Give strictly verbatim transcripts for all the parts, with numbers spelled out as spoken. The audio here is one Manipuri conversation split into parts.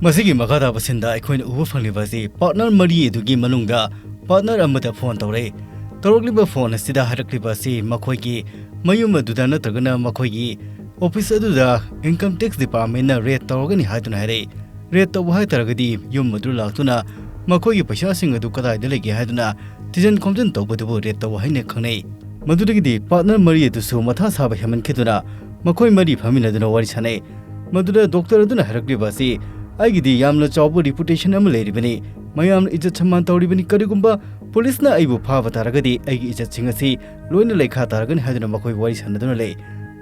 ꯃꯁꯤꯒꯤ ꯃꯈꯥ ꯇꯥꯕ ꯁꯤꯟꯗ ꯑꯩꯈꯣꯏꯅ ꯎꯕ ꯐꯪꯂꯤꯕ ꯑꯁꯤ ꯄꯥꯔꯠꯅꯔ ꯃꯔꯤ ꯑꯗꯨꯒꯤ ꯃꯅꯨꯡꯗ ꯄꯥꯔꯠꯅꯔ ꯑꯃꯗ ꯐꯣꯟ ꯇꯧꯔꯦ꯫ ꯇꯧꯔꯛꯂꯤꯕ ꯐꯣꯟ ꯑꯁꯤꯗ ꯍꯥꯏꯔꯛꯂꯤꯕ ꯑꯁꯤ ꯃꯈꯣꯏꯒꯤ ꯃꯌꯨꯝ ꯑꯗꯨꯗ ꯅꯠꯇ꯭ꯔꯒꯅ ꯃꯈꯣꯏꯒꯤ ꯑꯣꯐꯤꯁ ꯑꯗꯨꯗ ꯏꯟꯀꯝ ꯇꯦꯛꯁ ꯗꯤꯄꯥꯔꯠꯃꯦꯟꯅ ꯔꯦꯗ ꯇꯧꯔꯒꯅꯤ ꯍꯥꯏꯗꯨꯅ ꯍꯥꯏꯔꯛꯏ꯫ ꯔꯦꯗ ꯇꯧꯕ ꯍꯥꯏꯇꯥꯔꯒꯗꯤ ꯌꯨꯝ ꯑꯗꯨ ꯂꯥꯛꯇꯨꯅ ꯃꯈꯣꯏꯒꯤ ꯄꯩꯁꯥꯁꯤꯡ ꯑꯗꯨ ꯀꯗꯥꯏꯗ ꯂꯩꯒꯦ ꯍꯥꯏꯗꯨꯅ ꯊꯤꯖꯤꯟ ꯈꯣꯝꯖꯤꯟ ꯇꯧꯕꯗꯨꯕꯨ ꯔꯦꯗ ꯇꯧꯕ ꯍꯥꯏꯅ ꯈꯪꯅꯩ꯫ ꯃꯗꯨꯗꯒꯤꯗꯤ ꯄꯥꯔꯠꯅꯔ ꯃꯔꯤ ꯑꯗꯨꯁꯨ ꯃꯊꯥ ꯁꯥꯕ ꯍꯦꯟꯃꯟꯈꯤꯗꯨꯅ ꯃꯈꯣꯏ ꯃꯔꯤ ꯐꯝꯃꯤꯟꯅꯗꯨꯅ ꯋꯥꯔꯤ ꯁꯥꯟꯅꯩ꯫ ꯃꯗꯨꯗ ꯗꯣꯛꯇꯔ ꯑꯗꯨꯅ ꯍꯥꯏꯔꯛꯂꯤꯕ ꯑꯁꯤ, "ꯑꯩꯒꯤꯗꯤ ꯌꯥꯝꯅ ꯆꯥꯎꯕ ꯔꯤꯄꯨꯇꯦꯁꯟ ꯑꯃ ꯂꯩꯔꯤꯕꯅꯤ, ꯃꯌꯥꯝꯅ ꯏꯖꯠ ꯁꯟꯃꯥꯟ ꯇꯧꯔꯤꯕꯅꯤ, ꯀꯔꯤꯒꯨꯝꯕ ꯄꯨꯂꯤꯁꯅ ꯑꯩꯕꯨ ꯐꯥꯕ ꯇꯥꯔꯒꯗꯤ ꯑꯩꯒꯤ ꯏꯖꯠꯁꯤꯡ ꯑꯁꯤ ꯂꯣꯏꯅ ꯂꯩꯈꯥ ꯇꯥꯔꯒꯅꯤ" ꯍꯥꯏꯗꯨꯅ ꯃꯈꯣꯏ ꯋꯥꯔꯤ ꯁꯥꯟꯅꯗꯨꯅ ꯂꯩ꯫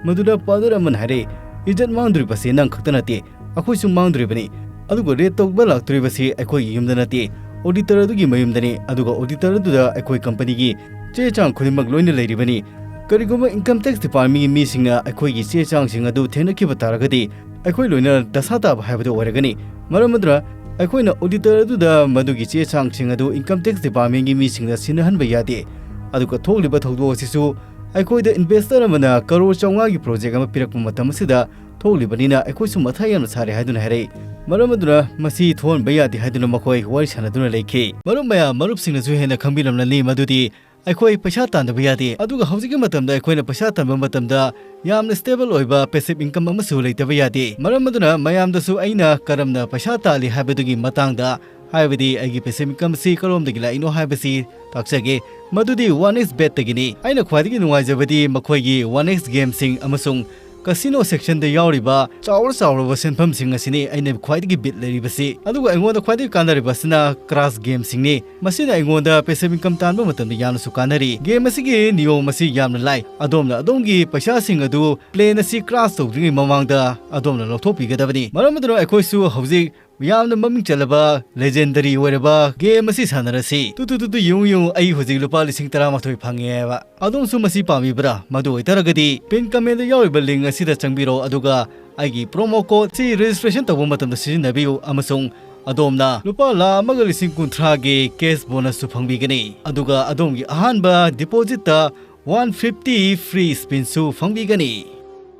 ꯃꯗꯨꯗ ꯄꯥꯔꯠꯅꯔ ꯑꯃꯅ ꯍꯥꯏꯔꯦ, "ꯏꯖꯠ ꯃꯥꯡꯗꯣꯔꯤꯕꯁꯤ ꯅꯪ ꯈꯛꯇ ꯅꯠꯇꯦ, ꯑꯩꯈꯣꯏꯁꯨ ꯃꯥꯡꯗꯣꯔꯤꯕꯅꯤ꯫ ꯑꯗꯨꯒ ꯔꯦꯗ ꯇꯧꯕ ꯂꯥꯛꯇꯣꯔꯤꯕꯁꯤ ꯑꯩꯈꯣꯏꯒꯤ ꯌꯨꯝꯗ ꯅꯠꯇꯦ, ꯑꯣꯗꯤꯇꯔ ꯑꯗꯨꯒꯤ ꯃꯌꯨꯝꯗꯅꯤ꯫ ꯑꯗꯨꯒ ꯑꯣꯗꯤꯇꯔ ꯑꯗꯨꯗ ꯑꯩꯈꯣꯏ ꯀꯝꯄꯅꯤꯒꯤ ꯆꯦ ꯆꯥꯡ ꯈꯨꯗꯤꯡꯃꯛ ꯂꯣꯏꯅ ꯂꯩꯔꯤꯕꯅꯤ꯫ ꯀꯔꯤꯒꯨꯝꯕ ꯏꯟꯀꯝ ꯇꯦꯛꯁ ꯗꯤꯄꯥꯔꯠꯃꯦꯟꯒꯤ ꯃꯤꯁꯤꯡꯅ ꯑꯩꯈꯣꯏꯒꯤ ꯆꯦ ꯆꯥꯡꯁꯤꯡ ꯑꯗꯨ ꯊꯦꯡꯅꯈꯤꯕ ꯇꯥꯔꯒꯗꯤ ꯑꯩꯈꯣꯏ ꯂꯣꯏꯅ ꯗꯁꯥ ꯇꯥꯕ ꯍꯥꯏꯕꯗꯨ ꯑꯣꯏꯔꯒꯅꯤ꯫ ꯃꯔꯝ ꯑꯗꯨꯅ ꯑꯩꯈꯣꯏꯅ ꯑꯣꯗꯤꯇꯔ ꯑꯗꯨꯗ ꯃꯗꯨꯒꯤ ꯆꯦ ꯆꯥꯡꯁꯤꯡ ꯑꯗꯨ ꯏꯟꯀꯝ ꯇꯦꯛꯁ ꯗꯤꯄꯥꯔꯠꯃꯦꯟꯒꯤ ꯃꯤꯁꯤꯡꯗ ꯁꯤꯟꯅꯍꯟꯕ ꯌꯥꯗꯦ꯫ ꯑꯗꯨꯒ ꯊꯣꯛꯂꯤꯕ ꯊꯧꯗꯣꯛ ꯑꯁꯤꯁꯨ ꯑꯩꯈꯣꯏꯗ ꯏꯟꯚꯦꯁꯇꯔ ꯑꯃꯅ ꯀꯔꯣꯔ ꯆꯥꯝꯃꯉꯥꯒꯤ ꯄ꯭ꯔꯣꯖꯦꯛ ꯑꯃ ꯄꯤꯔꯛꯄ ꯃꯇꯝ ꯑꯁꯤꯗ ꯊꯣꯛꯂꯤꯕꯅꯤꯅ ꯑꯩꯈꯣꯏꯁꯨ ꯃꯊꯥ ꯌꯥꯝꯅ ꯁꯥꯔꯦ" ꯍꯥꯏꯗꯨꯅ ꯍꯥꯏꯔꯛꯏ꯫ ꯃꯔꯝ ꯑꯗꯨꯅ ꯃꯁꯤ ꯊꯣꯛꯍꯟꯕ ꯌꯥꯗꯦ ꯍꯥꯏꯗꯨꯅ ꯃꯈꯣꯏ ꯋꯥꯔꯤ ꯁꯥꯟꯅꯗꯨꯅ ꯂꯩꯈꯤ꯫ ꯃꯔꯨꯞ ꯃꯌꯥꯝ, ꯃꯔꯨꯞꯁꯤꯡꯅꯁꯨ ꯍꯦꯟꯅ ꯈꯪꯕꯤꯔꯝꯂꯅꯤ ꯃꯗꯨꯗꯤ ꯑꯩꯈꯣꯏ ꯄꯩꯁꯥ ꯇꯥꯟꯗꯕ ꯌꯥꯗꯦ꯫ ꯑꯗꯨꯒ ꯍꯧꯖꯤꯛꯀꯤ ꯃꯇꯝꯗ ꯑꯩꯈꯣꯏꯅ ꯄꯩꯁꯥ ꯇꯥꯟꯕ ꯃꯇꯝꯗ ꯌꯥꯝꯅ ꯁ꯭ꯇꯦꯕꯜ ꯑꯣꯏꯕ ꯄꯦꯁꯤꯚ ꯏꯟꯀꯝ ꯑꯃꯁꯨ ꯂꯩꯇꯕ ꯌꯥꯗꯦ꯫ ꯃꯔꯝ ꯑꯗꯨꯅ ꯃꯌꯥꯝꯗꯁꯨ ꯑꯩꯅ ꯀꯔꯝꯅ ꯄꯩꯁꯥ ꯇꯥꯜꯂꯤ ꯍꯥꯏꯕꯗꯨꯒꯤ ꯃꯇꯥꯡꯗ, ꯍꯥꯏꯕꯗꯤ ꯑꯩꯒꯤ ꯄꯦꯁꯤꯚ ꯏꯟꯀꯝꯁꯤ ꯀꯔꯣꯝꯗꯒꯤ ꯂꯥꯛꯏꯅꯣ ꯍꯥꯏꯕꯁꯤ ꯇꯥꯛꯆꯒꯦ꯫ ꯃꯗꯨꯗꯤ ꯋꯥꯟ ꯑꯦꯛꯁ ꯕꯦꯠꯇꯒꯤꯅꯤ꯫ ꯑꯩꯅ ꯈ꯭ꯋꯥꯏꯗꯒꯤ ꯅꯨꯡꯉꯥꯏꯖꯕꯗꯤ ꯃꯈꯣꯏꯒꯤ ꯋꯥꯟ ꯑꯦꯛꯁ ꯒꯦꯝꯁꯤꯡ ꯑꯃꯁꯨꯡ ꯀꯁꯤꯅꯣ ꯁꯦꯛꯁꯟꯗ ꯌꯥꯎꯔꯤꯕ ꯆꯥꯎꯔ ꯆꯥꯎꯔꯕ ꯁꯦꯟꯐꯝꯁꯤꯡ ꯑꯁꯤꯅꯤ ꯑꯩꯅ ꯈ꯭ꯋꯥꯏꯗꯒꯤ ꯕꯤꯠ ꯂꯩꯔꯤꯕꯁꯤ꯫ ꯑꯗꯨꯒ ꯑꯩꯉꯣꯟꯗ ꯈ꯭ꯋꯥꯏꯗꯒꯤ ꯀꯥꯟꯅꯔꯤꯕ ꯑꯁꯤꯅ ꯀ꯭ꯔꯥꯁ ꯒꯦꯝꯁꯤꯡꯅꯤ꯫ ꯃꯁꯤꯅ ꯑꯩꯉꯣꯟꯗ ꯄꯦꯁꯤꯚ ꯏꯟꯀꯝ ꯇꯥꯟꯕ ꯃꯇꯝꯗ ꯌꯥꯝꯅꯁꯨ ꯀꯥꯟꯅꯔꯤ꯫ ꯒꯦꯝ ꯑꯁꯤꯒꯤ ꯅꯤꯌꯣꯝ ꯑꯁꯤ ꯌꯥꯝꯅ ꯂꯥꯏ꯫ ꯑꯗꯣꯝꯅ ꯑꯗꯣꯝꯒꯤ ꯄꯩꯁꯥꯁꯤꯡ ꯑꯗꯨ ꯄ꯭ꯂꯦꯟ ꯑꯁꯤ ꯀ꯭ꯔꯥꯁ ꯇꯧꯗ꯭ꯔꯤꯉꯩ ꯃꯃꯥꯡꯗ ꯑꯗꯣꯝꯅ ꯂꯧꯊꯣꯛꯄꯤꯒꯗꯕꯅꯤ꯫ ꯃꯔꯝ ꯑꯗꯨꯅ ꯑꯩꯈꯣꯏꯁꯨ ꯍꯧꯖꯤꯛ ꯌꯥꯝꯅ ꯃꯃꯤꯡ ꯆꯠꯂꯕ ꯂꯦꯖꯦꯟꯗꯔꯤ ꯑꯣꯏꯔꯕ ꯒꯦꯝ ꯑꯁꯤ ꯁꯥꯟꯅꯔꯁꯤ꯫ ꯇꯨ, ꯇꯨ, ꯇꯨ, ꯇꯨ, ꯌꯦꯡꯉꯨ, ꯌꯦꯡꯉꯨ, ꯑꯩ ꯍꯧꯖꯤꯛ ꯂꯨꯄꯥ ꯂꯤꯁꯤꯡ ꯇꯔꯥꯃꯥꯊꯣꯏ ꯐꯪꯉꯦ ꯍꯥꯏꯕ꯫ ꯑꯗꯣꯝꯁꯨ ꯃꯁꯤ ꯄꯥꯝꯕꯤꯕ꯭ꯔꯥ? ꯃꯗꯨ ꯑꯣꯏꯇꯥꯔꯒꯗꯤ ꯄꯤꯟ ꯀꯃꯦꯟꯗ ꯌꯥꯎꯔꯤꯕ ꯂꯤꯡ ꯑꯁꯤꯗ ꯆꯪꯕꯤꯔꯣ, ꯑꯗꯨꯒ ꯑꯩꯒꯤ ꯄ꯭ꯔꯣꯃꯣ ꯀꯣꯗ ꯁꯤ ꯔꯦꯖꯤꯁꯇ꯭ꯔꯦꯁꯟ ꯇꯧꯕ ꯃꯇꯝꯗ ꯁꯤꯖꯤꯟꯅꯕꯤꯌꯨ, ꯑꯃꯁꯨꯡ ꯑꯗꯣꯝꯅ ꯂꯨꯄꯥ ꯂꯥꯈ ꯑꯃꯒ ꯂꯤꯁꯤꯡ ꯀꯨꯟꯊ꯭ꯔꯥꯒꯤ ꯀꯦꯁ ꯕꯣꯅꯁꯁꯨ ꯐꯪꯕꯤꯒꯅꯤ꯫ ꯑꯗꯨꯒ ꯑꯗꯣꯝꯒꯤ ꯑꯍꯥꯟꯕ ꯗꯤꯄꯣꯖꯤꯠꯇ ꯋꯥꯟ ꯐꯤꯐꯇꯤ ꯐ꯭ꯔꯤ ꯁ꯭ꯄꯤꯟꯁꯨ ꯐꯪꯕꯤꯒꯅꯤ꯫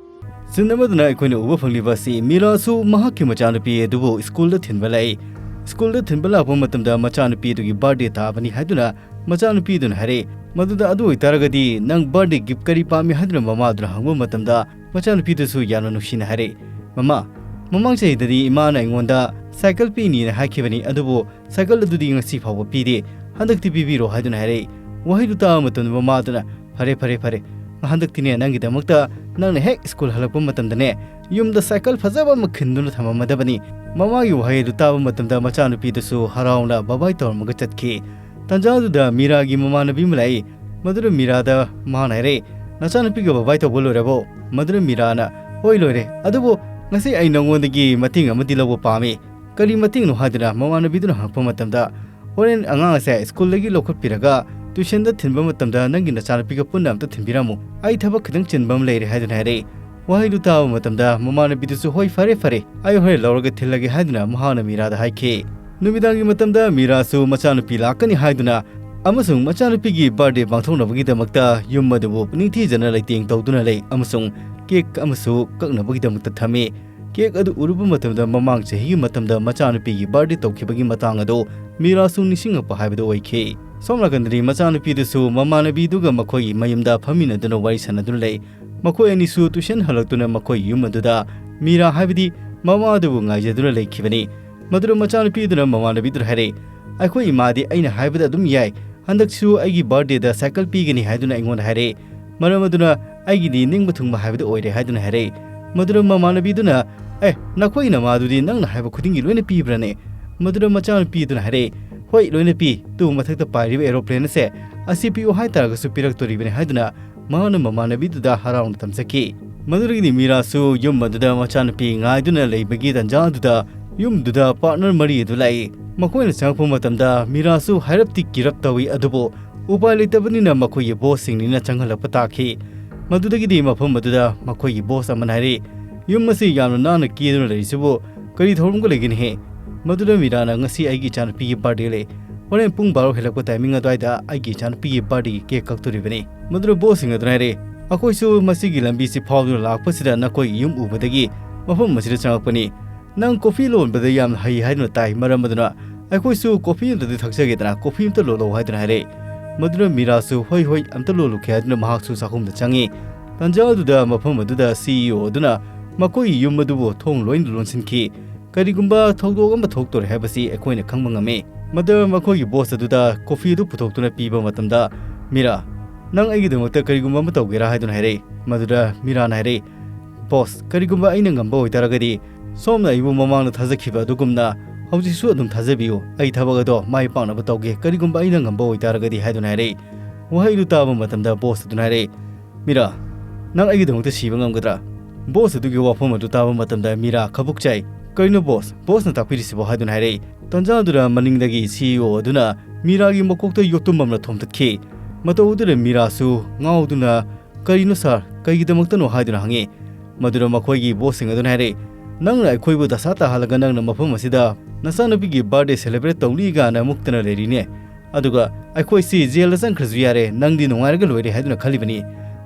ꯁꯤꯟ ꯑꯃꯗꯅ ꯑꯩꯈꯣꯏꯅ ꯎꯕ ꯐꯪꯂꯤꯕ ꯑꯁꯤ ꯃꯤꯔꯥꯁꯨ ꯃꯍꯥꯛꯀꯤ ꯃꯆꯥꯅꯨꯄꯤ ꯑꯗꯨꯕꯨ ꯁ꯭ꯀꯨꯜꯗ ꯊꯤꯟꯕ ꯂꯥꯛꯏ꯫ ꯁ꯭ꯀꯨꯜꯗ ꯊꯤꯟꯕ ꯂꯥꯛꯄ ꯃꯇꯝꯗ ꯃꯆꯥꯅꯨꯄꯤ ꯑꯗꯨꯒꯤ ꯕꯥꯔꯗꯦ ꯇꯥꯕꯅꯤ ꯍꯥꯏꯗꯨꯅ ꯃꯆꯥꯅꯨꯄꯤꯗꯨꯅ ꯍꯥꯏꯔꯛꯏ꯫ ꯃꯗꯨꯗ ꯑꯗꯨ ꯑꯣꯏꯇꯥꯔꯒꯗꯤ ꯅꯪ ꯕꯥꯔꯗꯦ ꯒꯤꯐ ꯀꯔꯤ ꯄꯥꯝꯃꯤ ꯍꯥꯏꯗꯨꯅ ꯃꯃꯥꯗꯨꯅ ꯍꯪꯕ ꯃꯇꯝꯗ ꯃꯆꯥꯅꯨꯄꯤꯗꯨꯁꯨ ꯌꯥꯝꯅ ꯅꯨꯡꯁꯤꯅ ꯍꯥꯏꯔꯛꯏ, "ꯃꯃꯥ, ꯃꯃꯥꯡ ꯆꯍꯤꯗꯗꯤ ꯏꯃꯥꯅ ꯑꯩꯉꯣꯟꯗ ꯁꯥꯏꯀꯜ ꯄꯤꯅꯤꯅ ꯍꯥꯏꯈꯤꯕꯅꯤ, ꯑꯗꯨꯕꯨ ꯁꯥꯏꯀꯜ ꯑꯗꯨꯗꯤ ꯉꯁꯤ ꯐꯥꯎꯕ ꯄꯤꯗꯦ꯫ ꯍꯟꯗꯛꯇꯤ ꯄꯤꯕꯤꯔꯣ" ꯍꯥꯏꯗꯨꯅ ꯍꯥꯏꯔꯛꯏ꯫ ꯋꯥꯍꯩꯗꯨ ꯇꯥꯕ ꯃꯇꯝꯗ ꯃꯃꯥꯗꯨꯅ, "ꯐꯔꯦ, ꯐꯔꯦ, ꯐꯔꯦ꯫ ꯍꯟꯗꯛꯇꯤꯅꯦ ꯅꯪꯒꯤꯗꯃꯛꯇ ꯅꯪꯅ ꯍꯦꯛ ꯁ꯭ꯀꯨꯜ ꯍꯜꯂꯛꯄ ꯃꯇꯝꯗꯅꯦ ꯌꯨꯝꯗ ꯁꯥꯏꯀꯜ ꯐꯖꯕ ꯑꯃ ꯈꯤꯟꯗꯨꯅ ꯊꯝꯃꯝꯃꯗꯕꯅꯤ"꯫ ꯃꯃꯥꯒꯤ ꯋꯥꯍꯩ ꯑꯗꯨ ꯇꯥꯕ ꯃꯇꯝꯗ ꯃꯆꯥꯅꯨꯄꯤꯗꯨꯁꯨ ꯍꯔꯥꯎꯅ ꯕꯥꯏ ꯕꯥꯏ ꯇꯧꯔꯝꯃꯒ ꯆꯠꯈꯤ꯫ ꯇꯟꯖꯥꯗꯨꯗ ꯃꯤꯔꯥꯒꯤ ꯃꯃꯥꯟꯅꯕꯤ ꯑꯃ ꯂꯥꯛꯏ꯫ ꯃꯗꯨꯅ ꯃꯤꯔꯥꯗ ꯃꯍꯥꯛꯅ ꯍꯥꯏꯔꯛꯏ, "ꯅꯆꯥꯅꯨꯄꯤꯒ ꯕꯥꯏ ꯕꯥꯏ ꯇꯧꯕ ꯂꯣꯏꯔꯕꯣ?" ꯃꯗꯨꯅ ꯃꯤꯔꯥꯅ, "ꯍꯣꯏ, ꯂꯣꯏꯔꯦ꯫ ꯑꯗꯨꯕꯨ ꯉꯁꯤ ꯑꯩ ꯅꯉꯣꯟꯗꯒꯤ ꯃꯇꯦꯡ ꯑꯃꯗꯤ ꯂꯧꯕ ꯄꯥꯝꯃꯤ"꯫ "ꯀꯔꯤ ꯃꯇꯦꯡꯅꯣ?" ꯍꯥꯏꯗꯨꯅ ꯃꯃꯥꯟꯅꯕꯤꯗꯨꯅ ꯍꯪꯉꯛꯄ ꯃꯇꯝꯗ, "ꯍꯣꯔꯦꯟ ꯑꯉꯥꯡ ꯑꯁꯦ ꯁ꯭ꯀꯨꯜꯗꯒꯤ ꯂꯧꯈꯠꯄꯤꯔꯒ ꯇ꯭ꯌꯨꯁꯟꯗ ꯊꯤꯟꯕ ꯃꯇꯝꯗ ꯅꯪꯒꯤ ꯅꯆꯥꯅꯨꯄꯤꯒ ꯄꯨꯟꯅ ꯑꯝꯇ ꯊꯤꯟꯕꯤꯔꯝꯃꯨ꯫ ꯑꯩ ꯊꯕꯛ ꯈꯤꯇꯪ ꯆꯤꯟꯕ ꯑꯃ ꯂꯩꯔꯦ" ꯍꯥꯏꯗꯨꯅ ꯍꯥꯏꯔꯛꯏ꯫ ꯋꯥꯍꯩꯗꯨ ꯇꯥꯕ ꯃꯇꯝꯗ ꯃꯃꯥꯟꯅꯕꯤꯗꯨꯁꯨ, "ꯍꯣꯏ, ꯐꯔꯦ, ꯐꯔꯦ, ꯑꯩ ꯍꯣꯔꯦꯟ ꯂꯧꯔꯒ ꯊꯤꯜꯂꯒꯦ" ꯍꯥꯏꯗꯨꯅ ꯃꯍꯥꯛꯅ ꯃꯤꯔꯥꯗ ꯍꯥꯏꯈꯤ꯫ ꯅꯨꯃꯤꯗꯥꯡꯒꯤ ꯃꯇꯝꯗ ꯃꯤꯔꯥꯁꯨ ꯃꯆꯥꯅꯨꯄꯤ ꯂꯥꯛꯀꯅꯤ ꯍꯥꯏꯗꯨꯅ ꯑꯃꯁꯨꯡ ꯃꯆꯥꯅꯨꯄꯤꯒꯤ ꯕꯥꯔꯗꯦ ꯄꯥꯡꯊꯣꯛꯅꯕꯒꯤꯗꯃꯛꯇ ꯌꯨꯝ ꯑꯗꯨꯕꯨ ꯅꯤꯡꯊꯤꯖꯅ ꯂꯩꯇꯦꯡ ꯇꯧꯗꯨꯅ ꯂꯩ ꯑꯃꯁꯨꯡ ꯀꯦꯛ ꯑꯃꯁꯨ ꯀꯛꯅꯕꯒꯤꯗꯃꯛꯇ ꯊꯝꯃꯤ꯫ ꯀꯦꯛ ꯑꯗꯨ ꯎꯔꯨꯕ ꯃꯇꯝꯗ ꯃꯃꯥꯡ ꯆꯍꯤꯒꯤ ꯃꯇꯝꯗ ꯃꯆꯥꯅꯨꯄꯤꯒꯤ ꯕꯥꯔꯗꯦ ꯇꯧꯈꯤꯕꯒꯤ ꯃꯇꯥꯡ ꯑꯗꯨ ꯃꯤꯔꯥꯁꯨ ꯅꯤꯡꯁꯤꯡꯂꯛꯄ ꯍꯥꯏꯕꯗꯨ ꯑꯣꯏꯈꯤ꯫ ꯁꯣꯝ ꯅꯥꯀꯟꯗꯗꯤ ꯃꯆꯥꯅꯨꯄꯤꯗꯨꯁꯨ ꯃꯃꯥꯟꯅꯕꯤꯗꯨꯒ ꯃꯈꯣꯏꯒꯤ ꯃꯌꯨꯝꯗ ꯐꯝꯃꯤꯟꯅꯗꯨꯅ ꯋꯥꯔꯤ ꯁꯥꯟꯅꯗꯨꯅ ꯂꯩ꯫ ꯃꯈꯣꯏ ꯑꯅꯤꯁꯨ ꯇ꯭ꯌꯨꯁꯟ ꯍꯜꯂꯛꯇꯨꯅ ꯃꯈꯣꯏ ꯌꯨꯝ ꯑꯗꯨꯗ ꯃꯤꯔꯥ ꯍꯥꯏꯕꯗꯤ ꯃꯃꯥ ꯑꯗꯨꯕꯨ ꯉꯥꯏꯖꯗꯨꯅ ꯂꯩꯈꯤꯕꯅꯤ꯫ ꯃꯗꯨꯗ ꯃꯆꯥꯅꯨꯄꯤꯗꯨꯅ ꯃꯃꯥꯟꯅꯕꯤꯗꯨꯗ ꯍꯥꯏꯔꯛꯏ, "ꯑꯩꯈꯣꯏ ꯏꯃꯥꯗꯤ ꯑꯩꯅ ꯍꯥꯏꯕꯗ ꯑꯗꯨꯝ ꯌꯥꯏ꯫ ꯍꯟꯗꯛꯁꯨ ꯑꯩꯒꯤ ꯕꯥꯔꯗꯦꯗ ꯁꯥꯏꯀꯜ ꯄꯤꯒꯅꯤ ꯍꯥꯏꯗꯨꯅ ꯑꯩꯉꯣꯟꯗ ꯍꯥꯏꯔꯛꯏ꯫ ꯃꯔꯝ ꯑꯗꯨꯅ ꯑꯩꯒꯤꯗꯤ ꯅꯤꯡꯕ ꯊꯨꯡꯕ ꯍꯥꯏꯕꯗꯨ ꯑꯣꯏꯔꯦ" ꯍꯥꯏꯗꯨꯅ ꯍꯥꯏꯔꯛꯏ꯫ ꯃꯗꯨꯗ ꯃꯃꯥꯟꯅꯕꯤꯗꯨꯅ, "ꯑꯦ, ꯅꯈꯣꯏ ꯅꯃꯥꯗꯨꯗꯤ ꯅꯪꯅ ꯍꯥꯏꯕ ꯈꯨꯗꯤꯡꯒꯤ ꯂꯣꯏꯅ ꯄꯤꯕ꯭ꯔꯅꯦ?" ꯃꯗꯨꯗ ꯃꯆꯥꯅꯨꯄꯤꯗꯨꯅ ꯍꯥꯏꯔꯛꯏ, "ꯍꯣꯏ, ꯂꯣꯏꯅ ꯄꯤ꯫ ꯇꯨ ꯃꯊꯛꯇ ꯄꯥꯏꯔꯤꯕ ꯑꯦꯔꯣꯄ꯭ꯂꯦꯟ ꯑꯁꯦ ꯑꯁꯤ ꯄꯤꯌꯨ ꯍꯥꯏꯇꯥꯔꯒꯁꯨ ꯄꯤꯔꯛꯇꯣꯔꯤꯕꯅꯤ" ꯍꯥꯏꯗꯨꯅ ꯃꯍꯥꯛꯅ ꯃꯃꯥꯟꯅꯕꯤꯗꯨꯗ ꯍꯔꯥꯎꯅ ꯇꯝꯖꯈꯤ꯫ ꯃꯗꯨꯗꯒꯤꯗꯤ ꯃꯤꯔꯥꯁꯨ ꯌꯨꯝ ꯑꯗꯨꯗ ꯃꯆꯥꯅꯨꯄꯤ ꯉꯥꯏꯗꯨꯅ ꯂꯩꯕꯒꯤ ꯇꯥꯟꯖꯥ ꯑꯗꯨꯗ ꯌꯨꯝꯗꯨꯗ ꯄꯥꯔꯠꯅꯔ ꯃꯔꯤ ꯑꯗꯨ ꯂꯥꯛꯏ꯫ ꯃꯈꯣꯏꯅ ꯆꯪꯉꯛꯄ ꯃꯇꯝꯗ ꯃꯤꯔꯥꯁꯨ ꯍꯥꯏꯔꯞꯇꯤ ꯀꯤꯔꯞ ꯇꯧꯏ, ꯑꯗꯨꯕꯨ ꯎꯄꯥꯏ ꯂꯩꯇꯕꯅꯤꯅ ꯃꯈꯣꯏꯒꯤ ꯕꯣꯁꯁꯤꯡꯅꯤꯅ ꯆꯪꯍꯜꯂꯛꯄ ꯇꯥꯈꯤ꯫ ꯃꯗꯨꯗꯒꯤꯗꯤ ꯃꯐꯝ ꯑꯗꯨꯗ ꯃꯈꯣꯏꯒꯤ ꯕꯣꯁ ꯑꯃꯅ ꯍꯥꯏꯔꯤ, "ꯌꯨꯝ ꯑꯁꯤ ꯌꯥꯝꯅ ꯅꯥꯟꯅ ꯀꯦꯗꯨꯅ ꯂꯩꯔꯤꯁꯤꯕꯨ ꯀꯔꯤ ꯊꯧꯔꯝꯒ ꯂꯩꯒꯅꯤꯍꯦ?" ꯃꯗꯨꯗ ꯃꯤꯔꯥꯅ, "ꯉꯁꯤ ꯑꯩꯒꯤ ꯏꯆꯥꯅꯨꯄꯤꯒꯤ ꯕꯥꯔꯗꯦ ꯂꯩ꯫ ꯍꯣꯔꯦꯟ ꯄꯨꯡ ꯕꯥꯔꯣ ꯍꯦꯜꯂꯛꯄ ꯇꯥꯏꯃꯤꯡ ꯑꯗꯨꯋꯥꯏꯗ ꯑꯩꯒꯤ ꯏꯆꯥꯅꯨꯄꯤꯒꯤ ꯕꯥꯔꯗꯦꯒꯤ ꯀꯦꯛ ꯀꯛꯇꯣꯔꯤꯕꯅꯤ"꯫ ꯃꯗꯨꯗ ꯕꯣꯁꯁꯤꯡ ꯑꯗꯨꯅ ꯍꯥꯏꯔꯦ, ꯑꯩꯈꯣꯏꯁꯨ ꯃꯁꯤꯒꯤ ꯂꯝꯕꯤꯁꯤ ꯐꯥꯎꯗꯨꯅ ꯂꯥꯛꯄꯁꯤꯗ ꯅꯈꯣꯏꯒꯤ ꯌꯨꯝ ꯎꯕꯗꯒꯤ ꯃꯐꯝ ꯑꯁꯤꯗ ꯆꯪꯂꯛꯄꯅꯤ꯫ ꯅꯪ ꯀꯣꯐꯤ ꯂꯣꯟꯕꯗ ꯌꯥꯝꯅ ꯍꯩ ꯍꯥꯏꯗꯨꯅ ꯇꯥꯏ, ꯃꯔꯝ ꯑꯗꯨꯅ ꯑꯩꯈꯣꯏꯁꯨ ꯀꯣꯐꯤ ꯑꯃꯇꯗꯤ ꯊꯛꯆꯒꯦꯗꯅ, ꯀꯣꯐꯤ ꯑꯃꯇ ꯂꯣꯜꯂꯛꯎ ꯍꯥꯏꯗꯨꯅ ꯍꯥꯏꯔꯛꯏ꯫ ꯃꯗꯨꯗ ꯃꯤꯔꯥꯁꯨ "ꯍꯣꯏ, ꯍꯣꯏ, ꯑꯝꯇ ꯂꯣꯜꯂꯨꯈꯤ" ꯍꯥꯏꯗꯨꯅ ꯃꯍꯥꯛꯁꯨ ꯆꯥꯛꯈꯨꯝꯗ ꯆꯪꯉꯤ꯫ ꯇꯥꯟꯖꯥ ꯑꯗꯨꯗ ꯃꯐꯝ ꯑꯗꯨꯗ ꯁꯤ ꯏ ꯑꯣ ꯑꯗꯨꯅ ꯃꯈꯣꯏꯒꯤ ꯌꯨꯝ ꯑꯗꯨꯕꯨ ꯊꯣꯡ ꯂꯣꯏꯅ ꯂꯣꯟꯁꯤꯟꯈꯤ꯫ "ꯀꯔꯤꯒꯨꯝꯕ ꯊꯧꯗꯣꯛ ꯑꯃ ꯊꯣꯛꯇꯣꯔꯦ ꯍꯥꯏꯕꯁꯤ ꯑꯩꯈꯣꯏꯅ ꯈꯪꯕ ꯉꯝꯃꯤ"꯫ ꯃꯗꯨ ꯃꯈꯣꯏꯒꯤ ꯕꯣꯁ ꯑꯗꯨꯗ ꯀꯣꯐꯤ ꯑꯗꯨ ꯄꯨꯊꯣꯛꯇꯨꯅ ꯄꯤꯕ ꯃꯇꯝꯗ, "ꯃꯤꯔꯥ, ꯅꯪ ꯑꯩꯒꯤꯗꯃꯛꯇ ꯀꯔꯤꯒꯨꯝꯕ ꯑꯃ ꯇꯧꯒꯦꯔꯥ?" ꯍꯥꯏꯗꯨꯅ ꯍꯥꯏꯔꯛꯏ꯫ ꯃꯗꯨꯗ ꯃꯤꯔꯥꯅ ꯍꯥꯏꯔꯛꯏ, "ꯕꯣꯁ, ꯀꯔꯤꯒꯨꯝꯕ ꯑꯩꯅ ꯉꯝꯕ ꯑꯣꯏꯇꯥꯔꯒꯗꯤ, ꯁꯣꯝꯅ ꯑꯩꯕꯨ ꯃꯃꯥꯡꯗ ꯊꯥꯖꯈꯤꯕ ꯑꯗꯨꯒꯨꯝꯅ ꯍꯧꯖꯤꯛꯁꯨ ꯑꯗꯨꯝ ꯊꯥꯖꯕꯤꯌꯨ꯫ ꯑꯩ ꯊꯕꯛ ꯑꯗꯣ ꯃꯥꯏ ꯄꯥꯛꯅꯕ ꯇꯧꯒꯦ, ꯀꯔꯤꯒꯨꯝꯕ ꯑꯩꯅ ꯉꯝꯕ ꯑꯣꯏꯇꯥꯔꯒꯗꯤ" ꯍꯥꯏꯗꯨꯅ ꯍꯥꯏꯔꯛꯏ꯫ ꯋꯥꯍꯩꯗꯨ ꯇꯥꯕ ꯃꯇꯝꯗ ꯕꯣꯁ ꯑꯗꯨꯅ ꯍꯥꯏꯔꯛꯏ, "ꯃꯤꯔꯥ, ꯅꯪ ꯑꯩꯒꯤꯗꯃꯛꯇ ꯁꯤꯕ ꯉꯝꯒꯗ꯭ꯔꯥ?" ꯕꯣꯁ ꯑꯗꯨꯒꯤ ꯋꯥꯐꯝ ꯑꯗꯨ ꯇꯥꯕ ꯃꯇꯝꯗ ꯃꯤꯔꯥ ꯈꯕꯨꯛ ꯆꯥꯏ꯫ "ꯀꯔꯤꯅꯣ ꯕꯣꯁ? ꯕꯣꯁꯅ ꯇꯥꯛꯄꯤꯔꯤꯁꯤꯕꯣ?" ꯍꯥꯏꯗꯨꯅ ꯍꯥꯏꯔꯛꯏ꯫ ꯇꯥꯟꯖꯥ ꯑꯗꯨꯗ ꯃꯅꯤꯡꯗꯒꯤ ꯁꯤ ꯏ ꯑꯣ ꯑꯗꯨꯅ ꯃꯤꯔꯥꯒꯤ ꯃꯀꯣꯛꯇ ꯌꯣꯠꯇꯨꯝ ꯑꯃꯅ ꯊꯣꯝꯇꯠꯈꯤ꯫ ꯃꯇꯧ ꯑꯗꯨꯗ ꯃꯤꯔꯥꯁꯨ ꯉꯥꯎꯗꯨꯅ, "ꯀꯔꯤꯅꯣ ꯁꯥꯔ? ꯀꯩꯒꯤꯗꯃꯛꯇꯅꯣ?" ꯍꯥꯏꯗꯨꯅ ꯍꯪꯉꯤ꯫ ꯃꯗꯨꯗ ꯃꯈꯣꯏꯒꯤ ꯕꯣꯁꯁꯤꯡ ꯑꯗꯨꯅ ꯍꯥꯏꯔꯛꯏ, "ꯅꯪꯅ ꯑꯩꯈꯣꯏꯕꯨ ꯗꯁꯥ ꯇꯥꯍꯜꯂꯒ ꯅꯪꯅ ꯃꯐꯝ ꯑꯁꯤꯗ ꯅꯆꯥꯅꯨꯄꯤꯒꯤ ꯕꯥꯔꯗꯦ ꯁꯦꯂꯦꯕ꯭ꯔꯦꯠ ꯇꯧꯅꯤ ꯀꯥꯏꯅ ꯃꯨꯛꯇꯅ ꯂꯩꯔꯤꯅꯦ꯫ ꯑꯗꯨꯒ ꯑꯩꯈꯣꯏꯁꯤ ꯖꯦꯜꯗ ꯆꯪꯈ꯭ꯔꯁꯨ ꯌꯥꯔꯦ, ꯅꯪꯗꯤ ꯅꯨꯡꯉꯥꯏꯔꯒ ꯂꯣꯏꯔꯦ ꯍꯥꯏꯗꯨꯅ ꯈꯜꯂꯤꯕꯅꯤ꯫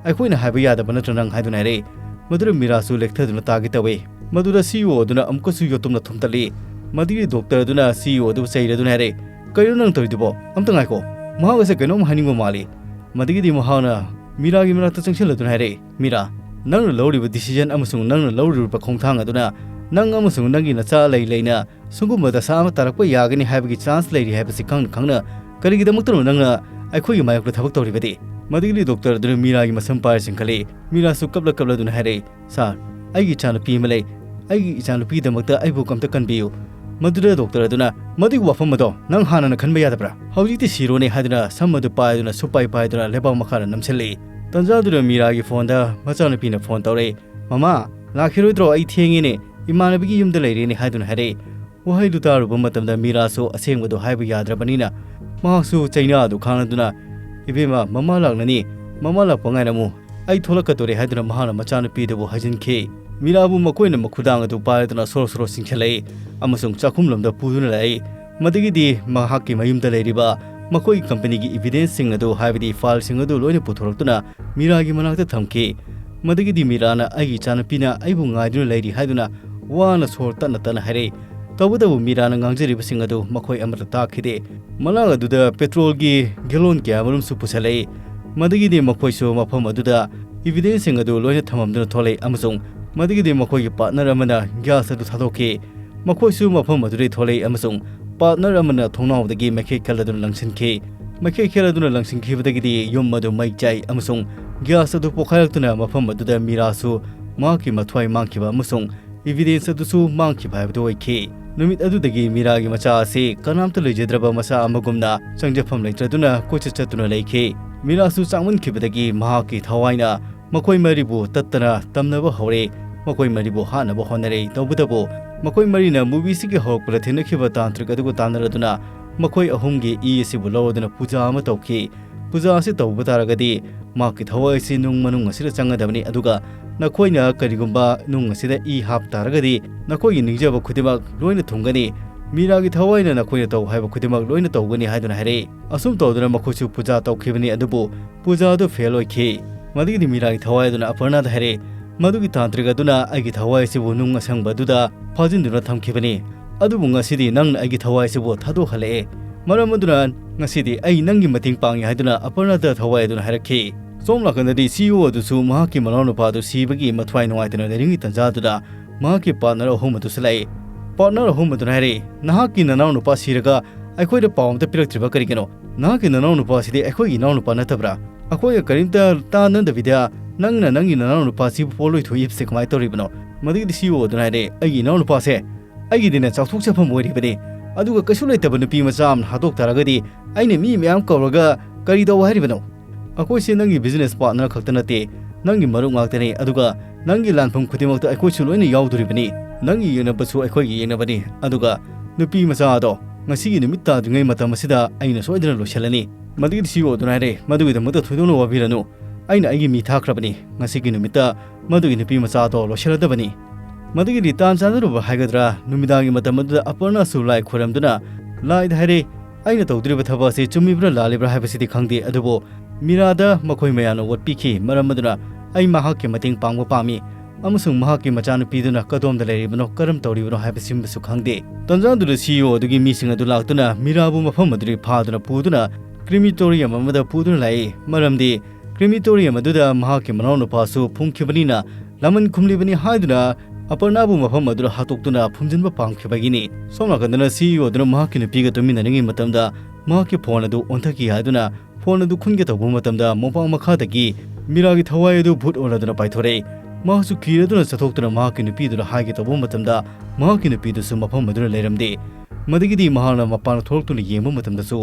ꯑꯩꯈꯣꯏꯅ ꯍꯥꯏꯕ ꯌꯥꯗꯕ ꯅꯠꯇ꯭ꯔ ꯅꯪ?" ꯍꯥꯏꯗꯨꯅ ꯍꯥꯏꯔꯛꯏ꯫ ꯃꯗꯨꯗ ꯃꯤꯔꯥꯁꯨ ꯂꯦꯛꯊꯗꯨꯅ ꯇꯥꯒꯦ ꯇꯧꯏ꯫ ꯃꯗꯨꯗ ꯁꯤ ꯏ ꯑꯣ ꯑꯗꯨꯅ ꯑꯃꯨꯛꯀꯁꯨ ꯌꯣꯠꯇꯨꯝꯅ ꯊꯣꯝꯇꯠꯂꯤ꯫ ꯃꯗꯨꯒꯤ ꯗꯣꯛꯇꯔ ꯑꯗꯨꯅ ꯁꯤ ꯏ ꯑꯣ ꯑꯗꯨꯕꯨ ꯆꯩꯔꯗꯨꯅ ꯍꯥꯏꯔꯛꯏ, "ꯀꯔꯤꯅꯣ ꯅꯪ ꯇꯧꯔꯤꯗꯨꯕꯣ? ꯑꯝꯇ ꯉꯥꯏꯈꯣ꯫ ꯃꯍꯥꯛ ꯑꯁꯦ ꯀꯩꯅꯣꯝ ꯍꯥꯏꯅꯤꯡꯕ ꯃꯥꯜꯂꯤ"꯫ ꯃꯗꯨꯒꯤꯗꯤ ꯃꯍꯥꯛꯅ ꯃꯤꯔꯥꯒꯤ ꯃꯅꯥꯛꯇ ꯆꯪꯁꯤꯜꯂꯗꯨꯅ ꯍꯥꯏꯔꯛꯏ, "ꯃꯤꯔꯥ, ꯅꯪꯅ ꯂꯧꯔꯤꯕ ꯗꯤꯁꯤꯖꯟ ꯑꯃꯁꯨꯡ ꯅꯪꯅ ꯂꯧꯔꯤꯕ ꯈꯣꯡꯊꯥꯡ ꯑꯗꯨꯅ ꯅꯪ ꯑꯃꯁꯨꯡ ꯅꯪꯒꯤ ꯅꯆꯥ ꯂꯩ ꯂꯩꯅ ꯁꯤꯒꯨꯝꯕ ꯗꯁꯥ ꯑꯃ ꯇꯥꯔꯛꯄ ꯌꯥꯒꯅꯤ ꯍꯥꯏꯕꯒꯤ ꯆꯥꯟꯁ ꯂꯩꯔꯤ ꯍꯥꯏꯕꯁꯤ ꯈꯪꯅ ꯈꯪꯅ ꯀꯔꯤꯒꯤꯗꯃꯛꯇꯅꯣ ꯅꯪꯅ ꯑꯩꯈꯣꯏꯒꯤ ꯃꯥꯌꯣꯛꯇ ꯊꯕꯛ ꯇꯧꯔꯤꯕꯗꯤ?" ꯃꯗꯨꯒꯤꯗꯤ ꯗꯣꯛꯇꯔ ꯑꯗꯨꯅ ꯃꯤꯔꯥꯒꯤ ꯃꯁꯝ ꯄꯥꯏꯔ ꯆꯤꯡꯈꯠꯂꯛꯏ꯫ ꯃꯤꯔꯥꯁꯨ ꯀꯞꯂ ꯀꯞꯂꯗꯨꯅ ꯍꯥꯏꯔꯛꯏ, "ꯁꯥꯔ, ꯑꯩꯒꯤ ꯏꯆꯥꯅꯨꯄꯤ ꯑꯃ ꯂꯩ꯫ ꯑꯩꯒꯤ ꯏꯆꯥꯅꯨꯄꯤꯒꯤꯗꯃꯛꯇ ꯑꯩꯕꯨ ꯑꯝꯇ ꯀꯟꯕꯤꯌꯨ"꯫ ꯃꯗꯨꯗ ꯗꯣꯛꯇꯔ ꯑꯗꯨꯅ, "ꯃꯗꯨꯒꯤ ꯋꯥꯐꯝ ꯑꯗꯣ ꯅꯪ ꯍꯥꯟꯅꯅ ꯈꯟꯕ ꯌꯥꯗꯕ꯭ꯔꯥ? ꯍꯧꯖꯤꯛꯇꯤ ꯁꯤꯔꯣꯅꯦ" ꯍꯥꯏꯗꯨꯅ ꯁꯝ ꯑꯗꯨ ꯄꯥꯏꯗꯨꯅ ꯁꯨꯄꯥꯏ ꯄꯥꯏꯗꯨꯅ ꯂꯩꯕꯥꯛ ꯃꯈꯥꯗ ꯅꯝꯁꯤꯜꯂꯛꯏ꯫ ꯇꯟꯖꯥꯗꯨꯗ ꯃꯤꯔꯥꯒꯤ ꯐꯣꯟꯗ ꯃꯆꯥꯅꯨꯄꯤꯅ ꯐꯣꯟ ꯇꯧꯔꯛꯏ꯫ "ꯃꯃꯥ, ꯂꯥꯛꯈꯤꯔꯣꯏꯗ꯭ꯔꯣ? ꯑꯩ ꯊꯦꯡꯉꯦꯅꯦ, ꯏꯃꯥꯟꯅꯕꯤꯒꯤ ꯌꯨꯝꯗ ꯂꯩꯔꯦꯅꯦ" ꯍꯥꯏꯗꯨꯅ ꯍꯥꯏꯔꯛꯏ꯫ ꯋꯥꯍꯩꯗꯨ ꯇꯥꯔꯨꯕ ꯃꯇꯝꯗ ꯃꯤꯔꯥꯁꯨ ꯑꯁꯦꯡꯕꯗꯨ ꯍꯥꯏꯕ ꯌꯥꯗ꯭ꯔꯕꯅꯤꯅ ꯃꯍꯥꯛꯁꯨ ꯆꯩꯅꯥꯗꯨ ꯈꯥꯡꯂꯗꯨꯅ, "ꯏꯕꯦꯝꯃ, ꯃꯃꯥ ꯂꯥꯛꯂꯅꯤ, ꯃꯃꯥ ꯂꯥꯛꯄ ꯉꯥꯏꯔꯝꯃꯨ, ꯑꯩ ꯊꯣꯛꯂꯛꯀꯗꯣꯔꯦ" ꯍꯥꯏꯗꯨꯅ ꯃꯍꯥꯛꯅ ꯃꯆꯥꯅꯨꯄꯤꯗꯨꯕꯨ ꯍꯥꯏꯖꯤꯟꯈꯤ꯫ ꯃꯤꯔꯥꯕꯨ ꯃꯈꯣꯏꯅ ꯃꯈꯨꯗꯥꯡ ꯑꯗꯨ ꯄꯥꯏꯔꯗꯨꯅ ꯁꯣꯔꯣ ꯁꯣꯔꯣ ꯆꯤꯡꯁꯤꯜꯂꯛꯏ ꯑꯃꯁꯨꯡ ꯆꯥꯛꯈꯨꯝꯂꯣꯝꯗ ꯄꯨꯗꯨꯅ ꯂꯥꯛꯏ꯫ ꯃꯗꯨꯒꯤꯗꯤ ꯃꯍꯥꯛꯀꯤ ꯃꯌꯨꯝꯗ ꯂꯩꯔꯤꯕ ꯃꯈꯣꯏꯒꯤ ꯀꯝꯄꯅꯤꯒꯤ ꯏꯚꯤꯗꯦꯟꯁꯁꯤꯡ ꯑꯗꯨ, ꯍꯥꯏꯕꯗꯤ ꯐꯥꯏꯜꯁꯤꯡ ꯑꯗꯨ ꯂꯣꯏꯅ ꯄꯨꯊꯣꯔꯛꯇꯨꯅ ꯃꯤꯔꯥꯒꯤ ꯃꯅꯥꯛꯇ ꯊꯝꯈꯤ꯫ ꯃꯗꯨꯒꯤꯗꯤ ꯃꯤꯔꯥꯅ "ꯑꯩꯒꯤ ꯏꯆꯥꯅꯨꯄꯤꯅ ꯑꯩꯕꯨ ꯉꯥꯏꯗꯨꯅ ꯂꯩꯔꯤ" ꯍꯥꯏꯗꯨꯅ ꯋꯥꯅ ꯁꯣꯔ ꯇꯠꯅ ꯇꯠꯅ ꯍꯥꯏꯔꯛꯏ꯫ ꯇꯧꯕꯇꯕꯨ ꯃꯤꯔꯥꯅ ꯉꯥꯡꯖꯔꯤꯕꯁꯤꯡ ꯑꯗꯨ ꯃꯈꯣꯏ ꯑꯃꯠꯇ ꯇꯥꯈꯤꯗꯦ꯫ ꯃꯅꯥꯛ ꯑꯗꯨꯗ ꯄꯦꯇ꯭ꯔꯣꯜꯒꯤ ꯒꯦꯂꯣꯟ ꯀꯌꯥꯃꯔꯨꯝꯁꯨ ꯄꯨꯁꯜꯂꯛꯏ꯫ ꯃꯗꯨꯒꯤꯗꯤ ꯃꯈꯣꯏꯁꯨ ꯃꯐꯝ ꯑꯗꯨꯗ ꯏꯚꯤꯗꯦꯟꯁꯁꯤꯡ ꯑꯗꯨ ꯂꯣꯏꯅ ꯊꯝꯃꯝꯗꯨꯅ ꯊꯣꯛꯂꯛꯏ ꯑꯃꯁꯨꯡ ꯃꯗꯨꯒꯤꯗꯤ ꯃꯈꯣꯏꯒꯤ ꯄꯥꯔꯠꯅꯔ ꯑꯃꯅ ꯒ꯭ꯌꯥꯁ ꯑꯗꯨ ꯊꯥꯗꯣꯛꯈꯤ꯫ ꯃꯈꯣꯏꯁꯨ ꯃꯐꯝ ꯑꯗꯨꯗꯒꯤ ꯊꯣꯛꯂꯛꯏ ꯑꯃꯁꯨꯡ ꯄꯥꯔꯠꯅꯔ ꯑꯃꯅ ꯊꯣꯡꯅꯥꯎꯗꯒꯤ ꯃꯩꯈꯦꯠ ꯈꯜꯂꯗꯨꯅ ꯂꯪꯁꯤꯟꯈꯤ꯫ ꯃꯩꯈꯦꯠ ꯈꯜꯂꯗꯨꯅ ꯂꯪꯁꯤꯟꯈꯤꯕꯗꯒꯤꯗꯤ ꯌꯨꯝ ꯑꯗꯨ ꯃꯩ ꯆꯥꯏ ꯑꯃꯁꯨꯡ ꯒ꯭ꯌꯥꯁ ꯑꯗꯨ ꯄꯣꯈꯥꯏꯔꯛꯇꯨꯅ ꯃꯐꯝ ꯑꯗꯨꯗ ꯃꯤꯔꯥꯁꯨ ꯃꯍꯥꯛꯀꯤ ꯃꯊ꯭ꯋꯥꯏ ꯃꯥꯡꯈꯤꯕ ꯑꯃꯁꯨꯡ ꯏꯚꯤꯗꯦꯟꯁ ꯑꯗꯨꯁꯨ ꯃꯥꯡꯈꯤꯕ ꯍꯥꯏꯕꯗꯨ ꯑꯣꯏꯈꯤ꯫ ꯅꯨꯃꯤꯠ ꯑꯗꯨꯗꯒꯤ ꯃꯤꯔꯥꯒꯤ ꯃꯆꯥ ꯑꯁꯤ ꯀꯅꯥꯝꯇ ꯂꯩꯖꯗ꯭ꯔꯕ ꯃꯆꯥ ꯑꯃꯒꯨꯝꯅ ꯆꯪꯖꯐꯝ ꯂꯩꯇ꯭ꯔꯗꯨꯅ ꯀꯣꯏꯆꯠ ꯆꯠꯇꯨꯅ ꯂꯩꯈꯤ꯫ ꯃꯤꯔꯥꯁꯨ ꯆꯥꯛꯃꯟꯈꯤꯕꯗꯒꯤ ꯃꯍꯥꯛꯀꯤ ꯊꯋꯥꯏꯅ ꯃꯈꯣꯏ ꯃꯔꯤꯕꯨ ꯇꯠꯇꯅ ꯇꯝꯅꯕ ꯍꯧꯔꯦ꯫ ꯃꯈꯣꯏ ꯃꯔꯤꯕꯨ ꯍꯥꯠꯅꯕ ꯍꯣꯠꯅꯔꯦ꯫ ꯇꯧꯕꯇꯕꯨ ꯃꯈꯣꯏ ꯃꯔꯤꯅ ꯃꯨꯚꯤꯁꯤꯒꯤ ꯍꯧꯔꯛꯄꯗ ꯊꯦꯡꯅꯈꯤꯕ ꯇꯥꯟꯇ꯭ꯔꯤꯛ ꯑꯗꯨꯒ ꯇꯥꯟꯅꯔꯗꯨꯅ ꯃꯈꯣꯏ ꯑꯍꯨꯝꯒꯤ ꯏ ꯑꯁꯤꯕꯨ ꯂꯧꯔꯗꯨꯅ ꯄꯨꯖꯥ ꯑꯃ ꯇꯧꯈꯤ꯫ ꯄꯨꯖꯥ ꯑꯁꯤ ꯇꯧꯕ ꯇꯥꯔꯒꯗꯤ ꯃꯍꯥꯛꯀꯤ ꯊꯋꯥꯏ ꯑꯁꯤ ꯅꯨꯡ ꯃꯅꯨꯡ ꯑꯁꯤꯗ ꯆꯪꯒꯗꯕꯅꯤ, ꯑꯗꯨꯒ ꯅꯈꯣꯏꯅ ꯀꯔꯤꯒꯨꯝꯕ ꯅꯨꯡ ꯑꯁꯤꯗ ꯏ ꯍꯥꯞ ꯇꯥꯔꯒꯗꯤ ꯅꯈꯣꯏꯒꯤ ꯅꯤꯡꯖꯕ ꯈꯨꯗꯤꯡꯃꯛ ꯂꯣꯏꯅ ꯊꯨꯡꯒꯅꯤ꯫ ꯃꯤꯔꯥꯒꯤ ꯊꯋꯥꯏꯅ ꯅꯈꯣꯏꯅ ꯇꯧ ꯍꯥꯏꯕ ꯈꯨꯗꯤꯡꯃꯛ ꯂꯣꯏꯅ ꯇꯧꯒꯅꯤ ꯍꯥꯏꯗꯨꯅ ꯍꯥꯏꯔꯛꯏ꯫ ꯑꯁꯨꯝ ꯇꯧꯗꯨꯅ ꯃꯈꯣꯏꯁꯨ ꯄꯨꯖꯥ ꯇꯧꯈꯤꯕꯅꯤ, ꯑꯗꯨꯕꯨ ꯄꯨꯖꯥ ꯑꯗꯨ ꯐꯦꯜ ꯑꯣꯏꯈꯤ꯫ ꯃꯗꯨꯒꯤꯗꯤ ꯃꯤꯔꯥꯒꯤ ꯊꯋꯥꯏ ꯑꯗꯨꯅ ꯑꯄꯔꯅꯥꯗ ꯍꯥꯏꯔꯛꯏ, "ꯃꯗꯨꯒꯤ ꯇꯥꯟꯇ꯭ꯔꯤꯛ ꯑꯗꯨꯅ ꯑꯩꯒꯤ ꯊꯋꯥꯏ ꯑꯁꯤꯕꯨ ꯅꯨꯡ ꯑꯁꯪꯕ ꯑꯗꯨꯗ ꯐꯥꯖꯤꯟꯗꯨꯅ ꯊꯝꯈꯤꯕꯅꯤ꯫ ꯑꯗꯨꯕꯨ ꯉꯁꯤꯗꯤ ꯅꯪꯅ ꯑꯩꯒꯤ ꯊꯋꯥꯏ ꯑꯁꯤꯕꯨ ꯊꯥꯗꯣꯛꯍꯜꯂꯛꯑꯦ꯫ ꯃꯔꯝ ꯑꯗꯨꯅ ꯉꯁꯤꯗꯤ ꯑꯩ ꯅꯪꯒꯤ ꯃꯇꯦꯡ ꯄꯥꯡꯉꯤ" ꯍꯥꯏꯗꯨꯅ ꯑꯄꯔꯅꯥꯗ ꯊꯋꯥꯏ ꯑꯗꯨꯅ ꯍꯥꯏꯔꯛꯈꯤ꯫ ꯁꯣꯝ ꯅꯥꯀꯟꯗꯗꯤ ꯁꯤ ꯏ ꯑꯣ ꯑꯗꯨꯁꯨ ꯃꯍꯥꯛꯀꯤ ꯃꯅꯥꯎꯅꯨꯄꯥ ꯑꯗꯨ ꯁꯤꯕꯒꯤ ꯃꯊ꯭ꯋꯥꯏ ꯅꯨꯡꯉꯥꯏꯇꯅ ꯂꯩꯔꯤꯉꯩ ꯇꯟꯖꯥ ꯑꯗꯨꯗ ꯃꯍꯥꯛꯀꯤ ꯄꯥꯔꯠꯅꯔ ꯑꯍꯨꯝ ꯑꯗꯨꯁꯨ ꯂꯥꯛꯏ꯫ ꯄꯥꯔꯠꯅꯔ ꯑꯍꯨꯝ ꯑꯗꯨꯅ ꯍꯥꯏꯔꯛꯏ, "ꯅꯍꯥꯛꯀꯤ ꯅꯅꯥꯎꯅꯨꯄꯥ ꯁꯤꯔꯒ ꯑꯩꯈꯣꯏꯗ ꯄꯥꯎ ꯑꯝꯇ ꯄꯤꯔꯛꯇ꯭ꯔꯤꯕ ꯀꯔꯤꯒꯤꯅꯣ? ꯅꯍꯥꯛꯀꯤ ꯅꯅꯥꯎꯅꯨꯄꯥ ꯑꯁꯤꯗꯤ ꯑꯩꯈꯣꯏꯒꯤ ꯏꯅꯥꯎꯅꯨꯄꯥ ꯅꯠꯇꯕ꯭ꯔꯥ? ꯑꯩꯈꯣꯏꯒ ꯀꯔꯤꯝꯇ ꯇꯥꯟꯅꯗꯕꯤꯗ ꯅꯪꯅ ꯅꯪꯒꯤ ꯅꯅꯥꯎꯅꯨꯄꯥ ꯑꯁꯤꯕꯨ ꯄꯣꯠꯂꯣꯏ ꯊꯣꯛꯏꯕꯁꯦ ꯀꯃꯥꯏꯅ ꯇꯧꯔꯤꯕꯅꯣ?" ꯃꯗꯨꯒꯤꯗꯤ ꯁꯤ ꯏ ꯑꯣ ꯑꯗꯨꯅ ꯍꯥꯏꯔꯛꯏ, "ꯑꯩꯒꯤ ꯏꯅꯥꯎꯅꯨꯄꯥꯁꯦ ꯑꯩꯒꯤꯗꯤꯅꯦ ꯆꯥꯎꯊꯣꯛꯆꯐꯝ ꯑꯣꯏꯔꯤꯕꯅꯤ, ꯑꯗꯨꯒ ꯀꯩꯁꯨ ꯂꯩꯇꯕ ꯅꯨꯄꯤ ꯃꯆꯥ ꯑꯃꯅ ꯍꯥꯠꯇꯣꯛ ꯇꯥꯔꯒꯗꯤ ꯑꯩꯅ ꯃꯤ ꯃꯌꯥꯝ ꯀꯧꯔꯒ ꯀꯔꯤ ꯇꯧ ꯍꯥꯏꯔꯤꯕꯅꯣ? ꯑꯩꯈꯣꯏꯁꯦ ꯅꯪꯒꯤ ꯕꯤꯖꯤꯅꯦꯁ ꯄꯥꯔꯠꯅꯔ ꯈꯛꯇ ꯅꯠꯇꯦ, ꯅꯪꯒꯤ ꯃꯔꯨꯞ ꯉꯥꯛꯇꯅꯤ, ꯑꯗꯨꯒ ꯅꯪꯒꯤ ꯂꯥꯟꯐꯝ ꯈꯨꯗꯤꯡꯃꯛꯇ ꯑꯩꯈꯣꯏꯁꯨ ꯂꯣꯏꯅ ꯌꯥꯎꯗꯣꯔꯤꯕꯅꯤ꯫ ꯅꯪꯒꯤ ꯌꯦꯡꯅꯕꯁꯨ ꯑꯩꯈꯣꯏꯒꯤ ꯌꯦꯡꯅꯕꯅꯤ, ꯑꯗꯨꯒ ꯅꯨꯄꯤ ꯃꯆꯥ ꯑꯗꯣ ꯉꯁꯤꯒꯤ ꯅꯨꯃꯤꯠ ꯇꯥꯗ꯭ꯔꯤꯉꯩ ꯃꯇꯝ ꯑꯁꯤꯗ ꯑꯩꯅ ꯁꯣꯏꯗꯅ ꯂꯣꯏꯁꯤꯜꯂꯅꯤ꯫" ꯃꯗꯨꯒꯤꯗꯤ ꯁꯤ ꯏ ꯑꯣ ꯑꯗꯨꯅ ꯍꯥꯏꯔꯦ, "ꯃꯗꯨꯒꯤꯗꯃꯛꯇ ꯊꯣꯏꯗꯣꯛꯅ ꯋꯥꯕꯤꯔꯅꯨ, ꯑꯩꯅ ꯑꯩꯒꯤ ꯃꯤ ꯊꯥꯈ꯭ꯔꯕꯅꯤ꯫ ꯉꯁꯤꯒꯤ ꯅꯨꯃꯤꯠꯇ ꯃꯗꯨꯒꯤ ꯅꯨꯄꯤ ꯃꯆꯥ ꯑꯗꯣ ꯂꯣꯏꯁꯤꯜꯂꯗꯕꯅꯤ꯫" ꯃꯗꯨꯒꯤꯗꯤ ꯇꯥꯟ ꯆꯥꯟꯅꯔꯨꯕ ꯍꯥꯏꯒꯗ꯭ꯔꯥ, ꯅꯨꯃꯤꯗꯥꯡꯒꯤ ꯃꯇꯝ ꯑꯗꯨꯗ ꯑꯄꯔꯅꯥꯁꯨ ꯂꯥꯏ ꯈꯣꯏꯔꯝꯗꯨꯅ ꯂꯥꯏꯗ ꯍꯥꯏꯔꯦ, ꯑꯩꯅ ꯇꯧꯗꯣꯔꯤꯕ ꯊꯕꯛ ꯑꯁꯤ ꯆꯨꯝꯃꯤꯕ꯭ꯔꯥ ꯂꯥꯜꯂꯤꯕ꯭ꯔꯥ ꯍꯥꯏꯕꯁꯤꯗꯤ ꯈꯪꯗꯦ, ꯑꯗꯨꯕꯨ ꯃꯤꯔꯥꯗ ꯃꯈꯣꯏ ꯃꯌꯥꯝꯅ ꯋꯣꯠ ꯄꯤꯈꯤ, ꯃꯔꯝ ꯑꯗꯨꯅ ꯑꯩ ꯃꯍꯥꯛꯀꯤ ꯃꯇꯦꯡ ꯄꯥꯡꯕ ꯄꯥꯝꯃꯤ, ꯑꯃꯁꯨꯡ ꯃꯍꯥꯛꯀꯤ ꯃꯆꯥꯅꯨꯄꯤꯗꯨꯅ ꯀꯗꯣꯝꯗ ꯂꯩꯔꯤꯕꯅꯣ, ꯀꯔꯝ ꯇꯧꯔꯤꯕꯅꯣ ꯍꯥꯏꯕꯁꯤꯃꯁꯨ ꯈꯪꯗꯦ꯫ ꯇꯟꯖꯥꯗꯨꯗ ꯁꯤ ꯏ ꯑꯣ ꯑꯗꯨꯒꯤ ꯃꯤꯁꯤꯡ ꯑꯗꯨ ꯂꯥꯛꯇꯨꯅ ꯃꯤꯔꯥꯕꯨ ꯃꯐꯝ ꯑꯗꯨꯗꯒꯤ ꯐꯥꯗꯨꯅ ꯄꯨꯗꯨꯅ ꯀ꯭ꯔꯤꯃꯤꯇꯣꯔꯤꯌꯝ ꯑꯃꯗ ꯄꯨꯗꯨꯅ ꯂꯥꯛꯏ, ꯃꯔꯝꯗꯤ ꯀ꯭ꯔꯤꯃꯤꯇꯣꯔꯤꯌꯝ ꯑꯗꯨꯗ ꯃꯍꯥꯛꯀꯤ ꯃꯅꯥꯎꯅꯨꯄꯥꯁꯨ ꯐꯨꯝꯈꯤꯕꯅꯤꯅ ꯂꯃꯟ ꯈꯨꯝꯂꯤꯕꯅꯤ ꯍꯥꯏꯗꯨꯅ ꯑꯄꯔꯅꯥꯕꯨ ꯃꯐꯝ ꯑꯗꯨꯗ ꯍꯥꯠꯇꯣꯛꯇꯨꯅ ꯐꯨꯝꯖꯤꯟꯕ ꯄꯥꯝꯈꯤꯕꯒꯤꯅꯤ꯫ ꯁꯣꯝ ꯅꯥꯀꯟꯗꯅ ꯁꯤ ꯏ ꯑꯣ ꯑꯗꯨꯅ ꯃꯍꯥꯛꯀꯤ ꯅꯨꯄꯤꯒ ꯇꯨꯃꯤꯟꯅꯔꯤꯉꯩ ꯃꯇꯝꯗ ꯃꯍꯥꯛꯀꯤ ꯐꯣꯟ ꯑꯗꯨ ꯑꯣꯟꯊꯈꯤ ꯍꯥꯏꯗꯨꯅ ꯐꯣꯟ ꯑꯗꯨ ꯈꯨꯟꯒꯦ ꯇꯧꯕ ꯃꯇꯝꯗ ꯃꯣꯝꯄꯥꯛ ꯃꯈꯥꯗꯒꯤ ꯃꯤꯔꯥꯒꯤ ꯊꯋꯥꯏ ꯑꯗꯨ ꯚꯨꯠ ꯑꯣꯜꯂꯗꯨꯅ ꯄꯥꯏꯊꯣꯔꯛꯏ꯫ ꯃꯍꯥꯛꯁꯨ ꯀꯤꯔꯗꯨꯅ ꯆꯠꯊꯣꯛꯇꯨꯅ ꯃꯍꯥꯛꯀꯤ ꯅꯨꯄꯤꯗꯨꯗ ꯍꯥꯏꯒꯦ ꯇꯧꯕ ꯃꯇꯝꯗ ꯃꯍꯥꯛꯀꯤ ꯅꯨꯄꯤꯗꯨꯁꯨ ꯃꯐꯝ ꯑꯗꯨꯗ ꯂꯩꯔꯝꯗꯦ꯫ ꯃꯗꯒꯤꯗꯤ ꯃꯍꯥꯛꯅ ꯃꯄꯥꯟ ꯊꯣꯛꯂꯛꯇꯨꯅ ꯌꯦꯡꯕ ꯃꯇꯝꯗꯁꯨ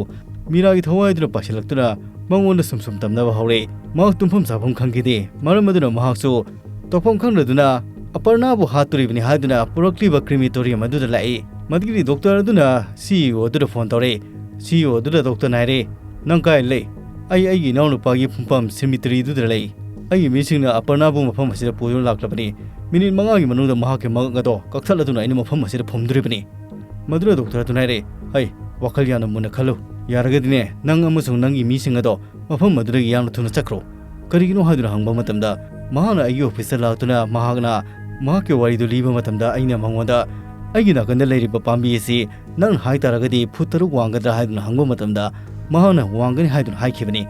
ꯃꯤꯔꯥꯒꯤ ꯊꯋꯥꯏ ꯑꯗꯨꯅ ꯄꯥꯏꯁꯤꯜꯂꯛꯇꯨꯅ ꯃꯉꯣꯟꯗ ꯁꯨꯝ ꯁꯨꯝ ꯇꯝꯅꯕ ꯍꯧꯔꯦ꯫ ꯃꯍꯥꯛ ꯇꯨꯝꯐꯝ ꯆꯥꯐꯝ ꯈꯪꯈꯤꯗꯦ, ꯃꯔꯝ ꯑꯗꯨꯅ ꯃꯍꯥꯛꯁꯨ ꯇꯧꯐꯝ ꯈꯪꯗꯗꯨꯅ ꯑꯄꯔꯅꯥꯕꯨ ꯍꯥꯠꯇꯣꯔꯤꯕꯅꯤ ꯍꯥꯏꯗꯨꯅ ꯄꯨꯔꯛꯂꯤꯕ ꯀ꯭ꯔꯤꯃꯤꯇꯣꯔꯤꯌꯝ ꯑꯗꯨꯗ ꯂꯥꯛꯏ꯫ ꯃꯗꯨꯒꯤꯗꯤ ꯗꯣꯛꯇꯔ ꯑꯗꯨꯅ ꯁꯤ ꯏ ꯑꯣ ꯑꯗꯨꯗ ꯐꯣꯟ ꯇꯧꯔꯦ꯫ ꯁꯤ ꯏ ꯑꯣ ꯑꯗꯨꯗ ꯗꯣꯛꯇꯔꯅ ꯍꯥꯏꯔꯦ, "ꯅꯪ ꯀꯥꯏ ꯂꯩ?" "ꯑꯩ ꯑꯩꯒꯤ ꯏꯅꯥꯎꯅꯨꯄꯥꯒꯤ ꯐꯨꯝꯐꯝ ꯁꯤꯃꯤꯇꯔꯤꯗꯨꯗ ꯂꯩ꯫ ꯑꯩꯒꯤ ꯃꯤꯁꯤꯡꯅ ꯑꯄꯔꯅꯥꯕꯨ ꯃꯐꯝ ꯑꯁꯤꯗ ꯄꯨꯗꯨꯅ ꯂꯥꯛꯂꯕꯅꯤ꯫ ꯃꯤꯅꯤꯠ ꯃꯉꯥꯒꯤ ꯃꯅꯨꯡꯗ ꯃꯍꯥꯛꯀꯤ ꯃꯉꯛ ꯑꯗꯣ ꯀꯛꯊꯠꯂꯗꯨꯅ ꯑꯩꯅ ꯃꯐꯝ ꯑꯁꯤꯗ ꯐꯨꯝꯗꯣꯔꯤꯕꯅꯤ꯫" ꯃꯗꯨꯗ ꯗꯣꯛꯇꯔ ꯑꯗꯨꯅ ꯍꯥꯏꯔꯦ, "ꯍꯩ, ꯋꯥꯈꯜ ꯌꯥꯝꯅ ꯃꯨꯟꯅ ꯈꯜꯂꯨ꯫ ꯌꯥꯔꯒꯗꯤꯅꯦ, ꯅꯪ ꯑꯃꯁꯨꯡ ꯅꯪꯒꯤ ꯃꯤꯁꯤꯡ ꯑꯗꯣ ꯃꯐꯝ ꯑꯗꯨꯗꯒꯤ ꯌꯥꯝꯅ ꯊꯨꯅ ꯆꯠꯈ꯭ꯔꯣ꯫ ꯀꯔꯤꯒꯤꯅꯣ ꯍꯥꯏꯗꯨꯅ ꯍꯪꯕ ꯃꯇꯝꯗ ꯃꯍꯥꯛꯅ ꯑꯩꯒꯤ ꯑꯣꯐꯤꯁꯇ ꯂꯥꯛꯇꯨꯅ ꯃꯍꯥꯛꯅ ꯃꯍꯥꯛꯀꯤ ꯋꯥꯔꯤꯗꯨ ꯂꯤꯕ ꯃꯇꯝꯗ ꯑꯩꯅ ꯃꯉꯣꯟꯗ ꯑꯩꯒꯤ ꯅꯥꯀꯟꯗ ꯂꯩꯔꯤꯕ ꯄꯥꯝꯕꯤ ꯑꯁꯤ ꯅꯪꯅ ꯍꯥꯏ ꯇꯥꯔꯒꯗꯤ ꯐꯨꯠ ꯇꯔꯨꯛ ꯋꯥꯡꯒꯗ꯭ꯔꯥ ꯍꯥꯏꯗꯨꯅ ꯍꯪꯕ ꯃꯇꯝꯗ ꯃꯍꯥꯛꯅ ꯋꯥꯡꯒꯅꯤ ꯍꯥꯏꯗꯨꯅ ꯍꯥꯏꯈꯤꯕꯅꯤ꯫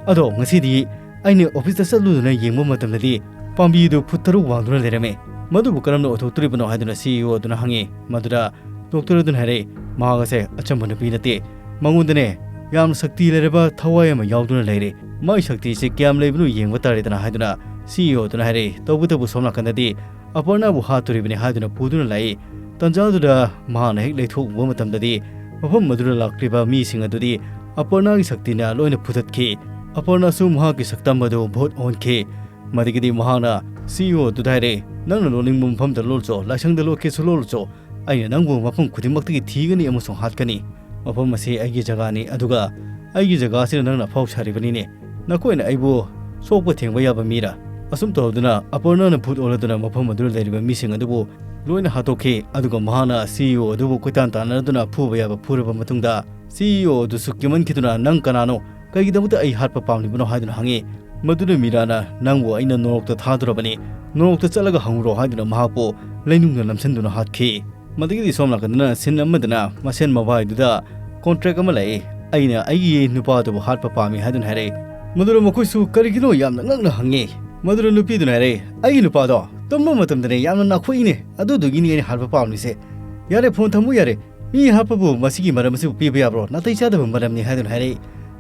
ꯑꯗꯣ ꯉꯁꯤꯗꯤ ꯑꯩꯅ ꯑꯣꯐꯤꯁꯇ ꯆꯠꯂꯨꯗꯨꯅ ꯌꯦꯡꯕ ꯃꯇꯝꯗꯗꯤ ꯄꯥꯝꯕꯤꯗꯨ ꯐꯨꯠ ꯇꯔꯨꯛ ꯋꯥꯡꯗꯨꯅ ꯂꯩꯔꯝꯃꯤ꯫ ꯃꯗꯨꯕꯨ ꯀꯔꯝꯅ ꯑꯣꯏꯊꯣꯛꯇꯣꯔꯤꯕꯅꯣ?" ꯍꯥꯏꯗꯨꯅ ꯁꯤ ꯏ ꯑꯣ ꯑꯗꯨꯅ ꯍꯪꯉꯤ꯫ ꯃꯗꯨꯗ ꯗꯣꯛꯇꯔ ꯑꯗꯨꯅ ꯍꯥꯏꯔꯛꯏ, "ꯃꯍꯥꯛ ꯑꯁꯦ ꯑꯆꯝꯕ ꯅꯨꯄꯤ ꯅꯠꯇꯦ꯫ ꯃꯉꯣꯟꯗꯅꯦ, ꯌꯥꯝꯅ ꯁꯛꯇꯤ ꯂꯩꯔꯕ ꯊꯋꯥꯏ ꯑꯃ ꯌꯥꯎꯗꯨꯅ ꯂꯩꯔꯦ꯫ ꯃꯥꯒꯤ ꯁꯛꯇꯤꯁꯦ ꯀꯌꯥꯝ ꯂꯩꯕꯅꯣ ꯌꯦꯡꯕ ꯇꯥꯔꯦꯗꯅ" ꯍꯥꯏꯗꯨꯅ ꯁꯤ ꯏ ꯑꯣ ꯑꯗꯨꯅ ꯍꯥꯏꯔꯛꯏ꯫ ꯇꯧꯕꯇꯕꯨ ꯁꯣꯝ ꯅꯥꯀꯟꯗꯗꯤ ꯑꯄꯔꯅꯥꯕꯨ ꯍꯥꯠꯇꯣꯔꯤꯕꯅꯤ ꯍꯥꯏꯗꯨꯅ ꯄꯨꯗꯨꯅ ꯂꯥꯛꯏ꯫ ꯇꯟꯖꯥꯗꯨꯗ ꯃꯍꯥꯛꯅ ꯍꯦꯛ ꯂꯩꯊꯣꯛꯎꯕ ꯃꯇꯝꯗꯗꯤ ꯃꯐꯝ ꯑꯗꯨꯗ ꯂꯥꯛꯂꯤꯕ ꯃꯤꯁꯤꯡ ꯑꯗꯨꯗꯤ ꯑꯄꯔꯅꯥꯒꯤ ꯁꯛꯇꯤꯅ ꯂꯣꯏꯅ ꯐꯨꯊꯠꯈꯤ꯫ ꯑꯄꯔꯅꯥꯁꯨ ꯃꯍꯥꯛꯀꯤ ꯁꯛꯇꯝ ꯑꯗꯨ ꯚꯨꯠ ꯑꯣꯟꯈꯤ꯫ ꯃꯗꯒꯤꯗꯤ ꯃꯍꯥꯛꯅ ꯁꯤ ꯏ ꯑꯣ ꯑꯗꯨꯗ ꯍꯥꯏꯔꯦ, "ꯅꯪꯅ ꯂꯣꯠꯅꯤꯡꯕ ꯃꯐꯝꯗ ꯂꯣꯠꯆꯣ, ꯂꯥꯏꯁꯪꯗ ꯂꯣꯠꯀꯦꯁꯨ ꯂꯣꯠꯆꯣ, ꯑꯩꯅ ꯅꯪꯕꯨ ꯃꯐꯝ ꯈꯨꯗꯤꯡꯃꯛꯇꯒꯤ ꯊꯤꯒꯅꯤ ꯑꯃꯁꯨꯡ ꯍꯥꯠꯀꯅꯤ꯫ ꯃꯐꯝ ꯑꯁꯤ ꯑꯩꯒꯤ ꯖꯒꯥꯅꯤ, ꯑꯗꯨꯒ ꯑꯩꯒꯤ ꯖꯒꯥ ꯑꯁꯤꯗ ꯅꯪꯅ ꯑꯐꯥꯎ ꯁꯥꯔꯤꯕꯅꯤꯅꯦ꯫ ꯅꯈꯣꯏꯅ ꯑꯩꯕꯨ ꯁꯣꯛꯄ ꯊꯦꯡꯕ ꯌꯥꯕ ꯃꯤꯔꯥ?" ꯑꯁꯨꯝ ꯇꯧꯗꯨꯅ ꯑꯄꯔꯅꯥꯅ ꯚꯨꯠ ꯑꯣꯜꯂꯗꯨꯅ ꯃꯐꯝ ꯑꯗꯨꯗ ꯂꯩꯔꯤꯕ ꯃꯤꯁꯤꯡ ꯑꯗꯨꯕꯨ ꯂꯣꯏꯅ ꯍꯥꯠꯇꯣꯛꯈꯤ꯫ ꯑꯗꯨꯒ ꯃꯍꯥꯛꯅ ꯁꯤ ꯏ ꯑꯣ ꯑꯗꯨꯕꯨ ꯀꯣꯏꯇꯥꯟ ꯇꯥꯟꯅꯗꯨꯅ ꯐꯨꯕ ꯌꯥꯕ ꯐꯨꯔꯕ ꯃꯇꯨꯡꯗ, ꯁꯤ ꯏ ꯑꯣ ꯑꯗꯨꯁꯨ ꯀꯤꯃꯟꯈꯤꯗꯨꯅ, "ꯅꯪ ꯀꯅꯥꯅꯣ? ꯀꯩꯒꯤꯗꯃꯛꯇ ꯑꯩ ꯍꯥꯠꯄ ꯄꯥꯝꯂꯤꯕꯅꯣ?" ꯍꯥꯏꯗꯨꯅ ꯍꯪꯉꯤ꯫ ꯃꯗꯨꯗ ꯃꯤꯔꯥꯅ, "ꯅꯪꯕꯨ ꯑꯩꯅ ꯅꯣꯔꯣꯛꯇ ꯊꯥꯗꯣꯔꯕꯅꯤ, ꯅꯣꯔꯣꯛꯇ ꯆꯠꯂꯒ ꯍꯪꯉꯨꯔꯣ" ꯍꯥꯏꯗꯨꯅ ꯃꯍꯥꯛꯄꯨ ꯂꯩꯅꯨꯡꯗ ꯅꯝꯁꯤꯟꯗꯨꯅ ꯍꯥꯠꯈꯤ꯫ ꯃꯗꯨꯒꯤꯗꯤ ꯁꯣꯝ ꯅꯥꯀꯟꯗꯅ ꯁꯤꯟ ꯑꯃꯗꯅ ꯃꯁꯦꯟ ꯃꯕꯥꯏꯗꯨꯗ ꯀꯣꯟꯇ꯭ꯔꯦꯛ ꯑꯃ ꯂꯥꯛꯏ, "ꯑꯩꯅ ꯑꯩꯒꯤ ꯅꯨꯄꯥꯗꯨꯕꯨ ꯍꯥꯠꯄ ꯄꯥꯝꯃꯤ" ꯍꯥꯏꯗꯨꯅ ꯍꯥꯏꯔꯛꯏ꯫ ꯃꯗꯨꯗ ꯃꯈꯣꯏꯁꯨ ꯀꯔꯤꯒꯤꯅꯣ ꯌꯥꯝꯅ ꯉꯛꯅ ꯍꯪꯉꯤ꯫ ꯃꯗꯨꯗ ꯅꯨꯄꯤꯗꯨꯅ ꯍꯥꯏꯔꯛꯏ, "ꯑꯩꯒꯤ ꯅꯨꯄꯥꯗꯣ ꯇꯨꯝꯕ ꯃꯇꯝꯗꯅꯦ ꯌꯥꯝꯅ ꯅꯥꯈꯣꯛꯏꯅꯦ, ꯑꯗꯨꯗꯨꯒꯤꯅꯤ ꯑꯩꯅ ꯍꯥꯠꯄ ꯄꯥꯝꯂꯤꯁꯦ꯫ ꯌꯥꯔꯦ, ꯐꯣꯟ ꯊꯝꯃꯨ ꯌꯥꯔꯦ꯫ ꯃꯤ ꯍꯥꯠꯄꯕꯨ ꯃꯁꯤꯒꯤ ꯃꯔꯝ ꯑꯁꯤꯕꯨ ꯄꯤꯕ ꯌꯥꯕ꯭ꯔꯣ? ꯅꯥꯇꯩ ꯆꯥꯗꯕ ꯃꯔꯝꯅꯤ" ꯍꯥꯏꯗꯨꯅ ꯍꯥꯏꯔꯛꯏ꯫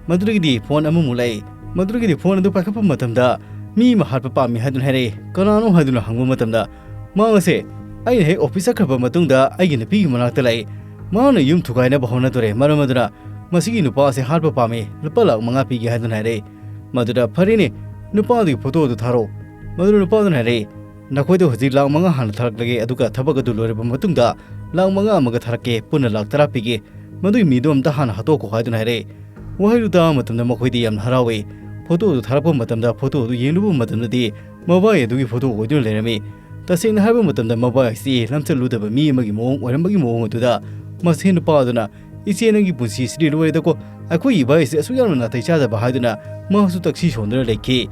ꯃꯗꯨꯗꯒꯤꯗꯤ ꯐꯣꯟ ꯑꯃꯃꯨꯛ ꯂꯥꯛꯏ꯫ ꯃꯗꯨꯗꯒꯤꯗꯤ ꯐꯣꯟ ꯑꯗꯨ ꯄꯥꯏꯈꯠꯄ ꯃꯇꯝꯗ ꯃꯤ ꯑꯃ ꯍꯥꯠꯄ ꯄꯥꯝꯃꯤ ꯍꯥꯏꯗꯨꯅ ꯍꯥꯏꯔꯛꯏ꯫ "ꯀꯅꯥꯅꯣ?" ꯍꯥꯏꯗꯨꯅ ꯍꯪꯕ ꯃꯇꯝꯗ, ꯃꯍꯥꯛ ꯑꯁꯦ ꯑꯩꯅ ꯍꯦꯛ ꯑꯣꯐꯤꯁ ꯆꯠꯈ꯭ꯔꯕ ꯃꯇꯨꯡꯗ ꯑꯩꯒꯤ ꯅꯨꯄꯤꯒꯤ ꯃꯅꯥꯛꯇ ꯂꯥꯛꯏ꯫ ꯃꯍꯥꯛꯅ ꯌꯨꯝ ꯊꯨꯒꯥꯏꯅꯕ ꯍꯣꯠꯅꯗꯣꯔꯦ꯫ ꯃꯔꯝ ꯑꯗꯨꯅ ꯃꯁꯤꯒꯤ ꯅꯨꯄꯥ ꯑꯁꯦ ꯍꯥꯠꯄ ꯄꯥꯝꯃꯤ, ꯂꯨꯄꯥ ꯂꯥꯈ ꯃꯉꯥ ꯄꯤꯒꯦ ꯍꯥꯏꯗꯨꯅ ꯍꯥꯏꯔꯛꯏ꯫ ꯃꯗꯨꯗ, "ꯐꯔꯦꯅꯦ, ꯅꯨꯄꯥꯗꯨꯒꯤ ꯐꯣꯇꯣ ꯑꯗꯨ ꯊꯥꯔꯛꯑꯣ"꯫ ꯃꯗꯨꯗ ꯅꯨꯄꯥꯗꯨꯅ ꯍꯥꯏꯔꯛꯏ, "ꯅꯈꯣꯏꯗ ꯍꯧꯖꯤꯛ ꯂꯥꯈ ꯃꯉꯥ ꯍꯥꯟꯅ ꯊꯥꯔꯛꯂꯒꯦ, ꯑꯗꯨꯒ ꯊꯕꯛ ꯑꯗꯨ ꯂꯣꯏꯔꯕ ꯃꯇꯨꯡꯗ ꯂꯥꯈ ꯃꯉꯥ ꯑꯃꯒ ꯊꯥꯔꯛꯀꯦ, ꯄꯨꯟꯅ ꯂꯥꯈ ꯇꯔꯥ ꯄꯤꯒꯦ꯫ ꯃꯗꯨꯒꯤ ꯃꯤꯗꯣ ꯑꯝꯇ ꯍꯥꯟꯅ ꯍꯥꯠꯇꯣꯛꯈꯣ" ꯍꯥꯏꯗꯨꯅ ꯍꯥꯏꯔꯛꯏ꯫ ꯋꯥꯍꯩꯗꯨ ꯇꯥꯕ ꯃꯇꯝꯗ ꯃꯈꯣꯏꯗꯤ ꯌꯥꯝꯅ ꯍꯔꯥꯎꯏ꯫ ꯐꯣꯇꯣ ꯑꯗꯨ ꯊꯥꯔꯛꯄ ꯃꯇꯝꯗ ꯐꯣꯇꯣ ꯑꯗꯨ ꯌꯦꯡꯂꯨꯕ ꯃꯇꯝꯗꯗꯤ ꯃꯕꯥꯏ ꯑꯗꯨꯒꯤ ꯐꯣꯇꯣ ꯑꯣꯏꯗꯨꯅ ꯂꯩꯔꯝꯃꯤ꯫ ꯇꯁꯦꯡꯅ ꯍꯥꯏꯕ ꯃꯇꯝꯗ ꯃꯕꯥꯏ ꯑꯁꯤ ꯂꯝꯆꯠꯂꯨꯗꯕ ꯃꯤ ꯑꯃꯒꯤ ꯃꯑꯣꯡ ꯑꯣꯏꯔꯝꯕꯒꯤ ꯃꯑꯣꯡ ꯑꯗꯨꯗ ꯃꯁꯤ ꯅꯨꯄꯥ ꯑꯗꯨꯅ, "ꯏꯆꯦ, ꯅꯪꯒꯤ ꯄꯨꯟꯁꯤꯁꯤꯗꯤ ꯂꯣꯏꯔꯦꯗꯀꯣ, ꯑꯩꯈꯣꯏꯒꯤ ꯏꯕꯥꯏ ꯑꯁꯤ ꯑꯁꯨꯛ ꯌꯥꯝꯅ ꯅꯥꯇꯩ ꯆꯥꯗꯕ" ꯍꯥꯏꯗꯨꯅ ꯃꯍꯥꯛꯁꯨ ꯇꯛꯁꯤ ꯁꯣꯟꯗꯨꯅ ꯂꯩꯈꯤ꯫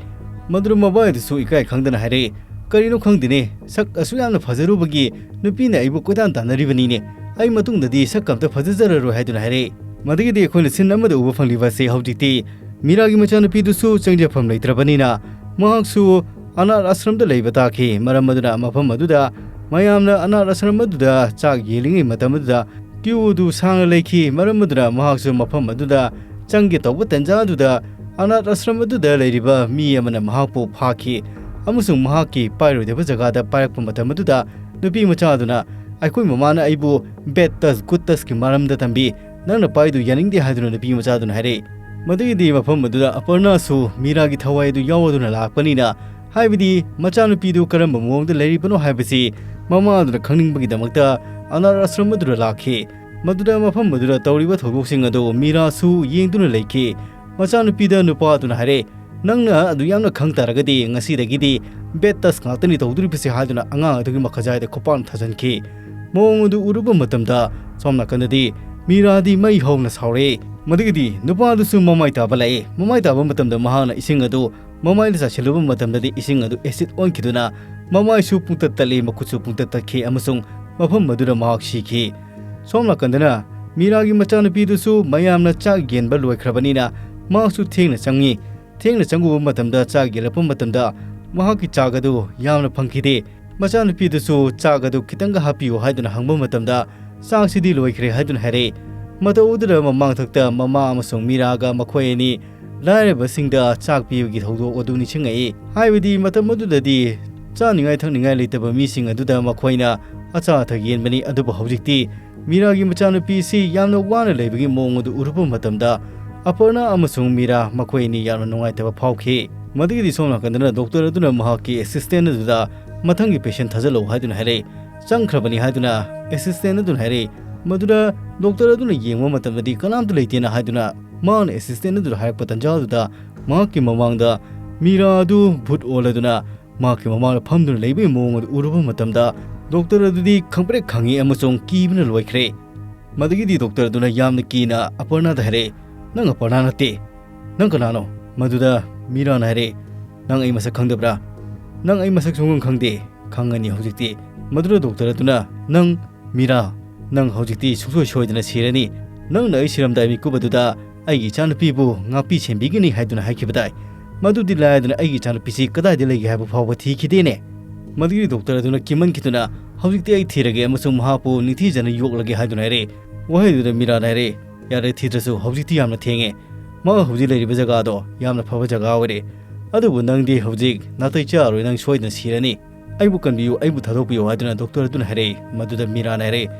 ꯃꯗꯨꯗ ꯃꯕꯥꯏ ꯑꯗꯨꯁꯨ ꯏꯀꯥꯏ ꯈꯪꯗꯅ ꯍꯥꯏꯔꯛꯏ, "ꯀꯔꯤꯅꯣ ꯈꯪꯗꯦꯅꯦ, ꯁꯛ ꯑꯁꯨꯛ ꯌꯥꯝꯅ ꯐꯖꯔꯨꯕꯒꯤ ꯅꯨꯄꯤꯅ ꯑꯩꯕꯨ ꯀꯣꯏꯇꯥꯟ ꯇꯥꯟꯅꯔꯤꯕꯅꯤꯅꯦ꯫ ꯑꯩ ꯃꯇꯨꯡꯗꯗꯤ ꯁꯛꯀ ꯑꯝꯇ ꯐꯖꯖꯔꯔꯣꯏ" ꯍꯥꯏꯗꯨꯅ ꯍꯥꯏꯔꯛꯏ꯫ ꯃꯗꯨꯒꯤꯗꯤ ꯑꯩꯈꯣꯏꯅ ꯁꯤꯟ ꯑꯃꯗ ꯎꯕ ꯐꯪꯂꯤꯕ ꯑꯁꯤ ꯍꯧꯖꯤꯛꯇꯤ ꯃꯤꯔꯥꯒꯤ ꯃꯆꯥꯅꯨꯄꯤꯗꯨꯁꯨ ꯆꯪꯖꯐꯝ ꯂꯩꯇ꯭ꯔꯕꯅꯤꯅ ꯃꯍꯥꯛꯁꯨ ꯑꯅꯥꯊ ꯑꯥꯁ꯭ꯔꯝꯗ ꯂꯩꯕ ꯇꯥꯈꯤ꯫ ꯃꯔꯝ ꯑꯗꯨꯅ ꯃꯐꯝ ꯑꯗꯨꯗ ꯃꯌꯥꯝꯅ ꯑꯅꯥꯊ ꯑꯥꯁ꯭ꯔꯝ ꯑꯗꯨꯗ ꯆꯥꯛ ꯌꯦꯜꯂꯤꯉꯩ ꯃꯇꯝ ꯑꯗꯨꯗ ꯀ꯭ꯌꯨ ꯑꯗꯨ ꯁꯥꯡꯅ ꯂꯩꯈꯤ꯫ ꯃꯔꯝ ꯑꯗꯨꯅ ꯃꯍꯥꯛꯁꯨ ꯃꯐꯝ ꯑꯗꯨꯗ ꯆꯪꯒꯦ ꯇꯧꯕ ꯇꯟꯖꯥ ꯑꯗꯨꯗ ꯑꯅꯥꯊ ꯑꯥꯁ꯭ꯔꯝ ꯑꯗꯨꯗ ꯂꯩꯔꯤꯕ ꯃꯤ ꯑꯃꯅ ꯃꯍꯥꯛꯄꯨ ꯐꯥꯈꯤ ꯑꯃꯁꯨꯡ ꯃꯍꯥꯛꯀꯤ ꯄꯥꯏꯔꯣꯏꯗꯕ ꯖꯒꯥꯗ ꯄꯥꯏꯔꯛꯄ ꯃꯇꯝ ꯑꯗꯨꯗ ꯅꯨꯄꯤ ꯃꯆꯥ ꯑꯗꯨꯅ, "ꯑꯩꯈꯣꯏ ꯃꯃꯥꯅ ꯑꯩꯕꯨ ꯕꯦꯗ ꯇꯆ, ꯒꯨꯗ ꯇꯆꯀꯤ ꯃꯔꯝꯗ ꯇꯝꯕꯤ, ꯅꯪꯅ ꯄꯥꯏꯗꯨ ꯌꯥꯅꯤꯡꯗꯦ" ꯍꯥꯏꯗꯨꯅ ꯅꯨꯄꯤ ꯃꯆꯥ ꯑꯗꯨꯅ ꯍꯥꯏꯔꯛꯏ꯫ ꯃꯗꯨꯒꯤꯗꯤ ꯃꯐꯝ ꯑꯗꯨꯗ ꯑꯄꯔꯅꯥꯁꯨ ꯃꯤꯔꯥꯒꯤ ꯊꯋꯥꯏ ꯑꯗꯨ ꯌꯥꯎꯗꯨꯅ ꯂꯥꯛꯄꯅꯤꯅ, ꯍꯥꯏꯕꯗꯤ ꯃꯆꯥꯅꯨꯄꯤꯗꯨ ꯀꯔꯝꯕ ꯃꯑꯣꯡꯗ ꯂꯩꯔꯤꯕꯅꯣ ꯍꯥꯏꯕꯁꯤ ꯃꯃꯥ ꯑꯗꯨꯅ ꯈꯪꯅꯤꯡꯕꯒꯤꯗꯃꯛꯇ ꯑꯅꯥꯊ ꯑꯥꯁ꯭ꯔꯝ ꯑꯗꯨꯗ ꯂꯥꯛꯈꯤ꯫ ꯃꯗꯨꯗ ꯃꯐꯝ ꯑꯗꯨꯗ ꯇꯧꯔꯤꯕ ꯊꯧꯗꯣꯛꯁꯤꯡ ꯑꯗꯨ ꯃꯤꯔꯥꯁꯨ ꯌꯦꯡꯗꯨꯅ ꯂꯩꯈꯤ꯫ ꯃꯆꯥꯅꯨꯄꯤꯗ ꯅꯨꯄꯥ ꯑꯗꯨꯅ ꯍꯥꯏꯔꯛꯏ, "ꯅꯪꯅ ꯑꯗꯨ ꯌꯥꯝꯅ ꯈꯪ ꯇꯥꯔꯒꯗꯤ ꯉꯁꯤꯗꯒꯤꯗꯤ bed touch ꯉꯥꯛꯇꯅꯤ ꯇꯧꯗꯣꯔꯤꯕꯁꯦ" ꯍꯥꯏꯗꯨꯅ ꯑꯉꯥꯡ ꯑꯗꯨꯒꯤ ꯃꯈꯥꯖꯥꯏꯗ ꯈꯨꯄꯥꯛꯅ ꯊꯥꯖꯤꯟꯈꯤ꯫ ꯃꯑꯣꯡ ꯑꯗꯨ ꯎꯔꯨꯕ ꯃꯇꯝꯗ ꯁꯣꯝ ꯅꯥꯀꯟꯗꯗꯤ ꯃꯤꯔꯥꯗꯤ ꯃꯩ ꯍꯧꯅ ꯁꯥꯎꯔꯛꯏ꯫ ꯃꯗꯨꯒꯤꯗꯤ ꯅꯨꯄꯥꯗꯨꯁꯨ ꯃꯃꯥꯏ ꯇꯥꯕ ꯂꯥꯛꯏ꯫ ꯃꯃꯥꯏ ꯇꯥꯕ ꯃꯇꯝꯗ ꯃꯍꯥꯛꯅ ꯏꯁꯤꯡ ꯑꯗꯨ ꯃꯃꯥꯏꯗ ꯆꯥꯏꯁꯤꯜꯂꯨꯕ ꯃꯇꯝꯗꯗꯤ ꯏꯁꯤꯡ ꯑꯗꯨ acid ꯑꯣꯟꯈꯤꯗꯨꯅ ꯃꯃꯥꯏꯁꯨ ꯄꯨꯡꯇꯠ ꯇꯠꯂꯤ, ꯃꯈꯨꯠꯁꯨ ꯄꯨꯡꯇꯠ ꯇꯠꯈꯤ ꯑꯃꯁꯨꯡ ꯃꯐꯝ ꯑꯗꯨꯗ ꯃꯍꯥꯛ ꯁꯤꯈꯤ꯫ ꯁꯣꯝ ꯅꯥꯀꯟꯗꯅ ꯃꯤꯔꯥꯒꯤ ꯃꯆꯥꯅꯨꯄꯤꯗꯨꯁꯨ ꯃꯌꯥꯝꯅ ꯆꯥꯛ ꯌꯦꯟꯕ ꯂꯣꯏꯈ꯭ꯔꯕꯅꯤꯅ ꯃꯍꯥꯛꯁꯨ ꯊꯦꯡꯅ ꯆꯪꯉꯤ꯫ ꯊꯦꯡꯅ ꯆꯪꯉꯨꯕ ꯃꯇꯝꯗ ꯆꯥꯛ ꯌꯦꯜꯂꯛꯄ ꯃꯇꯝꯗ ꯃꯍꯥꯛꯀꯤ ꯆꯥꯛ ꯑꯗꯨ ꯌꯥꯝꯅ ꯐꯪꯈꯤꯗꯦ꯫ ꯃꯆꯥꯅꯨꯄꯤꯗꯨꯁꯨ ꯆꯥꯛ ꯑꯗꯨ ꯈꯤꯇꯪꯒ ꯍꯥꯞꯄꯤꯌꯨ ꯍꯥꯏꯗꯨꯅ ꯍꯪꯕ ꯃꯇꯝꯗ ꯆꯥꯛꯁꯤꯗꯤ ꯂꯣꯏꯈ꯭ꯔꯦ ꯍꯥꯏꯗꯨꯅ ꯍꯥꯏꯔꯛꯏ꯫ ꯃꯇꯧ ꯑꯗꯨꯗ ꯃꯃꯥꯡꯊꯛꯇ ꯃꯃꯥ ꯑꯃꯁꯨꯡ ꯃꯤꯔꯥꯒ ꯃꯈꯣꯏ ꯑꯅꯤ ꯂꯥꯏꯔꯕꯁꯤꯡꯗ ꯆꯥꯛ ꯄꯤꯕꯒꯤ ꯊꯧꯗꯣꯛ ꯑꯗꯨ ꯅꯤꯡꯁꯤꯡꯉꯛꯏ꯫ ꯍꯥꯏꯕꯗꯤ ꯃꯇꯝ ꯑꯗꯨꯗꯗꯤ ꯆꯥꯅꯤꯡꯉꯥꯏ ꯊꯛꯅꯤꯡꯉꯥꯏ ꯂꯩꯇꯕ ꯃꯤꯁꯤꯡ ꯑꯗꯨꯗ ꯃꯈꯣꯏꯅ ꯑꯆꯥ ꯑꯊꯛ ꯌꯦꯟꯕꯅꯤ꯫ ꯑꯗꯨꯕꯨ ꯍꯧꯖꯤꯛꯇꯤ ꯃꯤꯔꯥꯒꯤ ꯃꯆꯥꯅꯨꯄꯤ ꯑꯁꯤ ꯌꯥꯝꯅ ꯋꯥꯅ ꯂꯩꯕꯒꯤ ꯃꯑꯣꯡ ꯑꯗꯨ ꯎꯔꯨꯕ ꯃꯇꯝꯗ ꯑꯄꯔꯅꯥ ꯑꯃꯁꯨꯡ ꯃꯤꯔꯥ ꯃꯈꯣꯏ ꯑꯅꯤ ꯌꯥꯝꯅ ꯅꯨꯡꯉꯥꯏꯇꯕ ꯐꯥꯎꯈꯤ꯫ ꯃꯗꯨꯒꯤꯗꯤ ꯁꯣꯝ ꯅꯥꯀꯟꯗꯅ ꯗꯣꯛꯇꯔ ꯑꯗꯨꯅ ꯃꯍꯥꯛꯀꯤ assistant ꯑꯗꯨꯗ ꯃꯊꯪꯒꯤ patient ꯊꯥꯖꯤꯜꯂꯛꯎ ꯍꯥꯏꯗꯨꯅ ꯍꯥꯏꯔꯛꯏ꯫ ꯆꯪꯈ꯭ꯔꯕꯅꯤ ꯍꯥꯏꯗꯨꯅ assistant ꯑꯗꯨꯅ ꯍꯥꯏꯔꯛꯏ꯫ ꯃꯗꯨꯗ ꯗꯣꯛꯇꯔ ꯑꯗꯨꯅ ꯌꯦꯡꯕ ꯃꯇꯝꯗꯗꯤ ꯀꯅꯥꯝꯇ ꯂꯩꯇꯦꯅ ꯍꯥꯏꯗꯨꯅ ꯃꯍꯥꯛꯅ assistant ꯑꯗꯨꯗ ꯍꯥꯏꯔꯛꯄ ꯇꯥꯟꯖꯥꯗꯨꯗ ꯃꯍꯥꯛꯀꯤ ꯃꯃꯥꯡꯗ ꯃꯤꯔꯥ ꯑꯗꯨ ꯚꯨꯠ ꯑꯣꯜꯂꯗꯨꯅ ꯃꯍꯥꯛꯀꯤ ꯃꯃꯥꯡꯗ ꯐꯝꯗꯨꯅ ꯂꯩꯕꯒꯤ ꯃꯑꯣꯡ ꯑꯗꯨ ꯎꯔꯨꯕ ꯃꯇꯝꯗ ꯗꯣꯛꯇꯔ ꯑꯗꯨꯗꯤ ꯈꯪꯄ꯭ꯔꯦꯛ ꯈꯪꯉꯤ ꯑꯃꯁꯨꯡ ꯀꯤꯕꯅ ꯂꯣꯏꯈ꯭ꯔꯦ꯫ ꯃꯗꯨꯒꯤꯗꯤ ꯗꯣꯛꯇꯔ ꯑꯗꯨꯅ ꯌꯥꯝꯅ ꯀꯤꯅ ꯑꯄꯔꯅꯥꯗ ꯍꯥꯏꯔꯛꯏ, "ꯅꯪ ꯑꯄꯔꯅꯥ ꯅꯠꯇꯦ꯫ ꯅꯪ ꯀꯅꯥꯅꯣ?" ꯃꯗꯨꯗ ꯃꯤꯔꯥꯅ ꯍꯥꯏꯔꯛꯏ, "ꯅꯪ ꯑꯩ ꯃꯁꯛ ꯈꯪꯗꯕ꯭ꯔꯥ?" "ꯅꯪ ꯑꯩ ꯃꯁꯛ ꯁꯨꯡꯈꯪ ꯈꯪꯗꯦ꯫ ꯈꯪꯉꯅꯤ ꯍꯧꯖꯤꯛꯇꯤ꯫" ꯃꯗꯨꯗ ꯗꯣꯛꯇꯔ ꯑꯗꯨꯅ, "ꯅꯪ ꯃꯤꯔꯥ, ꯅꯪ ꯍꯧꯖꯤꯛꯇꯤ ꯁꯨꯡꯁꯣꯏ ꯁꯣꯏꯗꯅ ꯁꯤꯔꯅꯤ꯫ ꯅꯪꯅ ꯑꯩ ꯁꯤꯔꯝꯗꯥꯏ ꯃꯤꯀꯨꯞ ꯑꯗꯨꯗ ꯑꯩꯒꯤ ꯏꯆꯥꯅꯨꯄꯤꯕꯨ ꯉꯥꯛꯄꯤ ꯁꯦꯟꯕꯤꯒꯅꯤ ꯍꯥꯏꯗꯨꯅ ꯍꯥꯏꯈꯤꯕꯗꯥꯏ? ꯃꯗꯨꯗꯤ ꯂꯥꯏꯗꯅ ꯑꯩꯒꯤ ꯏꯆꯥꯅꯨꯄꯤꯁꯤ ꯀꯗꯥꯏꯗ ꯂꯩꯒꯦ ꯍꯥꯏꯕ ꯐꯥꯎꯕ ꯊꯤꯈꯤꯗꯦꯅꯦ꯫" ꯃꯗꯨꯒꯤ ꯗꯣꯛꯇꯔ ꯑꯗꯨꯅ ꯀꯤꯃꯟꯈꯤꯗꯨꯅ, "ꯍꯧꯖꯤꯛꯇꯤ ꯑꯩ ꯊꯤꯔꯒꯦ ꯑꯃꯁꯨꯡ ꯃꯍꯥꯛꯄꯨ ꯅꯤꯡꯊꯤꯖꯅ ꯌꯣꯛꯂꯒꯦ" ꯍꯥꯏꯗꯨꯅ ꯍꯥꯏꯔꯛꯏ꯫ ꯋꯥꯍꯩꯗꯨꯗ ꯃꯤꯔꯥꯅ ꯍꯥꯏꯔꯛꯏ, "ꯌꯥꯔꯦ, ꯊꯤꯗ꯭ꯔꯁꯨ, ꯍꯧꯖꯤꯛꯇꯤ ꯌꯥꯝꯅ ꯊꯦꯡꯉꯦ꯫ ꯃꯍꯥꯛ ꯍꯧꯖꯤꯛ ꯂꯩꯔꯤꯕ ꯖꯒꯥ ꯑꯗꯣ ꯌꯥꯝꯅ ꯐꯕ ꯖꯒꯥ ꯑꯣꯏꯔꯦ꯫ ꯑꯗꯨꯕꯨ ꯅꯪꯗꯤ ꯍꯧꯖꯤꯛ ꯅꯥꯇꯩ ꯆꯥꯔꯣꯏ, ꯅꯪ ꯁꯣꯏꯗꯅ ꯁꯤꯔꯅꯤ꯫ ꯑꯩꯕꯨ ꯀꯟꯕꯤꯌꯨ, ꯑꯩꯕꯨ ꯊꯥꯗꯣꯛꯄꯤꯌꯨ" ꯍꯥꯏꯗꯨꯅ ꯗꯣꯛꯇꯔ ꯑꯗꯨꯅ ꯍꯥꯏꯔꯛꯏ꯫ ꯃꯗꯨꯗ ꯃꯤꯔꯥꯅ ꯍꯥꯏꯔꯛꯏ,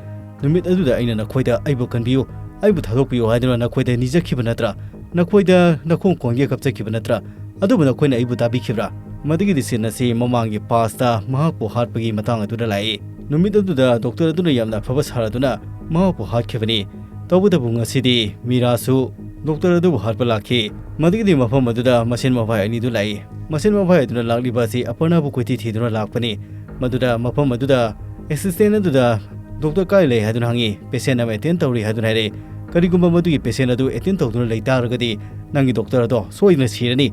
"ꯅꯨꯃꯤꯠ ꯑꯗꯨꯗ ꯑꯩꯅ ꯅꯈꯣꯏꯗ 'ꯑꯩꯕꯨ ꯀꯟꯕꯤꯌꯨ, ꯑꯩꯕꯨ ꯊꯥꯗꯣꯛꯄꯤꯌꯨ' ꯍꯥꯏꯗꯨꯅ ꯅꯈꯣꯏꯗ ꯅꯤꯖꯈꯤꯕ ꯅꯠꯇ꯭ꯔꯥ? ꯅꯈꯣꯏꯗ ꯅꯈꯣꯡ ꯀꯣꯟꯒꯦ ꯀꯞꯆꯈꯤꯕ ꯅꯠꯇ꯭ꯔꯥ? ꯑꯗꯨꯕꯨ ꯅꯈꯣꯏꯅ ꯑꯩꯕꯨ ꯇꯥꯕꯤꯈꯤꯕ꯭ꯔꯥ?" ꯃꯗꯨꯒꯤꯗꯤ scene ꯑꯁꯤ ꯃꯃꯥꯡꯒꯤ past ꯇ ꯃꯍꯥꯛꯄꯨ ꯍꯥꯠꯄꯒꯤ ꯃꯇꯥꯡ ꯑꯗꯨꯗ ꯂꯥꯛꯏ꯫ ꯅꯨꯃꯤꯠ ꯑꯗꯨꯗ ꯗꯣꯛꯇꯔ ꯑꯗꯨꯅ ꯌꯥꯝꯅ ꯑꯐꯕ ꯁꯥꯔꯗꯨꯅ ꯃꯍꯥꯛꯄꯨ ꯍꯥꯠꯈꯤꯕꯅꯤ꯫ ꯇꯧꯕꯇꯕꯨ ꯉꯁꯤꯗꯤ ꯃꯤꯔꯥꯁꯨ ꯗꯣꯛꯇꯔ ꯑꯗꯨꯕꯨ ꯍꯥꯠꯄ ꯂꯥꯛꯈꯤ꯫ ꯃꯗꯨꯒꯤꯗꯤ ꯃꯐꯝ ꯑꯗꯨꯗ ꯃꯁꯦꯟ ꯃꯚꯥꯏ ꯑꯅꯤꯗꯨ ꯂꯥꯛꯏ꯫ ꯃꯁꯦꯟ ꯃꯚꯥꯏ ꯑꯗꯨꯅ ꯂꯥꯛꯂꯤꯕ ꯑꯁꯤ ꯑꯄꯔꯅꯥꯕꯨ ꯀꯣꯏꯊꯤ ꯊꯤꯗꯨꯅ ꯂꯥꯛꯄꯅꯤ꯫ ꯃꯗꯨꯗ ꯃꯐꯝ ꯑꯗꯨꯗ assistant ꯑꯗꯨꯗ ꯗꯣꯛꯇꯔ ꯀꯥꯏ ꯂꯩ ꯍꯥꯏꯗꯨꯅ ꯍꯪꯉꯤ꯫ Patient ꯑꯃ attend ꯇꯧꯔꯤ ꯍꯥꯏꯗꯨꯅ ꯍꯥꯏꯔꯛꯏ꯫ ꯀꯔꯤꯒꯨꯝꯕ ꯃꯗꯨꯒꯤ patient ꯑꯗꯨ attend ꯇꯧꯗꯨꯅ ꯂꯩ ꯇꯥꯔꯒꯗꯤ ꯅꯪꯒꯤ ꯗꯣꯛꯇꯔ ꯑꯗꯣ ꯁꯣꯏꯗꯅ ꯁꯤꯔꯅꯤ꯫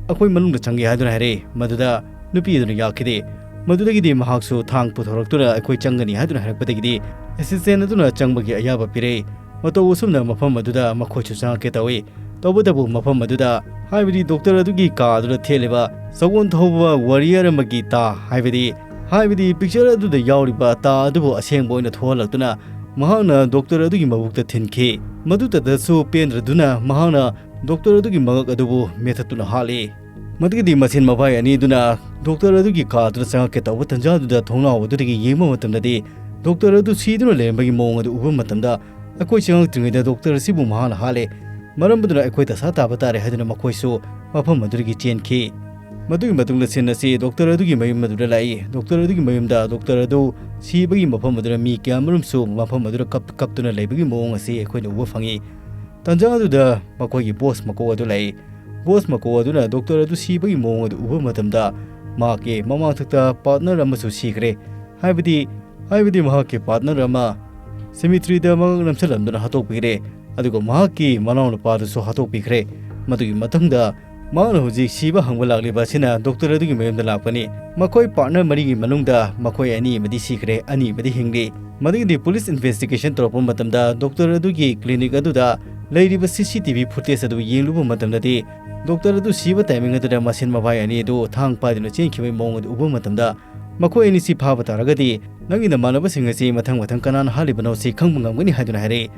ꯑꯩꯈꯣꯏ ꯃꯅꯨꯡꯗ ꯆꯪꯒꯦ ꯍꯥꯏꯗꯨꯅ ꯍꯥꯏꯔꯛꯏ꯫ ꯃꯗꯨꯗ ꯅꯨꯄꯤ ꯑꯗꯨꯅ ꯌꯥꯈꯤꯗꯦ꯫ ꯃꯗꯨꯗꯒꯤꯗꯤ ꯃꯍꯥꯛꯁꯨ ꯊꯥꯡ ꯄꯨꯊꯣꯔꯛꯇꯨꯅ ꯑꯩꯈꯣꯏ ꯆꯪꯒꯅꯤ ꯍꯥꯏꯗꯨꯅ ꯍꯥꯏꯔꯛꯄꯗꯒꯤꯗꯤ assistant ꯑꯗꯨꯅ ꯆꯪꯕꯒꯤ ꯑꯌꯥꯕ ꯄꯤꯔꯛꯏ꯫ ꯃꯇꯧ ꯑꯁꯨꯝꯅ ꯃꯐꯝ ꯑꯗꯨꯗ ꯃꯈꯣꯏꯁꯨ ꯆꯪꯉꯛꯀꯦ ꯇꯧꯏ꯫ ꯇꯧꯕꯇꯕꯨ ꯃꯐꯝ ꯑꯗꯨꯗ, ꯍꯥꯏꯕꯗꯤ ꯗꯣꯛꯇꯔ ꯑꯗꯨꯒꯤ ꯀꯥ ꯑꯗꯨꯗ ꯊꯦꯠꯂꯤꯕ ꯁꯒꯣꯜ ꯊꯧꯕ warrior ꯑꯃꯒꯤ ꯇꯥ, ꯍꯥꯏꯕꯗꯤ, ꯍꯥꯏꯕꯗꯤ picture ꯑꯗꯨꯗ ꯌꯥꯎꯔꯤꯕ ꯇꯥ ꯑꯗꯨꯕꯨ ꯑꯁꯦꯡꯕ ꯑꯣꯏꯅ ꯊꯣꯛꯍꯜꯂꯛꯇꯨꯅ ꯃꯍꯥꯛꯅ ꯗꯣꯛꯇꯔ ꯑꯗꯨꯒꯤ ꯃꯕꯨꯛꯇ ꯊꯤꯟꯈꯤ꯫ ꯃꯗꯨꯇꯗꯁꯨ ꯄꯦꯟꯗ꯭ꯔꯗꯨꯅ ꯃꯍꯥꯛꯅ ꯗꯣꯛꯇꯔ ꯑꯗꯨꯒꯤ ꯃꯉꯛ ꯑꯗꯨꯕꯨ ꯃꯦꯊꯠꯇꯨꯅ ꯍꯥꯠꯂꯤ꯫ ꯃꯗꯨꯒꯤꯗꯤ ꯃꯁꯦꯟ ꯃꯚꯥꯏ ꯑꯅꯤꯗꯨꯅ ꯗꯣꯛꯇꯔ ꯑꯗꯨꯒꯤ ꯀꯥ ꯑꯗꯨꯗ ꯆꯪꯉꯛꯀꯦ ꯇꯧꯕ ꯇꯟꯖꯥꯗꯨꯗ ꯊꯣꯡꯅꯥꯎ ꯑꯗꯨꯗꯒꯤ ꯌꯦꯡꯕ ꯃꯇꯝꯗꯗꯤ ꯗꯣꯛꯇꯔ ꯑꯗꯨ ꯁꯤꯗꯨꯅ ꯂꯩꯔꯝꯕꯒꯤ ꯃꯑꯣꯡ ꯑꯗꯨ ꯎꯕ ꯃꯇꯝꯗ ꯑꯩꯈꯣꯏ ꯆꯪꯉꯛꯇ꯭ꯔꯤꯉꯩꯗ ꯗꯣꯛꯇꯔ ꯑꯁꯤꯕꯨ ꯃꯍꯥꯛꯅ ꯍꯥꯠꯂꯦ꯫ ꯃꯔꯝ ꯑꯗꯨꯅ ꯑꯩꯈꯣꯏ ꯗꯁꯥ ꯇꯥꯕ ꯇꯥꯔꯦ ꯍꯥꯏꯗꯨꯅ ꯃꯈꯣꯏꯁꯨ ꯃꯐꯝ ꯑꯗꯨꯗꯒꯤ ꯆꯦꯟꯈꯤ꯫ ꯃꯗꯨꯒꯤ ꯃꯇꯨꯡꯗ scene ꯑꯁꯤ ꯗꯣꯛꯇꯔ ꯑꯗꯨꯒꯤ ꯃꯌꯨꯝ ꯑꯗꯨꯗ ꯂꯥꯛꯏ꯫ ꯗꯣꯛꯇꯔ ꯑꯗꯨꯒꯤ ꯃꯌꯨꯝꯗ ꯗꯣꯛꯇꯔ ꯑꯗꯨ ꯁꯤꯕꯒꯤ ꯃꯐꯝ ꯑꯗꯨꯗ ꯃꯤ ꯀꯌꯥꯃꯔꯨꯝꯁꯨ ꯃꯐꯝ ꯑꯗꯨꯗ ꯀꯞ-, ꯀꯞꯇꯨꯅ ꯂꯩꯕꯒꯤ ꯃꯑꯣꯡ ꯑꯁꯤ ꯑꯩꯈꯣꯏꯅ ꯎꯕ ꯐꯪꯉꯤ꯫ ꯇꯟꯖꯥ ꯑꯗꯨꯗ ꯃꯈꯣꯏꯒꯤ boss ꯃꯀꯣꯛ ꯑꯗꯨ ꯂꯥꯛꯏ꯫ Boss ꯃꯀꯣꯛ ꯑꯗꯨꯅ ꯗꯣꯛꯇꯔ ꯑꯗꯨ ꯁꯤꯕꯒꯤ ꯃꯑꯣꯡ ꯑꯗꯨ ꯎꯕ ꯃꯇꯝꯗ ꯃꯍꯥꯛꯀꯤ ꯃꯃꯥꯡꯊꯛꯇ partner ꯑꯃꯁꯨ ꯁꯤꯈ꯭ꯔꯦ꯫ ꯍꯥꯏꯕꯗꯤ, ꯍꯥꯏꯕꯗꯤ ꯃꯍꯥꯛꯀꯤ partner ꯑꯃ cemeteryꯗ ꯃꯉꯛ ꯅꯝꯁꯤꯜꯂꯝꯗꯨꯅ ꯍꯥꯠꯇꯣꯛꯄꯤꯈ꯭ꯔꯦ꯫ ꯑꯗꯨꯒ ꯃꯍꯥꯛꯀꯤ ꯃꯅꯥꯎꯅꯨꯄꯥꯗꯨꯁꯨ ꯍꯥꯠꯇꯣꯛꯄꯤꯈ꯭ꯔꯦ꯫ ꯃꯗꯨꯒꯤ ꯃꯊꯪꯗ ꯃꯍꯥꯛꯅ ꯍꯧꯖꯤꯛ ꯁꯤꯕ ꯍꯪꯕ ꯂꯥꯛꯂꯤꯕ ꯑꯁꯤꯅ ꯗꯣꯛꯇꯔ ꯑꯗꯨꯒꯤ ꯃꯌꯨꯝꯗ ꯂꯥꯛꯄꯅꯤ꯫ ꯃꯈꯣꯏ partner ꯃꯔꯤꯒꯤ ꯃꯅꯨꯡꯗ ꯃꯈꯣꯏ ꯑꯅꯤ ꯑꯃꯗꯤ ꯁꯤꯈ꯭ꯔꯦ, ꯑꯅꯤ ꯑꯃꯗꯤ ꯍꯤꯡꯂꯤ꯫ ꯃꯗꯨꯒꯤꯗꯤ police investigation ꯇꯧꯔꯛꯄ ꯃꯇꯝꯗ ꯗꯣꯛꯇꯔ ꯑꯗꯨꯒꯤ clinic ꯑꯗꯨꯗ ꯂꯩꯔꯤꯕ CCTV footage ꯑꯗꯨ ꯌꯦꯡꯂꯨꯕ ꯃꯇꯝꯗꯗꯤ ꯗꯣꯛꯇꯔ ꯑꯗꯨ ꯁꯤꯕ timing ꯑꯗꯨꯗ ꯃꯁꯦꯟ ꯃꯕꯥꯏ ꯑꯅꯤ ꯑꯗꯨ ꯊꯥꯡ ꯄꯥꯏꯗꯨꯅ ꯆꯦꯟꯈꯤꯕꯒꯤ ꯃꯑꯣꯡ ꯑꯗꯨ ꯎꯕ ꯃꯇꯝꯗ ꯃꯈꯣꯏ ꯑꯅꯤ ꯁꯤ ꯐꯥꯕ ꯇꯥꯔꯒꯗꯤ ꯅꯪꯒꯤ ꯅꯃꯥꯟꯅꯕꯁꯤꯡ ꯑꯁꯤ ꯃꯊꯪ ꯃꯊꯪ ꯀꯅꯥꯅ ꯍꯥꯠꯂꯤꯕꯅꯣ ꯁꯤ ꯈꯪꯕ ꯉꯝꯒꯅꯤ ꯍꯥꯏꯗꯨꯅ ꯍꯥꯏꯔꯛꯏ꯫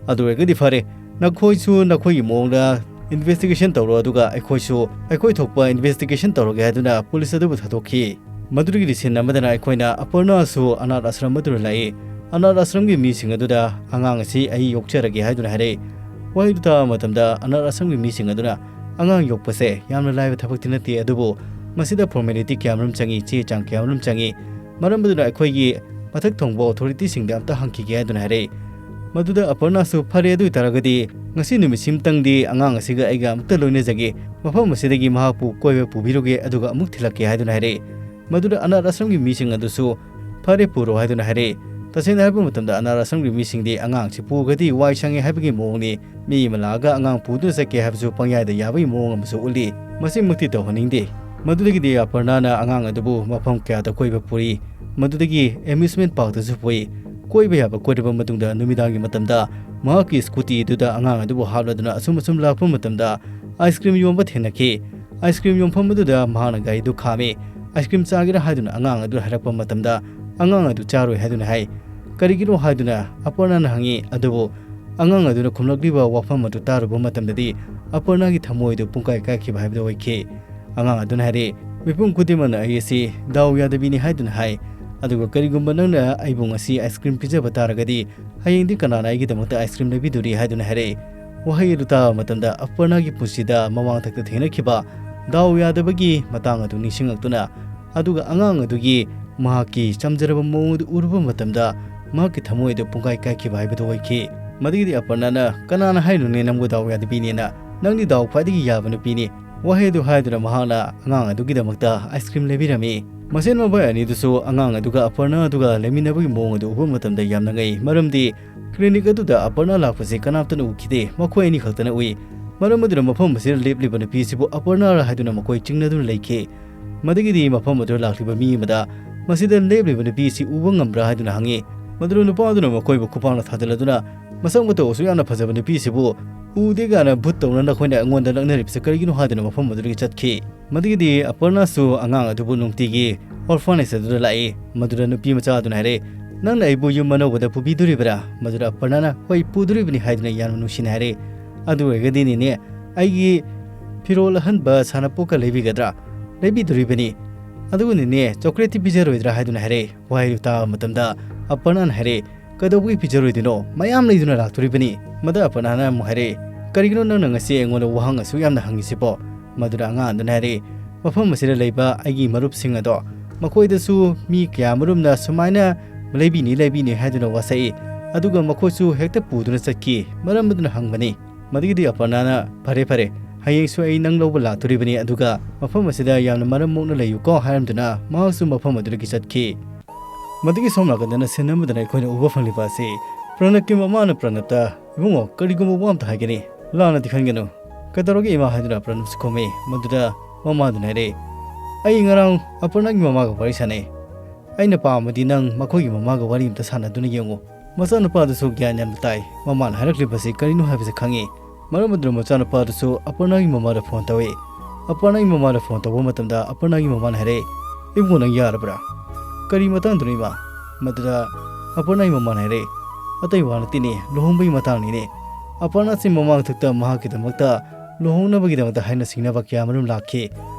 ꯑꯗꯨ ꯑꯣꯏꯔꯒꯗꯤ ꯐꯔꯦ, ꯅꯈꯣꯏꯁꯨ ꯅꯈꯣꯏꯒꯤ ꯃꯑꯣꯡꯗ investigation ꯇꯧꯔꯣ, ꯑꯗꯨꯒ ꯑꯩꯈꯣꯏꯁꯨ ꯑꯩꯈꯣꯏ ꯊꯣꯛꯄ investigation ꯇꯧꯔꯒꯦ ꯍꯥꯏꯗꯨꯅ police ꯑꯗꯨꯕꯨ ꯊꯥꯗꯣꯛꯈꯤ꯫ ꯃꯗꯨꯗꯒꯤꯗꯤ scene ꯑꯃꯗꯅ ꯑꯩꯈꯣꯏꯅ ꯑꯄꯔꯅꯥꯁꯨ ꯑꯅꯥꯊ ꯑꯥꯁ꯭ꯔꯝ ꯑꯗꯨꯗ ꯂꯥꯛꯏ꯫ ꯑꯅꯥꯊ ꯑꯥꯁ꯭ꯔꯝꯒꯤ ꯃꯤꯁꯤꯡ ꯑꯗꯨꯗ ꯑꯉꯥꯡ ꯑꯁꯤ ꯑꯩ ꯌꯣꯛꯆꯔꯒꯦ ꯍꯥꯏꯗꯨꯅ ꯍꯥꯏꯔꯛꯏ꯫ ꯋꯥꯍꯩꯗꯨ ꯇꯥꯕ ꯃꯇꯝꯗ ꯑꯅꯥꯊ ꯑꯥꯁ꯭ꯔꯝꯒꯤ ꯃꯤꯁꯤꯡ ꯑꯗꯨꯅ ꯑꯉꯥꯡ ꯌꯣꯛꯄꯁꯦ ꯌꯥꯝꯅ ꯂꯥꯏꯕ ꯊꯕꯛꯇꯤ ꯅꯠꯇꯦ, ꯑꯗꯨꯕꯨ ꯃꯁꯤꯗ formality ꯀꯌꯥꯃꯔꯨꯝ ꯆꯪꯏ, ꯆꯦ ꯆꯥꯡ ꯀꯌꯥꯃꯔꯨꯝ ꯆꯪꯏ꯫ ꯃꯔꯝ ꯑꯗꯨꯅ ꯑꯩꯈꯣꯏꯒꯤ ꯃꯊꯛ ꯊꯣꯡꯕ authorityꯁꯤꯡꯗ ꯑꯝꯇ ꯍꯪꯈꯤꯒꯦ ꯍꯥꯏꯗꯨꯅ ꯍꯥꯏꯔꯛꯏ꯫ ꯃꯗꯨꯗ ꯑꯄꯔꯅꯥꯁꯨ, "ꯐꯔꯦ, ꯑꯗꯨ ꯑꯣꯏꯇꯥꯔꯒꯗꯤ ꯉꯁꯤ ꯅꯨꯃꯤꯠꯁꯤꯝꯇꯪꯗꯤ ꯑꯉꯥꯡ ꯑꯁꯤꯒ ꯑꯩꯒ ꯑꯃꯨꯛꯇ ꯂꯣꯏꯅꯖꯒꯦ, ꯃꯐꯝ ꯑꯁꯤꯗꯒꯤ ꯃꯍꯥꯛꯄꯨ ꯀꯣꯏꯕ ꯄꯨꯕꯤꯔꯨꯒꯦ, ꯑꯗꯨꯒ ꯑꯃꯨꯛ ꯊꯤꯜꯂꯛꯀꯦ" ꯍꯥꯏꯗꯨꯅ ꯍꯥꯏꯔꯛꯏ꯫ ꯃꯗꯨꯗ ꯑꯅꯥꯊ ꯑꯥꯁ꯭ꯔꯝꯒꯤ ꯃꯤꯁꯤꯡ ꯑꯗꯨꯁꯨ, "ꯐꯔꯦ, ꯄꯨꯔꯣ" ꯍꯥꯏꯗꯨꯅ ꯍꯥꯏꯔꯛꯏ꯫ ꯇꯁꯦꯡꯅ ꯍꯥꯏꯕ ꯃꯇꯝꯗ, ꯑꯅꯥꯊ ꯑꯥꯁ꯭ꯔꯝꯒꯤ ꯃꯤꯁꯤꯡꯗꯤ ꯑꯉꯥꯡꯁꯤ ꯄꯨꯔꯒꯗꯤ ꯋꯥꯏ ꯁꯪꯉꯦ ꯍꯥꯏꯕꯒꯤ ꯃꯑꯣꯡꯅꯤ꯫ ꯃꯤ ꯑꯃ ꯂꯥꯛꯑꯒ ꯑꯉꯥꯡ ꯄꯨꯗꯨꯅ ꯆꯠꯀꯦ ꯍꯥꯏꯕꯁꯨ ꯄꯪꯌꯥꯗ ꯌꯥꯕꯒꯤ ꯃꯑꯣꯡ ꯑꯃꯁꯨ ꯎꯠꯂꯤ꯫ ꯃꯁꯤꯃꯛꯇꯤ ꯇꯧꯍꯟꯅꯤꯡꯗꯦ꯫ ꯃꯗꯨꯗꯒꯤꯗꯤ ꯑꯄꯔꯅꯥꯅ ꯑꯉꯥꯡ ꯑꯗꯨꯕꯨ ꯃꯐꯝ ꯀꯌꯥꯗ ꯀꯣꯏꯕ ꯄꯨꯔꯤ꯫ ꯃꯗꯨꯗꯒꯤ amusement parkꯇꯁꯨ ꯄꯨꯏ꯫ ꯀꯣꯏꯕ ꯌꯥꯕ ꯀꯣꯏꯔꯕ ꯃꯇꯨꯡꯗ, ꯅꯨꯃꯤꯗꯥꯡꯒꯤ ꯃꯇꯝꯗ ꯃꯍꯥꯛꯀꯤ scooty ꯑꯗꯨꯗ ꯑꯉꯥꯡ ꯑꯗꯨꯕꯨ ꯍꯥꯞꯂꯗꯨꯅ ꯑꯁꯨꯝ ꯑꯁꯨꯝ ꯂꯥꯛꯄ ꯃꯇꯝꯗ, ice cream ꯌꯣꯟꯕ ꯊꯦꯡꯅꯈꯤ꯫ Ice cream ꯌꯣꯟꯐꯝ ꯑꯗꯨꯗ ꯃꯍꯥꯛꯅ ꯒꯥꯔꯤꯗꯨ ꯈꯥꯝꯃꯤ꯫ "Ice cream ꯆꯥꯒꯦꯔꯥ?" ꯍꯥꯏꯗꯨꯅ ꯑꯉꯥꯡ ꯑꯗꯨ ꯍꯥꯏꯔꯛꯄ ꯃꯇꯝꯗ, ꯑꯉꯥꯡ ꯑꯗꯨ ꯆꯥꯔꯣꯏ ꯍꯥꯏꯗꯨꯅ ꯍꯥꯏ꯫ "ꯀꯔꯤꯒꯤꯅꯣ?" ꯍꯥꯏꯗꯨꯅ ꯑꯄꯔꯅꯥꯅ ꯍꯪꯉꯤ꯫ ꯑꯗꯨꯕꯨ ꯑꯉꯥꯡ ꯑꯗꯨꯅ ꯈꯨꯝꯂꯛꯂꯤꯕ ꯋꯥꯐꯝ ꯑꯗꯨ ꯇꯥꯔꯨꯕ ꯃꯇꯝꯗꯗꯤ, ꯑꯄꯔꯅꯥꯒꯤ ꯊꯃꯣꯏꯗꯨ ꯄꯨꯡꯀꯥꯏ ꯀꯥꯏꯈꯤꯕ ꯍꯥꯏꯕꯗꯨ ꯑꯣꯏꯈꯤ꯫ ꯑꯉꯥꯡ ꯑꯗꯨꯅ ꯍꯥꯏꯔꯛꯏ, "ꯃꯤꯄꯨꯝ ꯈꯨꯗꯤꯡꯃꯛꯅ ꯑꯩ ꯑꯁꯤ ꯗꯥꯎ ꯌꯥꯗꯕꯤꯅꯤ ꯍꯥꯏꯗꯨꯅ ꯍꯥꯏ꯫ ꯑꯗꯨꯒ ꯀꯔꯤꯒꯨꯝꯕ ꯅꯪꯅ ꯑꯩꯕꯨ ꯉꯁꯤ ice cream ꯄꯤꯖꯕ ꯇꯥꯔꯒꯗꯤ, ꯍꯌꯦꯡꯗꯤ ꯀꯅꯥꯅ ꯑꯩꯒꯤꯗꯃꯛꯇ ice cream ꯂꯩꯕꯤꯗꯣꯔꯤ?" ꯍꯥꯏꯗꯨꯅ ꯍꯥꯏꯔꯛꯏ꯫ ꯋꯥꯍꯩ ꯑꯗꯨ ꯇꯥꯕ ꯃꯇꯝꯗ, ꯑꯄꯔꯅꯥꯒꯤ ꯄꯨꯟꯁꯤꯗ ꯃꯃꯥꯡꯊꯛꯇ ꯊꯦꯡꯅꯈꯤꯕ ꯗꯥꯎ ꯌꯥꯗꯕꯒꯤ ꯃꯇꯥꯡ ꯑꯗꯨ ꯅꯤꯡꯁꯤꯡꯂꯛꯇꯨꯅ, ꯑꯗꯨꯒ ꯑꯉꯥꯡ ꯑꯗꯨꯒꯤ ꯃꯍꯥꯛꯀꯤ ꯆꯝꯖꯔꯕ ꯃꯑꯣꯡ ꯑꯗꯨ ꯎꯔꯨꯕ ꯃꯇꯝꯗ, ꯃꯍꯥꯛꯀꯤ ꯊꯃꯣꯏ ꯑꯗꯨ ꯄꯨꯡꯀꯥꯏ ꯀꯥꯏꯈꯤꯕ ꯍꯥꯏꯕꯗꯨ ꯑꯣꯏꯈꯤ꯫ ꯃꯗꯨꯒꯤꯗꯤ ꯑꯄꯔꯅꯥꯅ, "ꯀꯅꯥꯅ ꯍꯥꯏꯅꯣꯅꯦ ꯅꯪꯕꯨ ꯗꯥꯎ ꯌꯥꯗꯕꯤꯅꯦꯅ? ꯅꯪꯗꯤ ꯗꯥꯎ ꯈ꯭ꯋꯥꯏꯗꯒꯤ ꯌꯥꯕ ꯅꯨꯄꯤꯅꯤ"꯫ ꯋꯥꯍꯩ ꯑꯗꯨ ꯍꯥꯏꯗꯨꯅ ꯃꯍꯥꯛꯅ ꯑꯉꯥꯡ ꯑꯗꯨꯒꯤꯗꯃꯛꯇ ice cream ꯂꯩꯕꯤꯔꯝꯃꯤ꯫ ꯃꯁꯦꯟ ꯃꯕꯥꯏ ꯑꯅꯤꯗꯨꯁꯨ ꯑꯉꯥꯡ ꯑꯗꯨꯒ ꯑꯄꯔꯅꯥ ꯑꯗꯨꯒ ꯂꯩꯃꯤꯟꯅꯕꯒꯤ ꯃꯑꯣꯡ ꯑꯗꯨ ꯎꯕ ꯃꯇꯝꯗ ꯌꯥꯝꯅ ꯉꯛꯏ, ꯃꯔꯝꯗꯤ clinic ꯑꯗꯨꯗ ꯑꯄꯔꯅꯥ ꯂꯥꯛꯄꯁꯤ ꯀꯅꯥꯝꯇꯅ ꯎꯈꯤꯗꯦ, ꯃꯈꯣꯏ ꯑꯅꯤ ꯈꯛꯇꯅ ꯎꯏ꯫ ꯃꯔꯝ ꯑꯗꯨꯅ ꯃꯐꯝ ꯑꯁꯤꯗ ꯂꯦꯞꯂꯤꯕ ꯅꯨꯄꯤ ꯑꯁꯤꯕꯨ ꯑꯄꯔꯅꯥꯔ ꯍꯥꯏꯗꯨꯅ ꯃꯈꯣꯏ ꯆꯤꯡꯅꯗꯨꯅ ꯂꯩꯈꯤ꯫ ꯃꯗꯨꯒꯤꯗꯤ ꯃꯐꯝ ꯑꯗꯨꯗ ꯂꯥꯛꯂꯤꯕ ꯃꯤ ꯑꯃꯗ, "ꯃꯁꯤꯗ ꯂꯦꯞꯂꯤꯕ ꯅꯨꯄꯤ ꯑꯁꯤ ꯎꯕ ꯉꯝꯕ꯭ꯔꯥ?" ꯍꯥꯏꯗꯨꯅ ꯍꯪꯉꯤ꯫ ꯃꯗꯨꯗ ꯅꯨꯄꯥ ꯑꯗꯨꯅ ꯃꯈꯣꯏꯕꯨ ꯈꯨꯄꯥꯛꯅ ꯊꯥꯖꯤꯜꯂꯗꯨꯅ, "ꯃꯁꯛ ꯃꯇꯧ ꯑꯁꯨꯛ ꯌꯥꯝꯅ ꯐꯖꯕ ꯅꯨꯄꯤ ꯑꯁꯤꯕꯨ ꯎꯗꯦ ꯀꯥꯏꯅ ꯚꯨꯠ ꯇꯧꯅ ꯅꯈꯣꯏꯅ ꯑꯩꯉꯣꯟꯗ ꯂꯛꯅꯔꯤꯕꯁꯤ ꯀꯔꯤꯒꯤꯅꯣ?" ꯍꯥꯏꯗꯨꯅ ꯃꯐꯝ ꯑꯗꯨꯗꯒꯤ ꯆꯠꯈꯤ꯫ ꯃꯗꯨꯒꯤꯗꯤ ꯑꯄꯔꯅꯥꯁꯨ ꯑꯉꯥꯡ ꯑꯗꯨꯕꯨ ꯅꯨꯡꯇꯤꯒꯤ orphanage ꯑꯗꯨꯗ ꯂꯥꯛꯏ꯫ ꯃꯗꯨꯗ ꯅꯨꯄꯤ ꯃꯆꯥ ꯑꯗꯨꯅ ꯍꯥꯏꯔꯛꯏ, "ꯅꯪꯅ ꯑꯩꯕꯨ ꯌꯨꯝ ꯑꯅꯧꯕꯗ ꯄꯨꯕꯤꯗꯣꯔꯤꯕ꯭ꯔꯥ?" ꯃꯗꯨꯗ ꯑꯄꯔꯅꯥꯅ, "ꯍꯣꯏ, ꯄꯨꯗꯣꯔꯤꯕꯅꯤ" ꯍꯥꯏꯗꯨꯅ ꯌꯥꯝꯅ ꯅꯨꯡꯁꯤꯅ ꯍꯥꯏꯔꯛꯏ꯫ "ꯑꯗꯨ ꯑꯣꯏꯔꯒꯗꯤ ꯅꯦꯅꯦ, ꯑꯩꯒꯤ ꯐꯤꯔꯣꯜ ꯑꯍꯟꯕ ꯁꯥꯟꯅꯄꯣꯠꯀ ꯂꯩꯕꯤꯒꯗ꯭ꯔꯥ?" "ꯂꯩꯕꯤꯗꯣꯔꯤꯕꯅꯤ꯫ ꯑꯗꯨꯕꯨ ꯅꯦꯅꯦ, ꯆꯣꯀ꯭ꯂꯦꯠꯇꯤ ꯄꯤꯖꯔꯣꯏꯗ꯭ꯔꯥ?" ꯍꯥꯏꯗꯨꯅ ꯍꯥꯏꯔꯛꯏ꯫ ꯋꯥꯍꯩꯗꯨ ꯇꯥꯕ ꯃꯇꯝꯗ ꯑꯄꯔꯅꯥꯅ ꯍꯥꯏꯔꯛꯏ, "ꯀꯩꯗꯧꯕꯒꯤ ꯄꯤꯖꯔꯣꯏꯗꯣꯏꯅꯣ? ꯃꯌꯥꯝ ꯂꯩꯗꯨꯅ ꯂꯥꯛꯇꯣꯔꯤꯕꯅꯤ"꯫ ꯃꯗꯨ ꯑꯄꯔꯅꯥꯅ ꯑꯃꯨꯛ ꯍꯥꯏꯔꯛꯏ, "ꯀꯔꯤꯒꯤꯅꯣ ꯅꯪꯅ ꯉꯁꯤ ꯑꯩꯉꯣꯟꯗ ꯋꯥꯍꯪ ꯑꯁꯨꯛ ꯌꯥꯝꯅ ꯍꯪꯉꯤꯁꯤꯕꯣ?" ꯃꯗꯨꯗ ꯑꯉꯥꯡ ꯑꯗꯨꯅ ꯍꯥꯏꯔꯛꯏ, "ꯃꯐꯝ ꯑꯁꯤꯗ ꯂꯩꯕ ꯑꯩꯒꯤ ꯃꯔꯨꯞꯁꯤꯡ ꯑꯗꯣ, ꯃꯈꯣꯏꯗꯁꯨ ꯃꯤ ꯀꯌꯥꯃꯔꯨꯝꯅ ꯁꯨꯃꯥꯏꯅ ꯂꯩꯕꯤꯅꯤ, ꯂꯩꯕꯤꯅꯤ ꯍꯥꯏꯗꯨꯅ ꯋꯥꯁꯛꯏ꯫ ꯑꯗꯨꯒ ꯃꯈꯣꯏꯁꯨ ꯍꯦꯛꯇ ꯄꯨꯗꯨꯅ ꯆꯠꯈꯤ꯫ ꯃꯔꯝ ꯑꯗꯨꯅ ꯍꯪꯕꯅꯤ꯫ ꯃꯗꯨꯒꯤꯗꯤ ꯑꯄꯔꯅꯥꯅ, "ꯐꯔꯦ, ꯐꯔꯦ, ꯍꯌꯦꯡꯁꯨ ꯑꯩ ꯅꯪ ꯂꯧꯕ ꯂꯥꯛꯇꯣꯔꯤꯕꯅꯤ, ꯑꯗꯨꯒ ꯃꯐꯝ ꯑꯁꯤꯗ ꯌꯥꯝꯅ ꯃꯔꯝ ꯃꯣꯛꯅ ꯂꯩꯌꯨꯀꯣ" ꯍꯥꯏꯔꯝꯗꯨꯅ ꯃꯍꯥꯛꯁꯨ ꯃꯐꯝ ꯑꯗꯨꯗꯒꯤ ꯆꯠꯈꯤ꯫ ꯃꯗꯨꯒꯤ ꯁꯣꯝ ꯅꯥꯀꯟꯗꯅ ꯁꯤꯟ ꯑꯃꯗꯅ ꯑꯩꯈꯣꯏꯅ ꯎꯕ ꯐꯪꯂꯤꯕ ꯑꯁꯤ ꯄ꯭ꯔꯅꯕꯀꯤ ꯃꯃꯥꯅ ꯄ꯭ꯔꯅꯕꯇ, "ꯏꯕꯨꯡꯉꯣ, ꯀꯔꯤꯒꯨꯝꯕ ꯋꯥ ꯑꯝꯇ ꯍꯥꯏꯒꯅꯤ, ꯂꯥꯟꯅꯗꯤ ꯈꯟꯒꯅꯨ꯫ ꯀꯩꯗꯧꯔꯒꯦ ꯏꯃꯥ?" ꯍꯥꯏꯗꯨꯅ ꯄ꯭ꯔꯅꯕꯁꯨ ꯈꯨꯝꯃꯤ꯫ ꯃꯗꯨꯗ ꯃꯃꯥꯗꯨꯅ ꯍꯥꯏꯔꯦ, "ꯑꯩ ꯉꯔꯥꯡ ꯑꯄꯔꯅꯥꯒꯤ ꯃꯃꯥꯒ ꯋꯥꯔꯤ ꯁꯥꯟꯅꯩ꯫ ꯑꯩꯅ ꯄꯥꯝꯃꯗꯤ ꯅꯪ ꯃꯈꯣꯏꯒꯤ ꯃꯃꯥꯒ ꯋꯥꯔꯤ ꯑꯝꯇ ꯁꯥꯟꯅꯗꯨꯅ ꯌꯦꯡꯉꯨ꯫ ꯃꯆꯥꯅꯨꯄꯥꯗꯨꯁꯨ ꯒ꯭ꯌꯥꯟ ꯌꯥꯝꯅ ꯇꯥꯏ꯫ ꯃꯃꯥꯅ ꯍꯥꯏꯔꯛꯂꯤꯕꯁꯤ ꯀꯔꯤꯅꯣ ꯍꯥꯏꯕꯁꯤ ꯈꯪꯉꯤ"꯫ ꯃꯔꯝ ꯑꯗꯨꯅ ꯃꯆꯥꯅꯨꯄꯥꯗꯨꯁꯨ ꯑꯄꯔꯅꯥꯒꯤ ꯃꯃꯥꯗ ꯐꯣꯟ ꯇꯧꯏ꯫ ꯑꯄꯔꯅꯥꯒꯤ ꯃꯃꯥꯗ ꯐꯣꯟ ꯇꯧꯕ ꯃꯇꯝꯗ ꯑꯄꯔꯅꯥꯒꯤ ꯃꯃꯥꯅ ꯍꯥꯏꯔꯛꯏ, "ꯏꯕꯨꯡꯉꯣ, ꯅꯪ ꯌꯥꯔꯕ꯭ꯔꯥ? ꯀꯔꯤ ꯃꯇꯥꯡꯗꯅꯣ ꯏꯃꯥ?" ꯃꯗꯨꯗ ꯑꯄꯔꯅꯥꯒꯤ ꯃꯃꯥꯅ ꯍꯥꯏꯔꯛꯏ, "ꯑꯇꯩ ꯋꯥ ꯅꯠꯇꯦꯅꯦ, ꯂꯨꯍꯣꯡꯕꯒꯤ ꯃꯇꯥꯡꯅꯤꯅꯦ꯫ ꯑꯄꯔꯅꯥꯁꯤ ꯃꯃꯥꯡ ꯊꯛꯇ ꯃꯍꯥꯛꯀꯤꯗꯃꯛꯇ ꯂꯨꯍꯣꯡꯅꯕꯒꯤꯗꯃꯛꯇ ꯍꯥꯏꯅ ꯁꯤꯡꯅꯕ ꯀꯌꯥ ꯃꯔꯨꯝ ꯂꯥꯛꯈꯤ꯫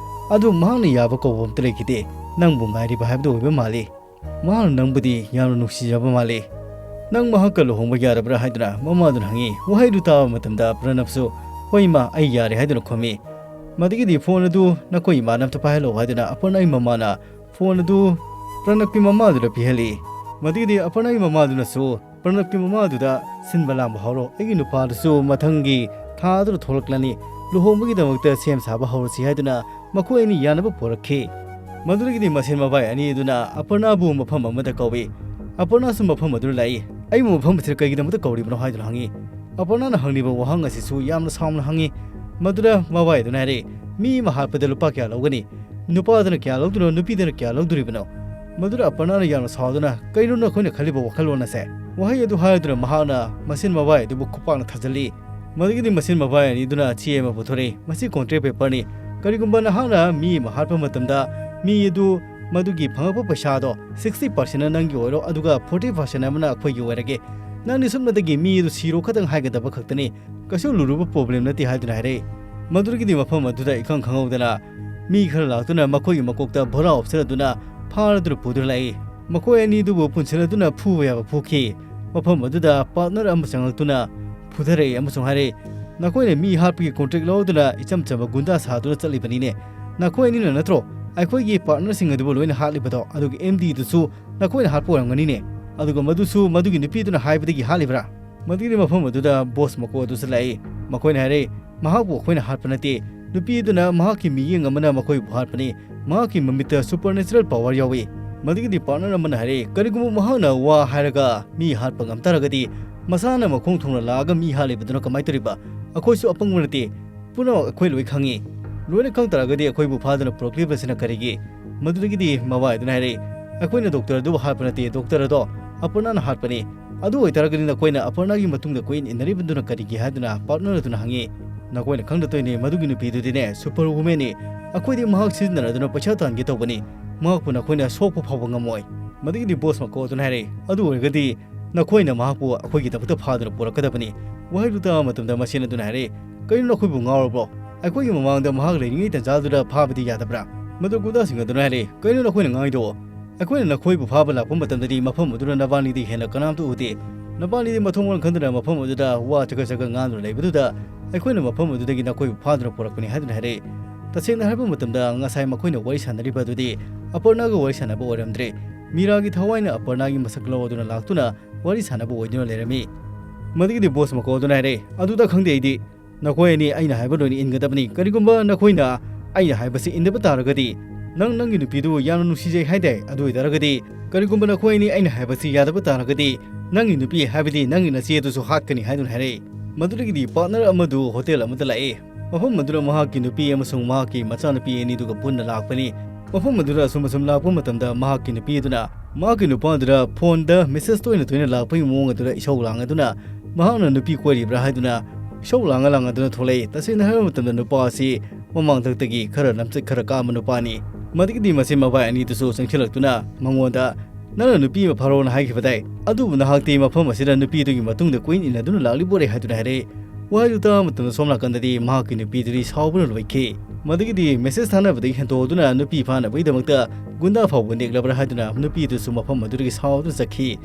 ꯑꯗꯨ ꯃꯍꯥꯛꯅ ꯌꯥꯕ ꯀꯧꯕ ꯑꯝꯇ ꯂꯩꯈꯤꯗꯦ꯫ ꯅꯪꯕꯨ ꯉꯥꯏꯔꯤꯕ ꯍꯥꯏꯕꯗꯨ ꯑꯣꯏꯕ ꯃꯥꯜꯂꯤ꯫ ꯃꯍꯥꯛꯅ ꯅꯪꯕꯨꯗꯤ ꯌꯥꯝꯅ ꯅꯨꯡꯁꯤꯖꯕ ꯃꯥꯜꯂꯤ꯫ ꯅꯪ ꯃꯍꯥꯛꯀ ꯂꯨꯍꯣꯡꯕ ꯌꯥꯔꯕ꯭ꯔꯥ?" ꯍꯥꯏꯗꯨꯅ ꯃꯃꯥꯗꯨꯅ ꯍꯪꯉꯤ꯫ ꯋꯥꯍꯩꯗꯨ ꯇꯥꯕ ꯃꯇꯝꯗ ꯄ꯭ꯔꯅꯕꯁꯨ, "ꯍꯣꯏ ꯏꯃꯥ, ꯑꯩ ꯌꯥꯔꯦ" ꯍꯥꯏꯗꯨꯅ ꯈꯨꯝꯃꯤ꯫ ꯃꯗꯨꯒꯤꯗꯤ ꯐꯣꯟ ꯑꯗꯨ ꯅꯈꯣꯏ ꯏꯃꯥꯅ ꯑꯝꯇ ꯄꯥꯏꯍꯜꯂꯛꯑꯣ ꯍꯥꯏꯗꯨꯅ ꯑꯄꯔꯅꯥꯒꯤ ꯃꯃꯥꯅ ꯐꯣꯟ ꯑꯗꯨ ꯄ꯭ꯔꯅꯕꯀꯤ ꯃꯃꯥꯗꯨꯗ ꯄꯤꯍꯜꯂꯤ꯫ ꯃꯗꯨꯒꯤꯗꯤ ꯑꯄꯔꯅꯥꯒꯤ ꯃꯃꯥꯗꯨꯅꯁꯨ ꯄ꯭ꯔꯅꯕꯀꯤ ꯃꯃꯥꯗꯨꯗ, "ꯁꯤꯟꯕ ꯂꯥꯡꯕ ꯍꯧꯔꯣ, ꯑꯩꯒꯤ ꯅꯨꯄꯥꯗꯨꯁꯨ ꯃꯊꯪꯒꯤ ꯊꯥ ꯑꯗꯨꯗ ꯊꯣꯛꯂꯛꯂꯅꯤ, ꯂꯨꯍꯣꯡꯕꯒꯤꯗꯃꯛꯇ ꯁꯦꯝ ꯁꯥꯕ ꯍꯧꯔꯁꯤ" ꯍꯥꯏꯗꯨꯅ ꯃꯈꯣꯏ ꯑꯅꯤ ꯌꯥꯅꯕ ꯄꯨꯔꯛꯈꯤ꯫ ꯃꯗꯨꯗꯒꯤꯗꯤ ꯃꯁꯦꯟ ꯃꯕꯥꯏ ꯑꯅꯤ ꯑꯗꯨꯅ ꯑꯄꯔꯅꯥꯕꯨ ꯃꯐꯝ ꯑꯃꯗ ꯀꯧꯏ꯫ ꯑꯄꯔꯅꯥꯁꯨ ꯃꯐꯝ ꯑꯗꯨꯗ ꯂꯥꯛꯏ꯫ "ꯑꯩꯕꯨ ꯃꯐꯝ ꯑꯁꯤꯗ ꯀꯩꯒꯤꯗꯃꯛꯇ ꯀꯧꯔꯤꯕꯅꯣ?" ꯍꯥꯏꯗꯨꯅ ꯍꯪꯉꯤ꯫ ꯑꯄꯔꯅꯥꯅ ꯍꯪꯂꯤꯕ ꯋꯥꯍꯪ ꯑꯁꯤꯁꯨ ꯌꯥꯝꯅ ꯁꯥꯎꯅ ꯍꯪꯉꯤ꯫ ꯃꯗꯨꯗ ꯃꯕꯥꯏ ꯑꯗꯨꯅ ꯍꯥꯏꯔꯛꯏ, "ꯃꯤ ꯑꯃ ꯍꯥꯠꯄꯗ ꯂꯨꯄꯥ ꯀꯌꯥ ꯂꯧꯒꯅꯤ? ꯅꯨꯄꯥꯗꯅ ꯀꯌꯥ ꯂꯧꯗꯨꯅꯣ, ꯅꯨꯄꯤꯗꯅ ꯀꯌꯥ ꯂꯧꯗꯣꯔꯤꯕꯅꯣ?" ꯃꯗꯨꯗ ꯑꯄꯔꯅꯥꯅ ꯌꯥꯝꯅ ꯁꯥꯎꯗꯨꯅ, "ꯀꯩꯅꯣ ꯅꯈꯣꯏꯅ ꯈꯜꯂꯤꯕ ꯋꯥꯈꯜꯂꯣꯟ ꯑꯁꯦ?" ꯋꯥꯍꯩ ꯑꯗꯨ ꯍꯥꯏꯗꯨꯅ ꯃꯍꯥꯛꯅ ꯃꯁꯦꯟ ꯃꯕꯥꯏ ꯑꯗꯨꯕꯨ ꯈꯨꯄꯥꯛꯅ ꯊꯥꯖꯤꯜꯂꯤ꯫ ꯃꯗꯨꯒꯤꯗꯤ ꯃꯁꯦꯟ ꯃꯕꯥꯏ ꯑꯅꯤꯗꯨꯅ ꯆꯦ ꯑꯃ ꯄꯨꯊꯣꯔꯛꯏ꯫ "ꯃꯁꯤ ꯀꯣꯟꯇ꯭ꯔꯦꯛ ꯄꯦꯄꯔꯅꯤ꯫ ꯀꯔꯤꯒꯨꯝꯕ ꯅꯍꯥꯛꯅ ꯃꯤ ꯑꯃ ꯍꯥꯠꯄ ꯃꯇꯝꯗ ꯃꯤ ꯑꯗꯨ ꯃꯗꯨꯒꯤ ꯐꯪꯉꯛꯄ ꯄꯩꯁꯥꯗꯣ sixty percent ꯅꯪꯒꯤ ꯑꯣꯏꯔꯣ, ꯑꯗꯨꯒ forty percent ꯑꯃꯅ ꯑꯩꯈꯣꯏꯒꯤ ꯑꯣꯏꯔꯒꯦ꯫ ꯅꯪꯗꯤ ꯁꯨꯞꯅꯇꯒꯤ ꯃꯤ ꯑꯗꯨ ꯁꯤꯔꯣ ꯈꯛꯇꯪ ꯍꯥꯏꯒꯗꯕ ꯈꯛꯇꯅꯤ꯫ ꯀꯩꯁꯨ ꯂꯨꯔꯨꯕ problem ꯅꯠꯇꯦ" ꯍꯥꯏꯗꯨꯅ ꯍꯥꯏꯔꯛꯏ꯫ ꯃꯗꯨꯗꯒꯤꯗꯤ ꯃꯐꯝ ꯑꯗꯨꯗ ꯏꯈꯪ ꯈꯪꯍꯧꯗꯅ ꯃꯤ ꯈꯔ ꯂꯥꯛꯇꯨꯅ ꯃꯈꯣꯏꯒꯤ ꯃꯀꯣꯛꯇ ꯕꯣꯔꯥ ꯑꯣꯞꯁꯤꯜꯂꯗꯨꯅ ꯐꯥꯔꯗꯨꯅ ꯄꯨꯗꯨꯅ ꯂꯥꯛꯏ꯫ ꯃꯈꯣꯏ ꯑꯅꯤꯗꯨꯕꯨ ꯄꯨꯟꯁꯤꯜꯂꯗꯨꯅ ꯐꯨꯕ ꯌꯥꯕ ꯐꯨꯈꯤ꯫ ꯃꯐꯝ ꯑꯗꯨꯗ partner ꯑꯃ ꯆꯪꯂꯛꯇꯨꯅ ꯐꯨꯊꯔꯛꯏ ꯑꯃꯁꯨꯡ ꯍꯥꯏꯔꯛꯏ, "ꯅꯈꯣꯏꯅ ꯃꯤ ꯍꯥꯠꯄꯒꯤ contract ꯂꯧꯗꯨꯅ ꯏꯆꯝ ꯆꯝꯕ ꯒꯨꯟꯗꯥ ꯁꯥꯗꯨꯅ ꯆꯠꯂꯤꯕꯅꯤꯅꯦ꯫ ꯅꯈꯣꯏ ꯑꯅꯤꯅ ꯅꯠꯇ꯭ꯔꯣ ꯑꯩꯈꯣꯏꯒꯤ partnerꯁꯤꯡ ꯑꯗꯨꯕꯨ ꯂꯣꯏꯅ ꯍꯥꯠꯂꯤꯕꯗꯣ? ꯑꯗꯨꯒ MDꯗꯨꯁꯨ ꯅꯈꯣꯏꯅ ꯍꯥꯠꯄ ꯑꯣꯏꯔꯝꯒꯅꯤꯅꯦ"꯫ ꯑꯗꯨꯒ ꯃꯗꯨꯁꯨ ꯃꯗꯨꯒꯤ ꯅꯨꯄꯤꯗꯨꯅ ꯍꯥꯏꯕꯗꯒꯤ ꯍꯥꯠꯂꯤꯕ꯭ꯔꯥ? ꯃꯗꯨꯒꯤ ꯃꯐꯝ ꯑꯗꯨꯗ ꯕꯣꯁ ꯃꯀꯣ ꯑꯗꯨꯁꯨ ꯂꯥꯛꯏ꯫ ꯃꯈꯣꯏꯅ ꯍꯥꯏꯔꯦ, ꯃꯍꯥꯛꯄꯨ ꯑꯩꯈꯣꯏꯅ ꯍꯥꯠꯄ ꯅꯠꯇꯦ, ꯅꯨꯄꯤ ꯑꯗꯨꯅ ꯃꯍꯥꯛꯀꯤ ꯃꯤꯠꯌꯦꯡ ꯑꯃꯅ ꯃꯈꯣꯏꯕꯨ ꯍꯥꯠꯄꯅꯤ꯫ ꯃꯍꯥꯛꯀꯤ ꯃꯃꯤꯠꯇ supernatural power ꯌꯥꯎꯏ꯫ ꯃꯗꯨꯒꯤꯗꯤ partner ꯑꯃꯅ ꯍꯥꯏꯔꯦ, ꯀꯔꯤꯒꯨꯝꯕ ꯃꯍꯥꯛꯅ ꯋꯥ ꯍꯥꯏꯔꯒ ꯃꯤ ꯍꯥꯠꯄ ꯉꯝ ꯇꯥꯔꯒꯗꯤ, ꯃꯁꯥꯅ ꯃꯈꯣꯡ ꯊꯣꯡꯅ ꯂꯥꯛꯑꯒ ꯃꯤ ꯍꯥꯠꯂꯤꯕꯗꯨꯅ ꯀꯃꯥꯏꯅ ꯇꯧꯔꯤꯕ? ꯑꯩꯈꯣꯏꯁꯨ ꯑꯄꯪꯕ ꯅꯠꯇꯦ, ꯄꯨꯝꯅꯃꯛ ꯑꯩꯈꯣꯏ ꯂꯣꯏ ꯈꯪꯉꯤ꯫ ꯂꯣꯏꯅ ꯈꯪ ꯇꯥꯔꯒꯗꯤ ꯑꯩꯈꯣꯏꯕꯨ ꯐꯥꯗꯨꯅ ꯄꯨꯔꯛꯂꯤꯕꯁꯤꯅ ꯀꯔꯤꯒꯤ? ꯃꯗꯨꯗꯒꯤꯗꯤ ꯃꯕꯥꯏꯗꯨꯅ ꯍꯥꯏꯔꯛꯏ, ꯑꯩꯈꯣꯏꯅ doctor ꯑꯗꯨꯕꯨ ꯍꯥꯠꯄ ꯅꯠꯇꯦ, doctor ꯑꯗꯣ ꯑꯄꯔꯅꯥꯅ ꯍꯥꯠꯄꯅꯤ꯫ ꯑꯗꯨ ꯑꯣꯏꯇꯥꯔꯒꯗꯤ ꯅꯈꯣꯏꯅ ꯑꯄꯔꯅꯥꯒꯤ ꯃꯇꯨꯡꯗ ꯀꯣꯏꯏꯟ ꯏꯟꯅꯔꯤꯕꯗꯨꯅ ꯀꯔꯤꯒꯤ ꯍꯥꯏꯗꯨꯅ partner ꯑꯗꯨꯅ ꯍꯪꯉꯤ꯫ ꯅꯈꯣꯏꯅ ꯈꯪꯗ ꯇꯧꯏꯅꯦ, ꯃꯗꯨꯒꯤ ꯅꯨꯄꯤꯗꯨꯗꯤꯅꯦ super woman ꯅꯤ꯫ ꯑꯩꯈꯣꯏꯗꯤ ꯃꯍꯥꯛ ꯁꯤꯖꯤꯟꯅꯔꯗꯨꯅ ꯄꯩꯁꯥ ꯇꯥꯟꯒꯦ ꯇꯧꯕꯅꯤ꯫ ꯃꯍꯥꯛꯄꯨ ꯅꯈꯣꯏꯅ ꯁꯣꯛꯄ ꯐꯥꯎꯕ ꯉꯝꯃꯣꯏ꯫ ꯃꯗꯨꯒꯤꯗꯤ ꯕꯣꯁ ꯃꯀꯣ ꯑꯗꯨꯅ ꯍꯥꯏꯔꯛꯏ, ꯑꯗꯨ ꯑꯣꯏꯔꯒꯗꯤ ꯅꯈꯣꯏꯅ ꯃꯍꯥꯛꯄꯨ ꯑꯩꯈꯣꯏꯒꯤꯗꯃꯛꯇ ꯐꯥꯗꯨꯅ ꯄꯨꯔꯛꯀꯗꯕꯅꯤ꯫ ꯋꯥꯍꯩꯗꯨ ꯇꯥꯕ ꯃꯇꯝꯗ ꯃꯁꯦꯟ ꯑꯗꯨꯅ ꯍꯥꯏꯔꯛꯏ, ꯀꯩꯅꯣ ꯅꯈꯣꯏꯕꯨ ꯉꯥꯎꯔꯕ꯭ꯔꯣ? ꯑꯩꯈꯣꯏꯒꯤ ꯃꯃꯥꯡꯗ ꯃꯍꯥꯛ ꯂꯩꯔꯤꯉꯩ ꯇꯥꯟꯖꯥꯗꯨꯗ ꯐꯥꯕꯗꯤ ꯌꯥꯗꯕ꯭ꯔꯥ? ꯃꯗꯨ ꯒꯨꯟꯗꯥꯁꯤꯡ ꯑꯗꯨꯅ ꯍꯥꯏꯔꯛꯏ, ꯀꯩꯅꯣ ꯅꯈꯣꯏꯅ ꯉꯥꯡꯉꯤꯗꯣ? ꯑꯩꯈꯣꯏꯅ ꯅꯈꯣꯏꯕꯨ ꯐꯥꯕ ꯂꯥꯛꯄ ꯃꯇꯝꯗꯗꯤ ꯃꯐꯝ ꯑꯗꯨꯗ ꯅꯕꯥꯅꯤꯗꯤ ꯍꯦꯟꯅ ꯀꯅꯥꯝꯇ ꯎꯗꯦ꯫ ꯅꯕꯥꯅꯤꯗꯤ ꯃꯊꯣꯡ ꯃꯔꯝ ꯈꯪꯗꯅ ꯃꯐꯝ ꯑꯗꯨꯗ ꯋꯥ ꯆꯒꯠ ꯆꯒꯠ ꯉꯥꯡꯗꯨꯅ ꯂꯩꯕꯗꯨꯗ ꯑꯩꯈꯣꯏꯅ ꯃꯐꯝ ꯑꯗꯨꯗꯒꯤ ꯅꯈꯣꯏꯕꯨ ꯐꯥꯗꯨꯅ ꯄꯨꯔꯛꯄꯅꯤ ꯍꯥꯏꯗꯨꯅ ꯍꯥꯏꯔꯛꯏ꯫ ꯇꯁꯦꯡꯅ ꯍꯥꯏꯕ ꯃꯇꯝꯗ ꯉꯁꯥꯏ ꯃꯈꯣꯏꯅ ꯋꯥꯔꯤ ꯁꯥꯟꯅꯔꯤꯕ ꯑꯗꯨꯗꯤ ꯑꯄꯔꯅꯥꯒ ꯋꯥꯔꯤ ꯁꯥꯟꯅꯕ ꯑꯣꯏꯔꯝꯗ꯭ꯔꯦ꯫ ꯃꯤꯔꯥꯒꯤ ꯊꯋꯥꯏꯅ ꯑꯄꯔꯅꯥꯒꯤ ꯃꯁꯛ ꯂꯧꯗꯨꯅ ꯂꯥꯛꯇꯨꯅ ꯋꯥꯔꯤ ꯁꯥꯟꯅꯕ ꯑꯣꯏꯗꯨꯅ ꯂꯩꯔꯝꯃꯤ꯫ ꯃꯗꯨꯒꯤꯗꯤ ꯕꯣꯁ ꯃꯀꯣ ꯑꯗꯨꯅ ꯍꯥꯏꯔꯛꯏ, ꯑꯗꯨꯗ ꯈꯪꯗꯦ ꯑꯩꯗꯤ꯫ ꯅꯈꯣꯏ ꯑꯅꯤ ꯑꯩꯅ ꯍꯥꯏꯕ ꯂꯣꯏꯅ ꯏꯟꯒꯗꯕꯅꯤ꯫ ꯀꯔꯤꯒꯨꯝꯕ ꯅꯈꯣꯏꯅ ꯑꯩꯅ ꯍꯥꯏꯕꯁꯤ ꯏꯟꯗꯕ ꯇꯥꯔꯒꯗꯤ, ꯅꯪ ꯅꯪꯒꯤ ꯅꯨꯄꯤꯗꯨ ꯌꯥꯝꯅ ꯅꯨꯡꯁꯤꯖꯩ ꯍꯥꯏꯗꯥꯏ? ꯑꯗꯨ ꯑꯣꯏꯇꯥꯔꯒꯗꯤ ꯀꯔꯤꯒꯨꯝꯕ ꯅꯈꯣꯏ ꯑꯅꯤ ꯑꯩꯅ ꯍꯥꯏꯕꯁꯤ ꯌꯥꯗꯕ ꯇꯥꯔꯒꯗꯤ, ꯅꯪꯒꯤ ꯅꯨꯄꯤ ꯍꯥꯏꯕꯗꯤ ꯅꯪꯒꯤ ꯅꯆꯦ ꯑꯗꯨꯁꯨ ꯍꯥꯠꯀꯅꯤ ꯍꯥꯏꯗꯨꯅ ꯍꯥꯏꯔꯛꯏ꯫ ꯃꯗꯨꯗꯒꯤꯗꯤ partner ꯑꯃꯗꯨ hotel ꯑꯃꯗ ꯂꯥꯛꯏ꯫ ꯃꯐꯝ ꯑꯗꯨꯗ ꯃꯍꯥꯛꯀꯤ ꯅꯨꯄꯤ ꯑꯃꯁꯨꯡ ꯃꯍꯥꯛꯀꯤ ꯃꯆꯥꯅꯨꯄꯤ ꯑꯅꯤꯗꯨꯒ ꯄꯨꯟꯅ ꯂꯥꯛꯄꯅꯤ꯫ ꯃꯐꯝ ꯑꯗꯨꯗ ꯑꯁꯨꯝ ꯑꯁꯨꯝ ꯂꯥꯛꯄ ꯃꯇꯝꯗ ꯃꯍꯥꯛꯀꯤ ꯅꯨꯄꯤ ꯑꯗꯨꯅ ꯃꯍꯥꯛꯀꯤ ꯅꯨꯄꯥ ꯑꯗꯨꯗ phoneꯗ message ꯇꯣꯏꯅ ꯇꯣꯏꯅ ꯂꯥꯛꯄꯒꯤ ꯃꯑꯣꯡ ꯑꯗꯨꯗ ꯏꯁꯧ ꯂꯥꯡꯉꯗꯨꯅ ꯃꯍꯥꯛꯅ ꯅꯨꯄꯤ ꯀꯣꯏꯔꯤꯕ꯭ꯔꯥ ꯍꯥꯏꯗꯨꯅ ꯏꯁꯧ ꯂꯥꯡꯉ ꯂꯥꯡꯉꯗꯨꯅ ꯊꯣꯛꯂꯛꯏ꯫ ꯇꯁꯦꯡꯅ ꯍꯥꯏꯕ ꯃꯇꯝꯗ ꯅꯨꯄꯥ ꯑꯁꯤ ꯃꯃꯥꯡꯊꯛꯇꯒꯤ ꯈꯔ ꯂꯝꯆꯠ ꯈꯔ ꯀꯥꯕ ꯅꯨꯄꯥꯅꯤ꯫ ꯃꯗꯨꯒꯤꯗꯤ ꯃꯁꯤ ꯃꯕꯥꯏ ꯑꯅꯤꯗꯨꯁꯨ ꯆꯪꯁꯤꯜꯂꯛꯇꯨꯅ ꯃꯉꯣꯟꯗ, "ꯅꯪꯅ ꯅꯨꯄꯤ ꯑꯃ ꯐꯥꯔꯣꯅ ꯍꯥꯏꯈꯤꯕꯗꯥꯏ? ꯑꯗꯨꯕꯨ ꯅꯍꯥꯛꯇꯤ ꯃꯐꯝ ꯑꯁꯤꯗ ꯅꯨꯄꯤꯗꯨꯒꯤ ꯃꯇꯨꯡꯗ ꯀꯣꯏꯏꯟ ꯏꯟꯅꯗꯨꯅ ꯂꯥꯛꯂꯤꯕꯣꯔꯦ" ꯍꯥꯏꯗꯨꯅ ꯍꯥꯏꯔꯛꯏ꯫ ꯋꯥꯍꯩꯗꯨ ꯇꯥꯕ ꯃꯇꯝꯗ ꯁꯣꯝ ꯅꯥꯀꯟꯗꯗꯤ ꯃꯍꯥꯛꯀꯤ ꯅꯨꯄꯤꯗꯨꯗꯤ ꯁꯥꯎꯕꯅ ꯂꯣꯏꯈꯤ꯫ ꯃꯗꯨꯒꯤꯗꯤ message ꯊꯥꯅꯕꯗꯒꯤ ꯍꯦꯟꯇꯣꯛꯇꯨꯅ ꯅꯨꯄꯤ ꯐꯥꯅꯕꯒꯤꯗꯃꯛꯇ ꯒꯨꯟꯗꯥ ꯐꯥꯎꯕ ꯅꯦꯛꯂꯕ꯭ꯔꯥ ꯍꯥꯏꯗꯨꯅ ꯅꯨꯄꯤꯗꯨꯁꯨ ꯃꯐꯝ ꯑꯗꯨꯗꯒꯤ ꯁꯥꯎꯗꯨꯅ ꯆꯠꯈꯤ꯫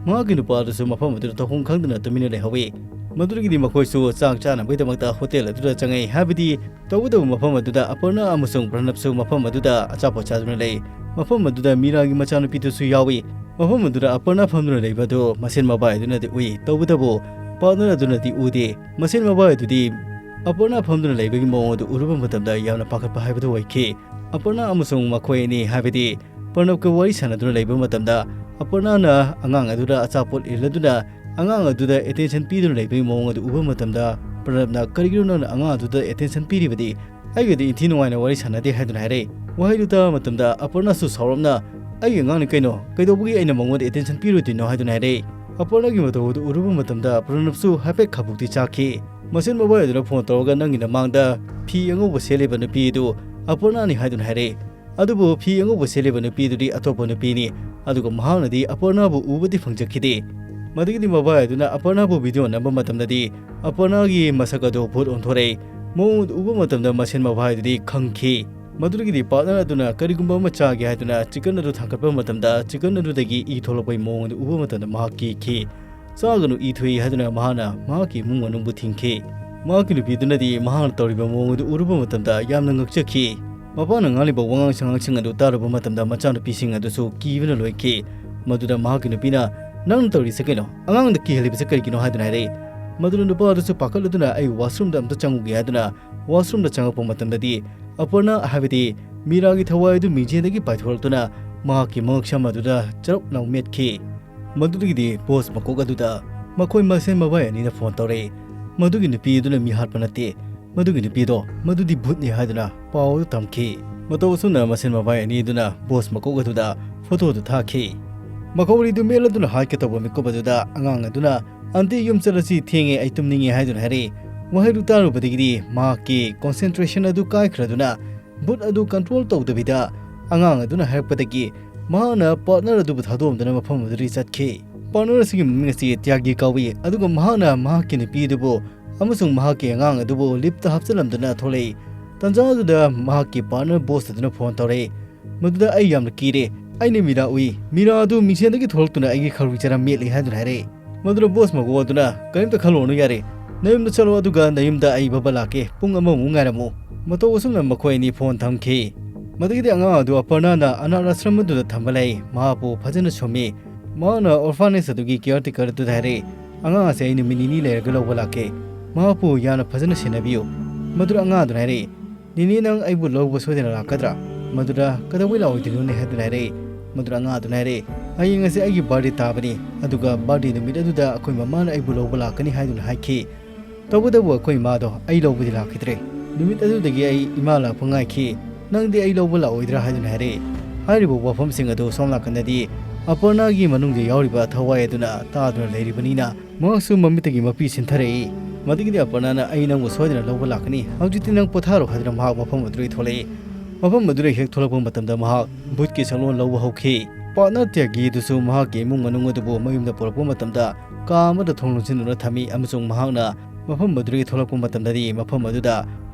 ꯃꯍꯥꯛꯀꯤ ꯅꯨꯄꯥꯗꯨꯁꯨ ꯃꯐꯝ ꯑꯗꯨꯗ ꯇꯧꯐꯝ ꯈꯪꯗꯅ ꯇꯨꯃꯤꯟꯅ ꯂꯩꯍꯧꯏ꯫ ꯃꯗꯨꯗꯒꯤꯗꯤ ꯃꯈꯣꯏꯁꯨ ꯆꯥꯛ ꯆꯥꯅꯕꯒꯤꯗꯃꯛꯇ hotel ꯑꯗꯨꯗ ꯆꯪꯉꯛꯏ, ꯍꯥꯏꯕꯗꯤ ꯇꯧꯒꯗꯕ ꯃꯐꯝ ꯑꯗꯨꯗ ꯑꯄꯔꯅꯥ ꯑꯃꯁꯨꯡ ꯄ꯭ꯔꯅꯕꯁꯨ ꯃꯐꯝ ꯑꯗꯨꯗ ꯑꯆꯥꯄꯣꯠ ꯆꯥꯗꯨꯅ ꯂꯩ꯫ ꯃꯐꯝ ꯑꯗꯨꯗ ꯃꯤꯔꯥꯒꯤ ꯃꯆꯥꯅꯨꯄꯤꯗꯨꯁꯨ ꯌꯥꯎꯏ꯫ ꯃꯐꯝ ꯑꯗꯨꯗ ꯑꯄꯔꯅꯥ ꯐꯝꯗꯨꯅ ꯂꯩꯕ ꯑꯗꯨ ꯃꯁꯦꯟ ꯃꯕꯥꯏ ꯑꯗꯨꯅꯗꯤ ꯎꯏ꯫ ꯇꯧꯕꯇꯕꯨ ꯄꯥꯔꯠꯅꯔ ꯑꯗꯨꯅꯗꯤ ꯎꯗꯦ꯫ ꯃꯁꯦꯟ ꯃꯕꯥꯏ ꯑꯗꯨꯗꯤ ꯑꯄꯔꯅꯥ ꯐꯝꯗꯨꯅ ꯂꯩꯕꯒꯤ ꯃꯑꯣꯡ ꯑꯗꯨ ꯎꯔꯨꯕ ꯃꯇꯝꯗ ꯌꯥꯝꯅ ꯄꯥꯈꯠꯄ ꯍꯥꯏꯕꯗꯨ ꯑꯣꯏꯈꯤ꯫ ꯑꯄꯔꯅꯥ ꯑꯃꯁꯨꯡ ꯃꯈꯣꯏ ꯑꯅꯤ, ꯍꯥꯏꯕꯗꯤ ꯄ꯭ꯔꯅꯕꯀ ꯋꯥꯔꯤ ꯁꯥꯟꯅꯗꯨꯅ ꯂꯩꯕ ꯃꯇꯝꯗ ꯑꯄꯔꯅꯥꯅ ꯑꯉꯥꯡ ꯑꯗꯨꯗ ꯑꯆꯥꯄꯣꯠ ꯏꯜꯂꯗꯨꯅ ꯑꯉꯥꯡ ꯑꯗꯨꯗ ꯑꯦꯇꯦꯟꯁꯟ ꯄꯤꯗꯨꯅ ꯂꯩꯕꯒꯤ ꯃꯑꯣꯡ ꯑꯗꯨ ꯎꯕ ꯃꯇꯝꯗ ꯄ꯭ꯔꯅꯕꯅ, "ꯀꯔꯤꯒꯤꯅꯣ ꯅꯪꯅ ꯑꯉꯥꯡ ꯑꯗꯨꯗ ꯑꯦꯇꯦꯟꯁꯟ ꯄꯤꯔꯤꯕꯗꯤ? ꯑꯩꯒꯗꯤ ꯏꯟꯊꯤ ꯅꯨꯡꯉꯥꯏꯅ ꯋꯥꯔꯤ ꯁꯥꯟꯅꯗꯦ" ꯍꯥꯏꯗꯨꯅ ꯍꯥꯏꯔꯛꯏ꯫ ꯋꯥꯍꯩꯗꯨ ꯇꯥꯕ ꯃꯇꯝꯗ ꯑꯄꯔꯅꯥꯁꯨ ꯁꯥꯎꯔꯞꯅ, "ꯑꯩꯒꯤ ꯑꯉꯥꯡꯅꯤ ꯀꯩꯅꯣ, ꯀꯩꯗꯧꯕꯒꯤ ꯑꯩꯅ ꯃꯉꯣꯟꯗ ꯑꯦꯇꯦꯟꯁꯟ ꯄꯤꯔꯣꯏꯗꯣꯏꯅꯣ?" ꯍꯥꯏꯗꯨꯅ ꯍꯥꯏꯔꯛꯏ꯫ ꯑꯄꯔꯅꯥꯒꯤ ꯃꯇꯧ ꯑꯗꯨ ꯎꯔꯨꯕ ꯃꯇꯝꯗ ꯄ꯭ꯔꯅꯕꯁꯨ ꯍꯥꯏꯐꯦꯠ ꯈꯥꯕꯨꯛꯇꯤ ꯆꯥꯈꯤ꯫ ꯃꯁꯦꯟ ꯃꯕꯥꯏ ꯑꯗꯨꯅ ꯐꯣꯟ ꯇꯧꯔꯒ, "ꯅꯪꯒꯤ ꯅꯃꯥꯡꯗ ꯐꯤ ꯑꯉꯧꯕ ꯁꯦꯠꯂꯤꯕ ꯅꯨꯄꯤ ꯑꯗꯨ ꯑꯄꯔꯅꯥꯅꯤ" ꯍꯥꯏꯗꯨꯅ ꯍꯥꯏꯔꯛꯏ꯫ ꯑꯗꯨꯕꯨ ꯐꯤ ꯑꯉꯧꯕ ꯁꯦꯠꯂꯤꯕ ꯅꯨꯄꯤꯗꯨꯗꯤ ꯑꯇꯣꯞꯄ ꯅꯨꯄꯤꯅꯤ, ꯑꯗꯨꯒ ꯃꯍꯥꯛꯅꯗꯤ ꯑꯄꯔꯅꯥꯕꯨ ꯎꯕꯗꯤ ꯐꯪꯖꯈꯤꯗꯦ꯫ ꯃꯗꯨꯒꯤꯗꯤ ꯃꯕꯥꯏ ꯑꯗꯨꯅ ꯑꯄꯔꯅꯥꯕꯨ ꯚꯤꯗꯤꯑꯣ ꯅꯝꯕ ꯃꯇꯝꯗꯗꯤ ꯑꯄꯔꯅꯥꯒꯤ ꯃꯁꯛ ꯑꯗꯨ ꯚꯨꯠ ꯑꯣꯟꯊꯣꯔꯛꯏ꯫ ꯃꯑꯣꯡ ꯑꯗꯨ ꯎꯕ ꯃꯇꯝꯗ ꯃꯁꯦꯟ ꯃꯕꯥꯏ ꯑꯗꯨꯗꯤ ꯈꯪꯈꯤ꯫ ꯃꯗꯨꯗꯒꯤꯗꯤ ꯄꯥꯔꯠꯅꯔ ꯑꯗꯨꯅ ꯀꯔꯤꯒꯨꯝꯕ ꯑꯃ ꯆꯥꯒꯦ ꯍꯥꯏꯗꯨꯅ ꯆꯤꯀꯟ ꯑꯗꯨ ꯊꯥꯡꯒꯠꯄ ꯃꯇꯝꯗ ꯆꯤꯀꯟ ꯑꯗꯨꯗꯒꯤ ꯏ ꯊꯣꯛꯂꯛꯄꯒꯤ ꯃꯑꯣꯡ ꯑꯗꯨ ꯎꯕ ꯃꯇꯝꯗ ꯃꯍꯥꯛ ꯀꯤꯈꯤ꯫ "ꯆꯥꯒꯅꯨ, ꯏ ꯊꯣꯛꯏ" ꯍꯥꯏꯗꯨꯅ ꯃꯍꯥꯛꯅ ꯃꯍꯥꯛꯀꯤ ꯏꯃꯨꯡ ꯃꯅꯨꯡꯕꯨ ꯊꯤꯡꯈꯤ꯫ ꯃꯍꯥꯛꯀꯤ ꯅꯨꯄꯤꯗꯨꯅꯗꯤ ꯃꯍꯥꯛꯅ ꯇꯧꯔꯤꯕ ꯃꯑꯣꯡ ꯑꯗꯨ ꯎꯔꯨꯕ ꯃꯇꯝꯗ ꯌꯥꯝꯅ ꯉꯛꯆꯈꯤ꯫ ꯃꯄꯥꯅ ꯉꯥꯡꯂꯤꯕ ꯋꯥꯉꯥꯡ ꯁꯉꯥꯡꯁꯤꯡ ꯑꯗꯨ ꯇꯥꯔꯨꯕ ꯃꯇꯝꯗ ꯃꯆꯥꯅꯨꯄꯤꯁꯤꯡ ꯑꯗꯨꯁꯨ ꯀꯤꯕꯅ ꯂꯣꯏꯈꯤ꯫ ꯃꯗꯨꯗ ꯃꯍꯥꯛꯀꯤ ꯅꯨꯄꯤꯅ, "ꯅꯪꯅ ꯇꯧꯔꯤꯁꯦ ꯀꯩꯅꯣ? ꯑꯉꯥꯡꯗ ꯀꯤꯍꯜꯂꯤꯕꯁꯦ ꯀꯔꯤꯒꯤꯅꯣ?" ꯍꯥꯏꯗꯨꯅ ꯍꯥꯏꯔꯛꯏ꯫ ꯃꯗꯨꯅ ꯅꯨꯄꯥ ꯑꯗꯨꯁꯨ ꯄꯥꯈꯠꯂꯗꯨꯅ, "ꯑꯩ ꯋꯥꯁꯔꯨꯝꯗ ꯑꯝꯇ ꯆꯪꯉꯨꯒꯦ" ꯍꯥꯏꯗꯨꯅ ꯋꯥꯁꯔꯨꯝꯗ ꯆꯪꯉꯛꯄ ꯃꯇꯝꯗꯗꯤ ꯑꯄꯔꯅꯥ, ꯍꯥꯏꯕꯗꯤ ꯃꯤꯔꯥꯒꯤ ꯊꯋꯥꯏ ꯑꯗꯨ ꯃꯤꯡꯖꯦꯜꯗꯒꯤ ꯄꯥꯏꯊꯣꯔꯛꯇꯨꯅ ꯃꯍꯥꯛꯀꯤ ꯃꯉꯛꯁꯝ ꯑꯗꯨꯗ ꯆꯔꯞ ꯂꯥꯎ ꯃꯦꯠꯈꯤ꯫ ꯃꯗꯨꯗꯒꯤꯗꯤ ꯕꯣꯁ ꯃꯀꯣꯛ ꯑꯗꯨꯗ ꯃꯈꯣꯏ ꯃꯁꯦꯟ ꯃꯕꯥꯏ ꯑꯅꯤꯅ ꯐꯣꯟ ꯇꯧꯔꯛꯏ꯫ ꯃꯗꯨꯒꯤ ꯅꯨꯄꯤ ꯑꯗꯨꯅ ꯃꯤ ꯍꯥꯠꯄ ꯅꯠꯇꯦ, ꯃꯗꯨꯒꯤ ꯅꯨꯄꯤꯗꯣ, ꯃꯗꯨꯗꯤ ꯚꯨꯠꯅꯤ ꯍꯥꯏꯗꯨꯅ ꯄꯥꯎ ꯑꯗꯨ ꯇꯝꯈꯤ꯫ ꯃꯇꯧ ꯑꯁꯨꯝꯅ ꯃꯁꯦꯟ ꯃꯕꯥꯏ ꯑꯅꯤ ꯑꯗꯨꯅ ꯕꯣꯁ ꯃꯀꯣꯛ ꯑꯗꯨꯗ ꯐꯣꯇꯣ ꯑꯗꯨ ꯊꯥꯈꯤ꯫ ꯃꯈꯧꯔꯤꯗꯨ ꯃꯦꯠꯂꯗꯨꯅ ꯍꯥꯠꯀꯦ ꯇꯧꯕ ꯃꯤꯀꯨꯞ ꯑꯗꯨꯗ ꯑꯉꯥꯡ ꯑꯗꯨꯅ, "ꯑꯟꯇꯤ, ꯌꯨꯝ ꯆꯠꯂꯁꯤ, ꯊꯦꯡꯉꯦ, ꯑꯩ ꯇꯨꯝꯅꯤꯡꯉꯦ" ꯍꯥꯏꯗꯨꯅ ꯍꯥꯏꯔꯛꯏ꯫ ꯋꯥꯍꯩꯗꯨ ꯇꯥꯔꯨꯕꯗꯒꯤꯗꯤ ꯃꯍꯥꯛꯀꯤ ꯀꯣꯟꯁꯦꯟꯇ꯭ꯔꯦꯁꯟ ꯑꯗꯨ ꯀꯥꯏꯈ꯭ꯔꯗꯨꯅ ꯚꯨꯠ ꯑꯗꯨ ꯀꯟꯇ꯭ꯔꯣꯜ ꯇꯧꯗꯕꯤꯗ ꯑꯉꯥꯡ ꯑꯗꯨꯅ ꯍꯥꯏꯔꯛꯄꯗꯒꯤ ꯃꯍꯥꯛꯅ ꯄꯥꯔꯠꯅꯔ ꯑꯗꯨꯕꯨ ꯊꯥꯗꯣꯛꯂꯝꯗꯨꯅ ꯃꯐꯝ ꯑꯗꯨꯗꯒꯤ ꯆꯠꯈꯤ꯫ ꯄꯥꯔꯠꯅꯔ ꯑꯁꯤꯒꯤ ꯃꯃꯤꯡ ꯑꯁꯤ ꯇ꯭ꯌꯥꯒꯤ ꯀꯧꯏ, ꯑꯗꯨꯒ ꯃꯍꯥꯛꯅ ꯃꯍꯥꯛꯀꯤ ꯅꯨꯄꯤ ꯑꯗꯨꯕꯨ ꯑꯃꯁꯨꯡ ꯃꯍꯥꯛꯀꯤ ꯑꯉꯥꯡ ꯑꯗꯨꯕꯨ ꯂꯤꯐꯇ ꯍꯥꯞꯆꯤꯜꯂꯝꯗꯨꯅ ꯊꯣꯛꯂꯛꯏ꯫ ꯇꯟꯖꯥ ꯑꯗꯨꯗ ꯃꯍꯥꯛꯀꯤ ꯄꯥꯔꯠꯅꯔ ꯕꯣꯁ ꯑꯗꯨꯅ ꯐꯣꯟ ꯇꯧꯔꯛꯏ꯫ ꯃꯗꯨꯗ, "ꯑꯩ ꯌꯥꯝꯅ ꯀꯤꯔꯦ, ꯑꯩꯅ ꯃꯤꯔꯥ ꯎꯏ, ꯃꯤꯔꯥ ꯑꯗꯨ ꯃꯤꯡꯁꯦꯟꯗꯒꯤ ꯊꯣꯛꯂꯛꯇꯨꯅ ꯑꯩꯒꯤ ꯈꯧꯔꯤ ꯆꯔꯝ ꯃꯦꯠꯂꯤ" ꯍꯥꯏꯗꯨꯅ ꯍꯥꯏꯔꯛꯏ꯫ ꯃꯗꯨꯗ ꯕꯣꯁ ꯃꯀꯣꯛ ꯑꯗꯨꯅ, "ꯀꯔꯤꯝꯇ ꯈꯜꯂꯨꯔꯅꯨ ꯌꯥꯔꯦ, ꯅꯌꯨꯝꯗ ꯆꯠꯂꯣ, ꯑꯗꯨꯒ ꯅꯌꯨꯝꯗ ꯑꯩ ꯕꯕꯥ ꯂꯥꯛꯀꯦ, ꯄꯨꯡ ꯑꯃꯃꯨꯛ ꯉꯥꯏꯔꯝꯃꯨ"꯫ ꯃꯇꯧ ꯑꯁꯨꯝꯅ ꯃꯈꯣꯏ ꯑꯅꯤ ꯐꯣꯟ ꯊꯝꯈꯤ꯫ ꯃꯗꯨꯒꯤꯗꯤ ꯑꯉꯥꯡ ꯑꯗꯨ ꯑꯄꯔꯅꯥꯅ ꯑꯅꯥꯊ ꯑꯥꯁ꯭ꯔꯝ ꯑꯗꯨꯗ ꯊꯝꯕ ꯂꯩ꯫ ꯃꯍꯥꯛꯄꯨ ꯐꯖꯅ ꯁꯨꯝꯃꯤ꯫ ꯃꯍꯥꯛꯅ orphanage ꯑꯗꯨꯒꯤ caretaker ꯑꯗꯨꯗ ꯍꯥꯏꯔꯛꯏ, "ꯑꯉꯥꯡ ꯑꯁꯦ ꯑꯩ ꯅꯨꯃꯤꯠ ꯅꯤꯅꯤ ꯂꯩꯔꯒ ꯂꯧꯕ ꯂꯥꯛꯀꯦ꯫ ꯃꯍꯥꯛꯄꯨ ꯌꯥꯝꯅ ꯐꯖꯅ ꯁꯦꯟꯅꯕꯤꯌꯨ꯫" ꯃꯗꯨꯗ ꯑꯉꯥꯡ ꯑꯗꯨꯅ ꯍꯥꯏꯔꯛꯏ, "ꯅꯤꯅꯦ, ꯅꯪ ꯑꯩꯕꯨ ꯂꯧꯕ ꯁꯣꯏꯗꯅ ꯂꯥꯛꯀꯗ꯭ꯔꯥ?" ꯃꯗꯨꯗ, "ꯀꯩꯗꯧꯕꯩ ꯂꯥꯛꯑꯣꯏꯗꯣꯏꯅꯣꯅꯦ?" ꯍꯥꯏꯗꯨꯅ ꯍꯥꯏꯔꯛꯏ꯫ ꯃꯗꯨꯗ ꯑꯉꯥꯡ ꯑꯗꯨꯅ ꯍꯥꯏꯔꯛꯏ, "ꯍꯌꯦꯡ ꯑꯁꯦ ꯑꯩꯒꯤ birthday ꯇꯥꯕꯅꯤ, ꯑꯗꯨꯒ birthday ꯅꯨꯃꯤꯠ ꯑꯗꯨꯗ ꯑꯩꯈꯣꯏ ꯃꯃꯥꯅ ꯑꯩꯕꯨ ꯂꯧꯕ ꯂꯥꯛꯀꯅꯤ ꯍꯥꯏꯗꯨꯅ ꯍꯥꯏꯈꯤ꯫ ꯇꯧꯕꯇꯕꯨ ꯑꯩꯈꯣꯏ ꯏꯃꯥꯗꯣ ꯑꯩ ꯂꯧꯕꯗꯤ ꯂꯥꯛꯈꯤꯗ꯭ꯔꯦ꯫ ꯅꯨꯃꯤꯠ ꯑꯗꯨꯗꯒꯤ ꯑꯩ ꯏꯃꯥ ꯂꯥꯛꯄ ꯉꯥꯏꯈꯤ꯫ ꯅꯪꯗꯤ ꯑꯩ ꯂꯧꯕ ꯂꯥꯛꯑꯣꯏꯗ꯭ꯔꯥ?" ꯍꯥꯏꯗꯨꯅ ꯍꯥꯏꯔꯛꯏ꯫ ꯍꯥꯏꯔꯤꯕ ꯋꯥꯐꯝꯁꯤꯡ ꯑꯗꯨ ꯁꯣꯝ ꯅꯥꯀꯟꯗꯗꯤ ꯑꯄꯔꯅꯥꯒꯤ ꯃꯅꯨꯡꯗ ꯌꯥꯎꯔꯤꯕ ꯊꯋꯥꯏ ꯑꯗꯨꯅ ꯇꯥꯗꯨꯅ ꯂꯩꯔꯤꯕꯅꯤꯅ, ꯃꯍꯥꯛꯁꯨ ꯃꯃꯤꯠꯇꯒꯤ ꯃꯄꯤ ꯁꯤꯟꯊꯔꯛꯏ꯫ ꯃꯗꯨꯒꯤꯗꯤ ꯑꯄꯔꯅꯥꯅ, "ꯑꯩ ꯅꯪꯕꯨ ꯁꯣꯏꯗꯅ ꯂꯧꯕ ꯂꯥꯛꯀꯅꯤ, ꯍꯧꯖꯤꯛꯇꯤ ꯅꯪ ꯄꯣꯊꯥꯔꯣ" ꯍꯥꯏꯗꯨꯅ ꯃꯍꯥꯛ ꯃꯐꯝ ꯑꯗꯨꯗꯒꯤ ꯊꯣꯛꯂꯛꯏ꯫ ꯃꯐꯝ ꯑꯗꯨꯗ ꯍꯦꯛ ꯊꯣꯛꯂꯛꯄ ꯃꯇꯝꯗ ꯃꯍꯥꯛ ꯚꯨꯠꯀꯤ ꯁꯛꯂꯣꯟ ꯂꯧꯕ ꯍꯧꯈꯤ꯫ Partner ꯇ꯭ꯌꯥꯒꯤ ꯑꯗꯨꯁꯨ ꯃꯍꯥꯛꯀꯤ ꯏꯃꯨꯡ ꯃꯅꯨꯡ ꯑꯗꯨꯕꯨ ꯃꯌꯨꯝꯗ ꯄꯨꯔꯛꯄ ꯃꯇꯝꯗ ꯀꯥ ꯑꯃꯗ ꯊꯣꯡ ꯂꯣꯟꯁꯤꯟꯗꯨꯅ ꯊꯝꯃꯤ, ꯑꯃꯁꯨꯡ ꯃꯍꯥꯛꯅ ꯃꯐꯝ ꯑꯗꯨꯗꯒꯤ ꯊꯣꯛꯂꯛꯄ ꯃꯇꯝꯗꯗꯤ ꯃꯐꯝ ꯑꯗꯨꯗ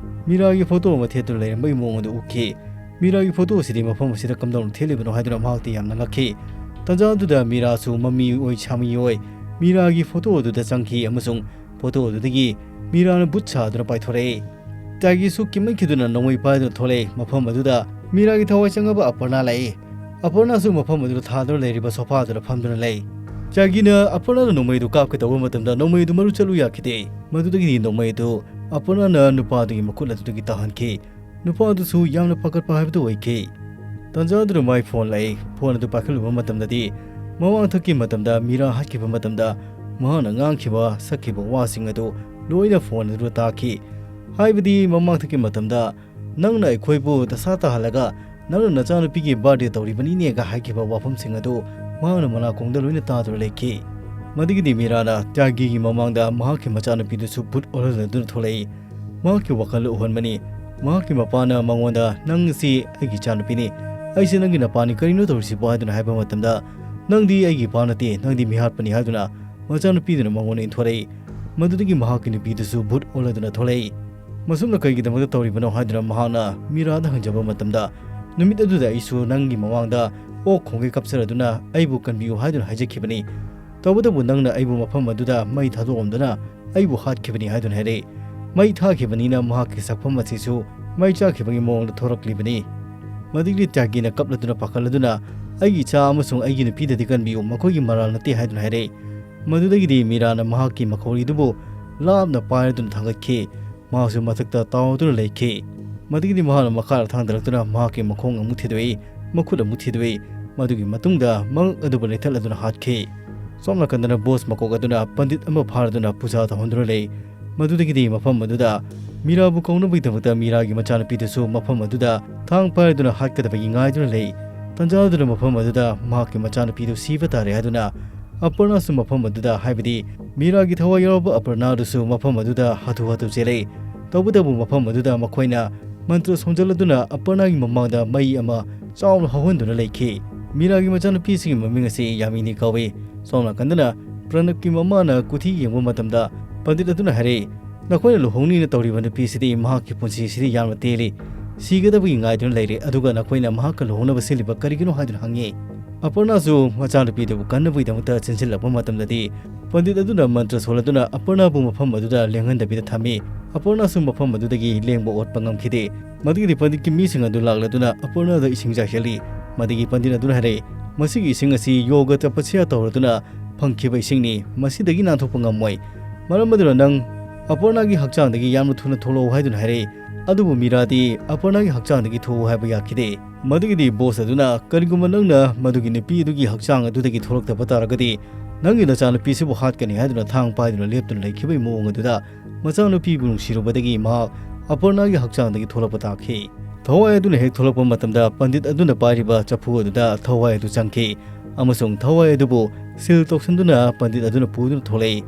ꯃꯤꯔꯥꯒꯤ ꯐꯣꯇꯣ ꯑꯃ ꯊꯦꯠꯇꯨꯅ ꯂꯩꯔꯝꯕꯒꯤ ꯃꯑꯣꯡ ꯑꯗꯨ ꯎꯈꯤ꯫ ꯃꯤꯔꯥꯒꯤ ꯐꯣꯇꯣ ꯑꯁꯤꯗꯤ ꯃꯐꯝ ꯑꯁꯤꯗ ꯀꯝꯗꯧꯅ ꯊꯦꯠꯂꯤꯕꯅꯣ ꯍꯥꯏꯗꯨꯅ ꯃꯍꯥꯛꯇꯤ ꯌꯥꯝꯅ ꯉꯛꯈꯤ꯫ ꯇꯥꯟꯖꯥ ꯑꯗꯨꯗ ꯃꯤꯔꯥꯁꯨ ꯃꯃꯤ ꯑꯣꯏ ꯁꯥꯃꯤ ꯑꯣꯏ ꯃꯤꯔꯥꯒꯤ ꯐꯣꯇꯣ ꯑꯗꯨꯗ ꯆꯪꯈꯤ, ꯑꯃꯁꯨꯡ ꯐꯣꯇꯣ ꯑꯗꯨꯗꯒꯤ ꯃꯤꯔꯥꯅ ꯚꯨꯠ ꯁꯥꯗꯨꯅ ꯄꯥꯏꯊꯣꯔꯛꯏ꯫ ꯇ꯭ꯌꯥꯒꯤꯁꯨ ꯀꯤꯃꯟꯈꯤꯗꯨꯅ ꯅꯣꯡꯃꯩ ꯄꯥꯏꯗꯨꯅ ꯊꯣꯛꯂꯛꯏ꯫ ꯃꯐꯝ ꯑꯗꯨꯗ ꯃꯤꯔꯥꯒꯤ ꯊꯋꯥꯏ ꯆꯪꯉꯕ ꯑꯄꯔꯅꯥ ꯂꯥꯛꯏ꯫ ꯑꯄꯔꯅꯥꯁꯨ ꯃꯐꯝ ꯑꯗꯨꯗ ꯊꯥꯗꯨꯅ ꯂꯩꯔꯤꯕ ꯁꯣꯐꯥ ꯑꯗꯨꯗ ꯐꯝꯗꯨꯅ ꯂꯩ꯫ ꯇ꯭ꯌꯥꯒꯤꯅ ꯑꯄꯔꯅꯥꯗ ꯅꯣꯡꯃꯩꯗꯨ ꯀꯥꯞꯀꯦ ꯇꯧꯕ ꯃꯇꯝꯗ ꯅꯣꯡꯃꯩꯗꯨ ꯃꯔꯨ ꯆꯠꯂꯨ ꯌꯥꯈꯤꯗꯦ꯫ ꯃꯗꯨꯗꯒꯤꯗꯤ ꯅꯣꯡꯃꯩꯗꯨ ꯑꯄꯔꯅꯥꯅ ꯅꯨꯄꯥꯗꯨꯒꯤ ꯃꯈꯨꯠ ꯑꯗꯨꯗꯒꯤ ꯇꯥꯍꯟꯈꯤ꯫ ꯅꯨꯄꯥ ꯑꯗꯨꯁꯨ ꯌꯥꯝꯅ ꯄꯥꯈꯠꯄ ꯍꯥꯏꯕꯗꯨ ꯑꯣꯏꯈꯤ꯫ ꯇꯥꯟꯖꯥ ꯑꯗꯨꯗ ꯃꯥꯏ ꯐꯣꯟ ꯂꯥꯛꯏ꯫ ꯐꯣꯟ ꯑꯗꯨ ꯄꯥꯏꯈꯠꯂꯨꯕ ꯃꯇꯝꯗꯗꯤ ꯃꯃꯥꯡꯊꯛꯀꯤ ꯃꯇꯝꯗ ꯃꯤꯔꯥ ꯍꯥꯠꯈꯤꯕ ꯃꯇꯝꯗ ꯃꯍꯥꯛꯅ ꯉꯥꯡꯈꯤꯕ, ꯁꯛꯈꯤꯕ ꯋꯥꯁꯤꯡ ꯑꯗꯨ ꯂꯣꯏꯅ ꯐꯣꯟ ꯑꯗꯨꯗ ꯇꯥꯈꯤ꯫ ꯍꯥꯏꯕꯗꯤ ꯃꯃꯥꯡꯊꯛꯀꯤ ꯃꯇꯝꯗ "ꯅꯪꯅ ꯑꯩꯈꯣꯏꯕꯨ ꯗꯁꯥ ꯇꯥꯍꯜꯂꯒ ꯅꯪꯅ ꯅꯆꯥꯅꯨꯄꯤꯒꯤ birthday ꯇꯧꯔꯤꯕꯅꯤꯅꯦꯒ" ꯍꯥꯏꯈꯤꯕ ꯋꯥꯐꯝꯁꯤꯡ ꯑꯗꯨ ꯃꯍꯥꯛꯅ ꯃꯅꯥꯀꯣꯡꯗ ꯂꯣꯏꯅ ꯇꯥꯗꯨꯅ ꯂꯩꯈꯤ꯫ ꯃꯗꯨꯒꯤꯗꯤ ꯃꯤꯔꯥꯅ ꯇ꯭ꯌꯥꯒꯤꯒꯤ ꯃꯃꯥꯡꯗ ꯃꯍꯥꯛꯀꯤ ꯃꯆꯥꯅꯨꯄꯤꯗꯨꯁꯨ ꯚꯨꯠ ꯑꯣꯜꯍꯟꯗꯨꯅ ꯊꯣꯛꯂꯛꯏ꯫ ꯃꯍꯥꯛꯀꯤ ꯋꯥꯈꯜ ꯎꯍꯟꯕꯅꯤ꯫ ꯃꯍꯥꯛꯀꯤ ꯃꯄꯥꯅ ꯃꯉꯣꯟꯗ, "ꯅꯪ ꯑꯁꯤ ꯑꯩꯒꯤ ꯏꯆꯥꯅꯨꯄꯤꯅꯤ, ꯑꯩꯁꯦ ꯅꯪꯒꯤ ꯅꯄꯥꯅꯤ, ꯀꯔꯤꯅꯣ ꯇꯧꯔꯤꯁꯤꯕꯣ?" ꯍꯥꯏꯗꯨꯅ ꯍꯥꯏꯕ ꯃꯇꯝꯗ, "ꯅꯪꯗꯤ ꯑꯩꯒꯤ ꯏꯄꯥ ꯅꯠꯇꯦ, ꯅꯪꯗꯤ ꯃꯤꯍꯥꯠꯄꯅꯤ" ꯍꯥꯏꯗꯨꯅ ꯃꯆꯥꯅꯨꯄꯤꯗꯨꯅ ꯃꯉꯣꯟꯗ ꯏꯟꯊꯣꯔꯛꯏ꯫ ꯃꯗꯨꯗꯒꯤ ꯃꯍꯥꯛꯀꯤ ꯅꯨꯄꯤꯗꯨꯁꯨ ꯚꯨꯠ ꯑꯣꯜꯂꯗꯨꯅ ꯊꯣꯛꯂꯛꯏ꯫ ꯃꯁꯨꯝꯅ ꯀꯩꯒꯤꯗꯃꯛꯇ ꯇꯧꯔꯤꯕꯅꯣ ꯍꯥꯏꯗꯨꯅ ꯃꯍꯥꯛꯅ ꯃꯤꯔꯥꯗ ꯍꯪꯖꯕ ꯃꯇꯝꯗ, "ꯅꯨꯃꯤꯠ ꯑꯗꯨꯗ ꯑꯩꯁꯨ ꯅꯪꯒꯤ ꯃꯃꯥꯡꯗ ꯑꯣꯛ ꯈꯣꯡꯒꯩ ꯀꯞꯆꯔꯗꯨꯅ ꯑꯩꯕꯨ ꯀꯟꯕꯤꯌꯨ ꯍꯥꯏꯗꯨꯅ ꯍꯥꯏꯖꯈꯤꯕꯅꯤ꯫ ꯇꯧꯕꯇꯕꯨ ꯅꯪꯅ ꯑꯩꯕꯨ ꯃꯐꯝ ꯑꯗꯨꯗ ꯃꯩ ꯊꯥꯗꯣꯛꯂꯝꯗꯨꯅ ꯑꯩꯕꯨ ꯍꯥꯠꯈꯤꯕꯅꯤ" ꯍꯥꯏꯗꯨꯅ ꯍꯥꯏꯔꯛꯏ꯫ ꯃꯩ ꯊꯥꯈꯤꯕꯅꯤꯅ ꯃꯍꯥꯛꯀꯤ ꯁꯛꯐꯝ ꯑꯁꯤꯁꯨ ꯃꯩ ꯆꯥꯛꯈꯤꯕꯒꯤ ꯃꯑꯣꯡꯗ ꯊꯣꯔꯛꯂꯤꯕꯅꯤ꯫ ꯃꯗꯨꯒꯤ ꯇ꯭ꯌꯥꯒꯤꯅ ꯀꯞꯂꯗꯨꯅ ꯄꯥꯈꯠꯂꯗꯨꯅ, "ꯑꯩꯒꯤ ꯏꯆꯥ ꯑꯃꯁꯨꯡ ꯑꯩꯒꯤ ꯅꯨꯄꯤꯗꯗꯤ ꯀꯟꯕꯤꯌꯨ, ꯃꯈꯣꯏꯒꯤ ꯃꯔꯥꯜ ꯅꯠꯇꯦ" ꯍꯥꯏꯗꯨꯅ ꯍꯥꯏꯔꯛꯏ꯫ ꯃꯗꯨꯗꯒꯤꯗꯤ ꯃꯤꯔꯥꯅ ꯃꯍꯥꯛꯀꯤ ꯃꯈꯧꯔꯤꯗꯨꯕꯨ ꯂꯥꯞꯅ ꯄꯥꯏꯔꯗꯨꯅ ꯊꯥꯡꯒꯠꯈꯤ꯫ ꯃꯍꯥꯛꯁꯨ ꯃꯊꯛꯇ ꯇꯥꯎꯗꯨꯅ ꯂꯩꯈꯤ꯫ ꯃꯗꯨꯒꯤꯗꯤ ꯃꯍꯥꯛꯅ ꯃꯈꯥꯗ ꯊꯥꯡꯗꯔꯛꯇꯨꯅ ꯃꯍꯥꯛꯀꯤ ꯃꯈꯣꯡ ꯑꯃꯨꯛ ꯊꯤꯗꯣꯛꯏ, ꯃꯈꯨꯠ ꯑꯃꯨꯛ ꯊꯤꯗꯣꯛꯏ꯫ ꯃꯗꯨꯒꯤ ꯃꯇꯨꯡꯗ ꯃꯉꯛ ꯑꯗꯨꯕꯨ ꯂꯩꯊꯠꯂꯗꯨꯅ ꯍꯥꯠꯈꯤ꯫ ꯁꯣꯝ ꯅꯥꯀꯟꯗꯅ ꯕꯣꯁ ꯃꯀꯣꯛ ꯑꯗꯨꯅ ꯄꯟꯗꯤꯠ ꯑꯃ ꯐꯥꯔꯗꯨꯅ ꯄꯨꯖꯥ ꯇꯧꯍꯟꯗꯨꯅ ꯂꯩ꯫ ꯃꯗꯨꯗꯒꯤꯗꯤ ꯃꯐꯝ ꯑꯗꯨꯗ ꯃꯤꯔꯥꯕꯨ ꯀꯧꯅꯕꯒꯤꯗꯃꯛꯇ ꯃꯤꯔꯥꯒꯤ ꯃꯆꯥꯅꯨꯄꯤꯗꯨꯁꯨ ꯃꯐꯝ ꯑꯗꯨꯗ ꯊꯥꯡ ꯄꯥꯏꯔꯗꯨꯅ ꯍꯥꯠꯀꯗꯕꯒꯤ ꯉꯥꯏꯗꯨꯅ ꯂꯩ꯫ ꯇꯟꯖꯥ ꯑꯗꯨꯗ ꯃꯐꯝ ꯑꯗꯨꯗ ꯃꯍꯥꯛꯀꯤ ꯃꯆꯥꯅꯨꯄꯤꯗꯨ ꯁꯤꯕ ꯇꯥꯔꯦ ꯍꯥꯏꯗꯨꯅ ꯑꯄꯔꯅꯥꯁꯨ ꯃꯐꯝ ꯑꯗꯨꯗ, ꯍꯥꯏꯕꯗꯤ ꯃꯤꯔꯥꯒꯤ ꯊꯋꯥꯏ ꯌꯥꯎꯔꯕ ꯑꯄꯔꯅꯥꯗꯨꯁꯨ ꯃꯐꯝ ꯑꯗꯨꯗ ꯍꯥꯊꯨ ꯍꯥꯊꯨ ꯆꯦꯜꯂꯛꯏ꯫ ꯇꯧꯕꯇꯕꯨ ꯃꯐꯝ ꯑꯗꯨꯗ ꯃꯈꯣꯏꯅ ꯃꯟꯇ꯭ꯔ ꯁꯣꯟꯖꯜꯂꯗꯨꯅ ꯑꯄꯔꯅꯥꯒꯤ ꯃꯃꯥꯡꯗ ꯃꯩ ꯑꯃ ꯆꯥꯎꯅ ꯍꯧꯍꯟꯗꯨꯅ ꯂꯩꯈꯤ꯫ ꯃꯤꯔꯥꯒꯤ ꯃꯆꯥꯅꯨꯄꯤꯁꯤꯒꯤ ꯃꯃꯤꯡ ꯑꯁꯤ ꯌꯥꯃꯤꯅꯤ ꯀꯧꯏ꯫ ꯁꯣꯝ ꯅꯥꯀꯟꯗꯅ ꯄ꯭ꯔꯅꯕꯀꯤ ꯃꯃꯥꯅ ꯀꯨꯊꯤ ꯌꯦꯡꯕ ꯃꯇꯝꯗ ꯄꯟꯗꯤꯠ ꯑꯗꯨꯅ ꯍꯥꯏꯔꯛꯏ, "ꯅꯈꯣꯏꯅ ꯂꯨꯍꯣꯡꯅꯤꯅ ꯇꯧꯔꯤꯕ ꯅꯨꯄꯤꯁꯤꯗꯤ ꯃꯍꯥꯛꯀꯤ ꯄꯨꯟꯁꯤꯁꯤꯗꯤ ꯌꯥꯝꯅ ꯇꯦꯜꯂꯤ, ꯁꯤꯒꯗꯕꯒꯤ ꯉꯥꯏꯗꯨꯅ ꯂꯩꯔꯦ, ꯑꯗꯨꯒ ꯅꯈꯣꯏꯅ ꯃꯍꯥꯛꯀ ꯂꯨꯍꯣꯡꯅꯕ ꯁꯤꯜꯂꯤꯕ ꯀꯔꯤꯒꯤꯅꯣ?" ꯍꯥꯏꯗꯨꯅ ꯍꯪꯉꯤ꯫ ꯑꯄꯔꯅꯥꯁꯨ ꯃꯆꯥꯅꯨꯄꯤꯗꯨꯕꯨ ꯀꯟꯅꯕꯒꯤꯗꯃꯛꯇ ꯆꯦꯟꯁꯤꯜꯂꯛꯄ ꯃꯇꯝꯗꯗꯤ ꯄꯟꯗꯤꯠ ꯑꯗꯨꯅ ꯃꯟꯇ꯭ꯔ ꯁꯣꯜꯂꯗꯨꯅ ꯑꯄꯔꯅꯥꯕꯨ ꯃꯐꯝ ꯑꯗꯨꯗ ꯂꯦꯡꯍꯟꯗꯕꯤꯗ ꯊꯝꯃꯤ꯫ ꯑꯄꯔꯅꯥꯁꯨ ꯃꯐꯝ ꯑꯗꯨꯗꯒꯤ ꯂꯦꯡꯕ ꯑꯣꯠꯄ ꯉꯝꯈꯤꯗꯦ꯫ ꯃꯗꯨꯒꯤꯗꯤ ꯄꯟꯗꯤꯠꯀꯤ ꯃꯤꯁꯤꯡ ꯑꯗꯨ ꯂꯥꯛꯂꯗꯨꯅ ꯑꯄꯔꯅꯥꯗ ꯏꯁꯤꯡ ꯆꯥꯏꯁꯤꯜꯂꯤ꯫ ꯃꯗꯨꯒꯤ ꯄꯟꯗꯤꯠ ꯑꯗꯨꯅ ꯍꯥꯏꯔꯛꯏ, "ꯃꯁꯤꯒꯤ ꯏꯁꯤꯡ ꯑꯁꯤ ꯌꯣꯒ ꯇꯄꯁ꯭ꯌꯥ ꯇꯧꯔꯗꯨꯅ ꯐꯪꯈꯤꯕ ꯏꯁꯤꯡꯅꯤ, ꯃꯁꯤꯗꯒꯤ ꯅꯥꯟꯊꯣꯛꯄ ꯉꯝꯃꯣꯏ꯫ ꯃꯔꯝ ꯑꯗꯨꯅ ꯅꯪ ꯑꯄꯔꯅꯥꯒꯤ ꯍꯛꯆꯥꯡꯗꯒꯤ ꯌꯥꯝꯅ ꯊꯨꯅ ꯊꯣꯛꯂꯛꯎ" ꯍꯥꯏꯗꯨꯅ ꯍꯥꯏꯔꯛꯏ꯫ ꯑꯗꯨꯕꯨ ꯃꯤꯔꯥꯗꯤ ꯑꯄꯔꯅꯥꯒꯤ ꯍꯛꯆꯥꯡꯗꯒꯤ ꯊꯣꯛꯎ ꯍꯥꯏꯕ ꯌꯥꯈꯤꯗꯦ꯫ ꯃꯗꯨꯒꯤꯗꯤ ꯕꯣꯁ ꯑꯗꯨꯅ, "ꯀꯔꯤꯒꯨꯝꯕ ꯅꯪꯅ ꯃꯗꯨꯒꯤ ꯅꯨꯄꯤ ꯑꯗꯨꯒꯤ ꯍꯛꯆꯥꯡ ꯑꯗꯨꯗꯒꯤ ꯊꯣꯛꯂꯛꯇꯕ ꯇꯥꯔꯒꯗꯤ, ꯅꯪꯒꯤ ꯅꯆꯥꯅꯨꯄꯤꯁꯤꯕꯨ ꯍꯥꯠꯀꯅꯤ" ꯍꯥꯏꯗꯨꯅ ꯊꯥꯡ ꯄꯥꯏꯗꯨꯅ ꯂꯦꯞꯇꯨꯅ ꯂꯩꯈꯤꯕꯒꯤ ꯃꯑꯣꯡ ꯑꯗꯨꯗ ꯃꯆꯥꯅꯨꯄꯤꯕꯨ ꯅꯨꯡꯁꯤꯔꯨꯕꯗꯒꯤ ꯃꯍꯥꯛ ꯑꯄꯔꯅꯥꯒꯤ ꯍꯛꯆꯥꯡꯗꯒꯤ ꯊꯣꯛꯂꯛꯄ ꯇꯥꯈꯤ꯫ ꯊꯋꯥꯏ ꯑꯗꯨꯅ ꯍꯦꯛ ꯊꯣꯛꯂꯛꯄ ꯃꯇꯝꯗ ꯄꯟꯗꯤꯠ ꯑꯗꯨꯅ ꯄꯥꯏꯔꯤꯕ ꯆꯐꯨ ꯑꯗꯨꯗ ꯊꯋꯥꯏ ꯑꯗꯨ ꯆꯪꯈꯤ ꯑꯃꯁꯨꯡ ꯊꯋꯥꯏ ꯑꯗꯨꯕꯨ ꯁꯤꯜ ꯇꯧꯁꯤꯟꯗꯨꯅ ꯄꯟꯗꯤꯠ ꯑꯗꯨꯅ ꯄꯨꯗꯨꯅ ꯊꯣꯛꯂꯛꯏ꯫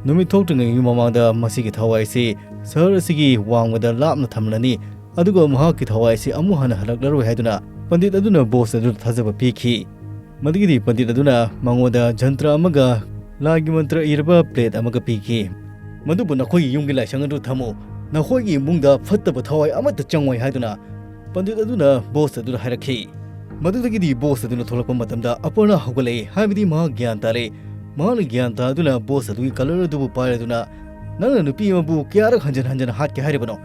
ꯅꯨꯃꯤꯠ ꯊꯣꯛꯇ꯭ꯔꯤꯉꯩꯒꯤ ꯃꯃꯥꯡꯗ ꯃꯁꯤꯒꯤ ꯊꯋꯥꯏ ꯑꯁꯤ ꯁꯍꯔ ꯑꯁꯤꯒꯤ ꯋꯥꯡꯃꯗ ꯂꯥꯞꯅ ꯊꯝꯂꯅꯤ, ꯑꯗꯨꯒ ꯃꯍꯥꯛꯀꯤ ꯊꯋꯥꯏ ꯑꯁꯤ ꯑꯃꯨꯛ ꯍꯟꯅ ꯍꯜꯂꯛꯂꯔꯣꯏ ꯍꯥꯏꯗꯨꯅ ꯄꯟꯗꯤꯠ ꯑꯗꯨꯅ ꯕꯣꯁ ꯑꯗꯨꯗ ꯊꯥꯖꯕ ꯄꯤꯈꯤ꯫ ꯃꯗꯨꯒꯤꯗꯤ ꯄꯟꯗꯤꯠ ꯑꯗꯨꯅ ꯃꯉꯣꯟꯗ ꯖꯟꯇ꯭ꯔ ꯑꯃꯒ ꯂꯥꯏꯒꯤ ꯃꯟꯇ꯭ꯔ ꯏꯔꯕ ꯄ꯭ꯂꯦꯠ ꯑꯃꯒ ꯄꯤꯈꯤ꯫ "ꯃꯗꯨꯕꯨ ꯅꯈꯣꯏꯒꯤ ꯌꯨꯝꯒꯤ ꯂꯥꯏꯁꯪ ꯑꯗꯨ ꯊꯝꯃꯨ, ꯅꯈꯣꯏꯒꯤ ꯏꯃꯨꯡꯗ ꯐꯠꯇꯕ ꯊꯋꯥꯏ ꯑꯃꯠꯇ ꯆꯪꯉꯣꯏ" ꯍꯥꯏꯗꯨꯅ ꯄꯟꯗꯤꯠ ꯑꯗꯨꯅ ꯕꯣꯁ ꯑꯗꯨꯗ ꯍꯥꯏꯔꯛꯈꯤ꯫ ꯃꯗꯨꯗꯒꯤꯗꯤ ꯕꯣꯁ ꯑꯗꯨꯅ ꯊꯣꯛꯂꯛꯄ ꯃꯇꯝꯗ ꯑꯄꯔꯅꯥ ꯍꯧꯒꯠꯂꯛꯏ, ꯍꯥꯏꯕꯗꯤ ꯃꯍꯥꯛ ꯒ꯭ꯌꯥꯟ ꯇꯥꯔꯦ꯫ ꯃꯍꯥꯛꯅ ꯒ꯭ꯌꯥꯟ ꯇꯥꯗꯨꯅ ꯕꯣꯁ ꯑꯗꯨꯒꯤ ꯀꯂꯔ ꯑꯗꯨꯕꯨ ꯄꯥꯏꯔꯗꯨꯅ, "ꯅꯪꯅ ꯅꯨꯄꯤ ꯑꯃꯕꯨ ꯀꯌꯥꯔꯛ ꯍꯟꯖꯤꯟ ꯍꯟꯖꯤꯟ ꯍꯥꯠꯀꯦ ꯍꯥꯏꯔꯤꯕꯅꯣ?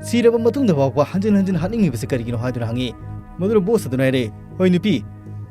ꯁꯤꯔꯕ ꯃꯇꯨꯡꯗ ꯐꯥꯎꯕ ꯍꯟꯖꯤꯟ ꯍꯟꯖꯤꯟ ꯍꯥꯠꯅꯤꯡꯉꯤꯕꯁꯤ ꯀꯔꯤꯒꯤꯅꯣ?" ꯍꯥꯏꯗꯨꯅ ꯍꯪꯉꯤ꯫ ꯃꯗꯨꯗ ꯕꯣꯁ ꯑꯗꯨꯅ ꯍꯥꯏꯔꯦ, "ꯍꯣꯏ ꯅꯨꯄꯤ,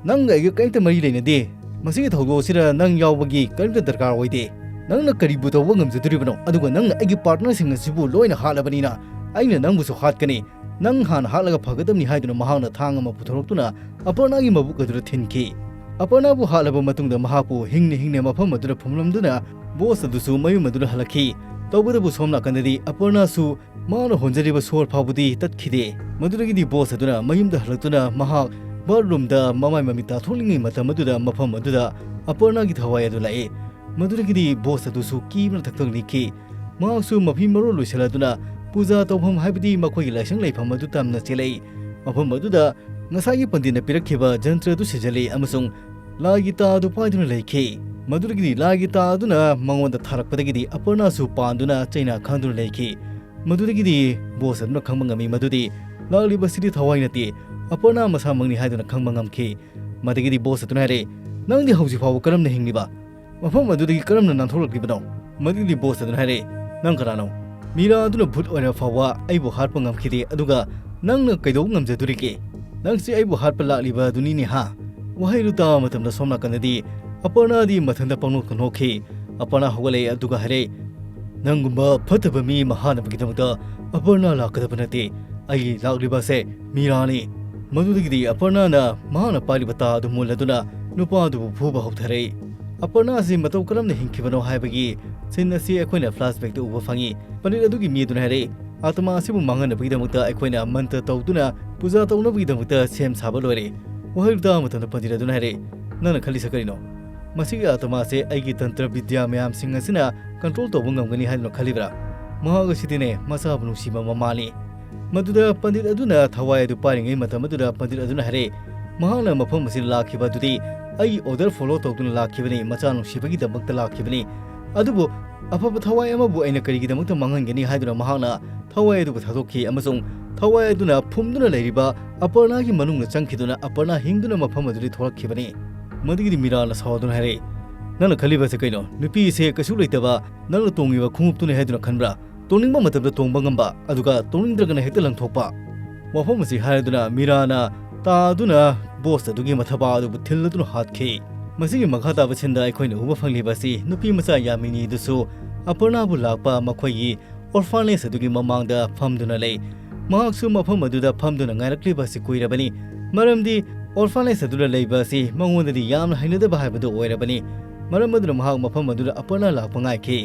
ꯅꯪꯒ ꯑꯩꯒ ꯀꯔꯤꯝꯇ ꯃꯔꯤ ꯂꯩꯅꯗꯦ꯫ ꯃꯁꯤꯒꯤ ꯊꯧꯗꯣꯛ ꯑꯁꯤꯗ ꯅꯪ ꯌꯥꯎꯕꯒꯤ ꯀꯔꯤꯝꯇ ꯗꯔꯀꯥꯔ ꯑꯣꯏꯗꯦ꯫ ꯅꯪꯅ ꯀꯔꯤꯕꯨ ꯇꯧꯕ ꯉꯝꯖꯗꯣꯔꯤꯕꯅꯣ? ꯑꯗꯨꯒ ꯅꯪꯅ ꯑꯩꯒꯤ ꯄꯥꯔꯠꯅꯔꯁꯤꯡ ꯑꯁꯤꯕꯨ ꯂꯣꯏꯅ ꯍꯥꯠꯂꯕꯅꯤꯅ ꯑꯩꯅ ꯅꯪꯕꯨꯁꯨ ꯍꯥꯠꯀꯅꯤ꯫ ꯅꯪ ꯍꯥꯟꯅ ꯍꯥꯠꯂꯒ ꯐꯒꯗꯕꯅꯤ" ꯍꯥꯏꯗꯨꯅ ꯃꯍꯥꯛꯅ ꯊꯥꯡ ꯑꯃ ꯄꯨꯊꯣꯔꯛꯇꯨꯅ ꯑꯄꯔꯅꯥꯒꯤ ꯃꯕꯨꯛ ꯑꯗꯨꯗ ꯊꯤꯟꯈꯤ꯫ ꯑꯄꯔꯅꯥꯕꯨ ꯍꯥꯠꯂꯕ ꯃꯇꯨꯡꯗ ꯃꯍꯥꯛꯄꯨ ꯍꯤꯡꯅ ꯍꯤꯡꯅ ꯃꯐꯝ ꯑꯗꯨꯗ ꯐꯨꯝꯂꯝꯗꯨꯅ ꯕꯣꯁ ꯑꯗꯨꯁꯨ ꯃꯌꯨꯝ ꯑꯗꯨꯗ ꯍꯜꯂꯛꯈꯤ꯫ ꯇꯧꯕꯇꯕꯨ ꯁꯣꯝ ꯅꯥꯀꯟꯗꯗꯤ ꯑꯄꯔꯅꯥꯁꯨ ꯃꯥꯅ ꯍꯣꯟꯖꯔꯤꯕ ꯁꯣꯔ ꯐꯥꯎꯕꯗꯤ ꯇꯠꯈꯤꯗꯦ꯫ ꯃꯗꯨꯗꯒꯤꯗꯤ ꯕꯣꯁ ꯑꯗꯨꯅ ꯃꯌꯨꯝꯗ ꯍꯜꯂꯛꯇꯨꯅ ꯃꯍꯥꯛ ꯕꯥꯠꯔꯨꯝꯗ ꯃꯃꯥꯏ ꯃꯃꯤꯠ ꯇꯥꯊꯣꯛꯂꯤꯉꯩ ꯃꯇꯝ ꯑꯗꯨꯗ ꯃꯐꯝ ꯑꯗꯨꯗ ꯑꯄꯔꯅꯥꯒꯤ ꯊꯋꯥꯏ ꯑꯗꯨ ꯂꯥꯛꯏ꯫ ꯃꯗꯨꯗꯒꯤꯗꯤ ꯕꯣꯁ ꯑꯗꯨꯁꯨ ꯀꯤꯕꯅ ꯊꯛꯊꯛ ꯅꯤꯛꯈꯤ꯫ ꯃꯍꯥꯛꯁꯨ ꯃꯐꯤ ꯃꯔꯣꯜ ꯂꯣꯏꯁꯤꯜꯂꯗꯨꯅ ꯄꯨꯖꯥ ꯇꯧꯐꯝ, ꯍꯥꯏꯕꯗꯤ ꯃꯈꯣꯏꯒꯤ ꯂꯥꯏꯁꯪ ꯂꯩꯐꯝ ꯑꯗꯨ ꯇꯝꯅ ꯆꯦꯜꯂꯛꯏ꯫ ꯃꯐꯝ ꯑꯗꯨꯗ ꯉꯁꯥꯏꯒꯤ ꯄꯟꯗꯤꯠꯅ ꯄꯤꯔꯛꯈꯤꯕ ꯖꯟꯇ꯭ꯔ ꯑꯗꯨ ꯁꯤꯖꯤꯜꯂꯤ ꯑꯃꯁꯨꯡ ꯂꯥꯏꯒꯤ ꯇꯥ ꯑꯗꯨ ꯄꯥꯏꯗꯨꯅ ꯂꯩꯈꯤ꯫ ꯃꯗꯨꯗꯒꯤꯗꯤ ꯂꯥꯏꯒꯤ ꯇꯥ ꯑꯗꯨꯅ ꯃꯉꯣꯟꯗ ꯊꯥꯔꯛꯄꯗꯒꯤꯗꯤ ꯑꯄꯔꯅꯥꯁꯨ ꯄꯥꯟꯗꯨꯅ ꯆꯩꯅꯥ ꯈꯥꯡꯗꯨꯅ ꯂꯩꯈꯤ꯫ ꯃꯗꯨꯗꯒꯤꯗꯤ ꯕꯣꯁ ꯑꯗꯨꯅ ꯈꯪꯕ ꯉꯝꯃꯤ ꯃꯗꯨꯗꯤ ꯂꯥꯛꯂꯤꯕꯁꯤꯗꯤ ꯊꯋꯥꯏ ꯅꯠꯇꯦ, ꯑꯄꯔꯅꯥ ꯃꯁꯥꯃꯛꯅꯤ ꯍꯥꯏꯗꯨꯅ ꯈꯪꯕ ꯉꯝꯈꯤ꯫ ꯃꯗꯨꯗꯒꯤꯗꯤ ꯕꯣꯁ ꯑꯗꯨꯅ ꯍꯥꯏꯔꯦ, "ꯅꯪꯗꯤ ꯍꯧꯖꯤꯛ ꯐꯥꯎꯕ ꯀꯔꯝꯅ ꯍꯤꯡꯂꯤꯕ? ꯃꯐꯝ ꯑꯗꯨꯗꯒꯤ ꯀꯔꯝꯅ ꯅꯥꯟꯊꯣꯛꯂꯛꯂꯤꯕꯅꯣ?" ꯃꯗꯨꯗꯒꯤꯗꯤ ꯕꯣꯁ ꯑꯗꯨꯅ ꯍꯥꯏꯔꯦ, "ꯅꯪ ꯀꯅꯥꯅꯣ? ꯃꯤꯔꯥ ꯑꯗꯨꯅ ꯚꯨꯠ ꯑꯣꯏꯔꯕ ꯐꯥꯎꯕ ꯑꯩꯕꯨ ꯍꯥꯠꯄ ꯉꯝꯈꯤꯗꯦ, ꯑꯗꯨꯒ ꯅꯪꯅ ꯀꯩꯗꯧꯕ ꯉꯝꯖꯗꯣꯔꯤꯒꯦ? ꯅꯪꯁꯤ ꯑꯩꯕꯨ ꯍꯥꯠꯄ ꯂꯥꯛꯂꯤꯕ ꯑꯗꯨꯅꯤꯅꯦ ꯍꯥ?" ꯋꯥꯍꯩꯗꯨ ꯇꯥꯕ ꯃꯇꯝꯗ ꯁꯣꯝ ꯅꯥꯀꯟꯗꯗꯤ ꯑꯄꯔꯅꯥꯗꯤ ꯃꯊꯟꯇ ꯄꯪꯅꯣꯛꯇ ꯅꯣꯛꯈꯤ꯫ ꯑꯄꯔꯅꯥ ꯍꯧꯒꯠꯂꯛꯑꯦ ꯑꯗꯨꯒ ꯍꯥꯏꯔꯛꯑꯦ, "ꯅꯪꯒꯨꯝꯕ ꯐꯠꯇꯕ ꯃꯤ ꯑꯃ ꯍꯥꯠꯅꯕꯒꯤꯗꯃꯛꯇ ꯑꯄꯔꯅꯥ ꯂꯥꯛꯀꯗꯕ ꯅꯠꯇꯦ꯫ ꯑꯩ ꯂꯥꯛꯂꯤꯕ ꯑꯁꯦ ꯃꯤꯔꯥꯅꯤ꯫" ꯃꯗꯨꯗꯒꯤꯗꯤ ꯑꯄꯔꯅꯥꯅ ꯃꯍꯥꯛꯅ ꯄꯥꯏꯔꯤꯕ ꯇꯥ ꯑꯗꯨ ꯃꯨꯜꯂꯗꯨꯅ ꯅꯨꯄꯥ ꯑꯗꯨꯕꯨ ꯐꯨꯕ ꯍꯧꯊꯔꯛꯏ꯫ ꯑꯄꯔꯅꯥ ꯑꯁꯤ ꯃꯇꯧ ꯀꯔꯝꯅ ꯍꯤꯡꯈꯤꯕꯅꯣ ꯍꯥꯏꯕꯒꯤ ꯁꯤꯟ ꯑꯁꯤ ꯑꯩꯈꯣꯏꯅ ꯐ꯭ꯂꯥꯁꯕꯦꯛꯇ ꯎꯕ ꯐꯪꯉꯤ꯫ ꯄꯟꯗꯤꯠ ꯑꯗꯨꯒꯤ ꯃꯤ ꯑꯗꯨꯅ ꯍꯥꯏꯔꯛꯏ, "ꯑꯥꯇꯃꯥ ꯑꯁꯤꯕꯨ ꯃꯥꯡꯍꯟꯅꯕꯒꯤꯗꯃꯛꯇ ꯑꯩꯈꯣꯏꯅ ꯃꯟꯇ꯭ꯔ ꯇꯧꯗꯨꯅ ꯄꯨꯖꯥ ꯇꯧꯅꯕꯒꯤꯗꯃꯛꯇ ꯁꯦꯝ ꯁꯥꯕ ꯂꯣꯏꯔꯦ꯫" ꯋꯥꯍꯩ ꯇꯥꯕ ꯃꯇꯝꯗ ꯄꯟꯗꯤꯠ ꯑꯗꯨꯅ ꯍꯥꯏꯔꯛꯏ, "ꯅꯪꯅ ꯈꯜꯂꯤꯁꯦ ꯀꯔꯤꯅꯣ? ꯃꯁꯤꯒꯤ ꯑꯥꯇꯃꯥꯁꯦ ꯑꯩꯒꯤ ꯇꯟꯇ꯭ꯔ ꯕꯤꯗ꯭ꯌꯥ ꯃꯌꯥꯝꯁꯤꯡ ꯑꯁꯤꯅ ꯀꯟꯇ꯭ꯔꯣꯜ ꯇꯧꯕ ꯉꯝꯒꯅꯤ ꯍꯥꯏꯗꯨꯅ ꯈꯜꯂꯤꯕ꯭ꯔꯥ? ꯃꯍꯥꯛ ꯑꯁꯤꯗꯤꯅꯦ ꯃꯆꯥꯕꯨ ꯅꯨꯡꯁꯤꯕ ꯃꯃꯥꯅꯤ꯫" ꯃꯗꯨꯗ ꯄꯟꯗꯤꯠ ꯑꯗꯨꯅ ꯊꯋꯥꯏ ꯑꯗꯨ ꯄꯥꯏꯔꯤꯉꯩ ꯃꯇꯝ ꯑꯗꯨꯗ ꯄꯟꯗꯤꯠ ꯑꯗꯨꯅ ꯍꯥꯏꯔꯛꯏ, "ꯃꯍꯥꯛꯅ ꯃꯐꯝ ꯑꯁꯤꯗ ꯂꯥꯛꯈꯤꯕ ꯑꯗꯨꯗꯤ ꯑꯩꯒꯤ ꯑꯣꯔꯗꯔ ꯐꯣꯂꯣ ꯇꯧꯗꯨꯅ ꯂꯥꯛꯈꯤꯕꯅꯤ, ꯃꯆꯥ ꯅꯨꯡꯁꯤꯕꯒꯤꯗꯃꯛꯇ ꯂꯥꯛꯈꯤꯕꯅꯤ꯫ ꯑꯗꯨꯕꯨ ꯑꯐꯕ ꯊꯋꯥꯏ ꯑꯃꯕꯨ ꯑꯩꯅ ꯀꯔꯤꯒꯤꯗꯃꯛꯇ ꯃꯥꯡꯍꯟꯒꯅꯤ?" ꯍꯥꯏꯗꯨꯅ ꯃꯍꯥꯛꯅ ꯊꯋꯥꯏ ꯑꯗꯨꯕꯨ ꯊꯥꯗꯣꯛꯈꯤ ꯑꯃꯁꯨꯡ ꯊꯋꯥꯏ ꯑꯗꯨꯅ ꯐꯨꯝꯗꯨꯅ ꯂꯩꯔꯤꯕ ꯑꯄꯔꯅꯥꯒꯤ ꯃꯅꯨꯡꯗ ꯆꯪꯈꯤꯗꯨꯅ ꯑꯄꯔꯅꯥ ꯍꯤꯡꯗꯨꯅ ꯃꯐꯝ ꯑꯗꯨꯗꯒꯤ ꯊꯣꯛꯂꯛꯈꯤꯕꯅꯤ꯫ ꯃꯗꯨꯒꯤꯗꯤ ꯃꯤꯔꯥꯅ ꯁꯥꯎꯗꯨꯅ ꯍꯥꯏꯔꯛꯏ, "ꯅꯪꯅ ꯈꯜꯂꯤꯕꯁꯦ ꯀꯩꯅꯣ? ꯅꯨꯄꯤ ꯑꯁꯦ ꯀꯩꯁꯨ ꯂꯩꯇꯕ ꯅꯪꯅ ꯇꯣꯡꯉꯤꯕ ꯈꯣꯡꯎꯞꯇꯨꯅꯤ ꯍꯥꯏꯗꯨꯅ ꯈꯟꯕ꯭ꯔꯥ? ꯇꯣꯡꯅꯤꯡꯕ ꯃꯇꯝꯗ ꯇꯣꯡꯕ ꯉꯝꯕ, ꯑꯗꯨꯒ ꯇꯣꯡꯅꯤꯡꯗ꯭ꯔꯒꯅ ꯍꯦꯛꯇ ꯂꯪꯊꯣꯛꯄ꯫ ꯋꯥꯐꯝ ꯑꯁꯤ ꯍꯥꯏꯔꯗꯨꯅ ꯃꯤꯔꯥꯅ ꯇꯥꯗꯨꯅ ꯕꯣꯁ ꯑꯗꯨꯒꯤ ꯃꯊꯕꯥꯛ ꯑꯗꯨꯕꯨ ꯊꯤꯜꯂꯗꯨꯅ ꯍꯥꯠꯈꯤ꯫ ꯃꯁꯤꯒꯤ ꯃꯈꯥ ꯇꯥꯕ ꯁꯤꯟꯗ ꯑꯩꯈꯣꯏꯅ ꯎꯕ ꯐꯪꯂꯤꯕ ꯑꯁꯤ ꯅꯨꯄꯤ ꯃꯆꯥ ꯌꯥꯃꯤꯅꯤꯗꯨꯁꯨ ꯑꯄꯔꯅꯥꯕꯨ ꯂꯥꯛꯄ ꯃꯈꯣꯏꯒꯤ ꯑꯣꯔꯐꯥꯅꯦꯖ ꯑꯗꯨꯒꯤ ꯃꯃꯥꯡꯗ ꯐꯝꯗꯨꯅ ꯂꯩ꯫ ꯃꯍꯥꯛꯁꯨ ꯃꯐꯝ ꯑꯗꯨꯗ ꯐꯝꯗꯨꯅ ꯉꯥꯏꯔꯛꯂꯤꯕ ꯑꯁꯤ ꯀꯨꯏꯔꯕꯅꯤ, ꯃꯔꯝꯗꯤ ꯑꯣꯔꯐꯥꯅꯦꯖ ꯑꯗꯨꯗ ꯂꯩꯕ ꯑꯁꯤ ꯃꯉꯣꯟꯗꯗꯤ ꯌꯥꯝꯅ ꯍꯩꯅꯗꯕ ꯍꯥꯏꯕꯗꯨ ꯑꯣꯏꯔꯕꯅꯤ꯫ ꯃꯔꯝ ꯑꯗꯨꯅ ꯃꯍꯥꯛ ꯃꯐꯝ ꯑꯗꯨꯗ ꯑꯄꯔꯅꯥ ꯂꯥꯛꯄ ꯉꯥꯏꯈꯤ꯫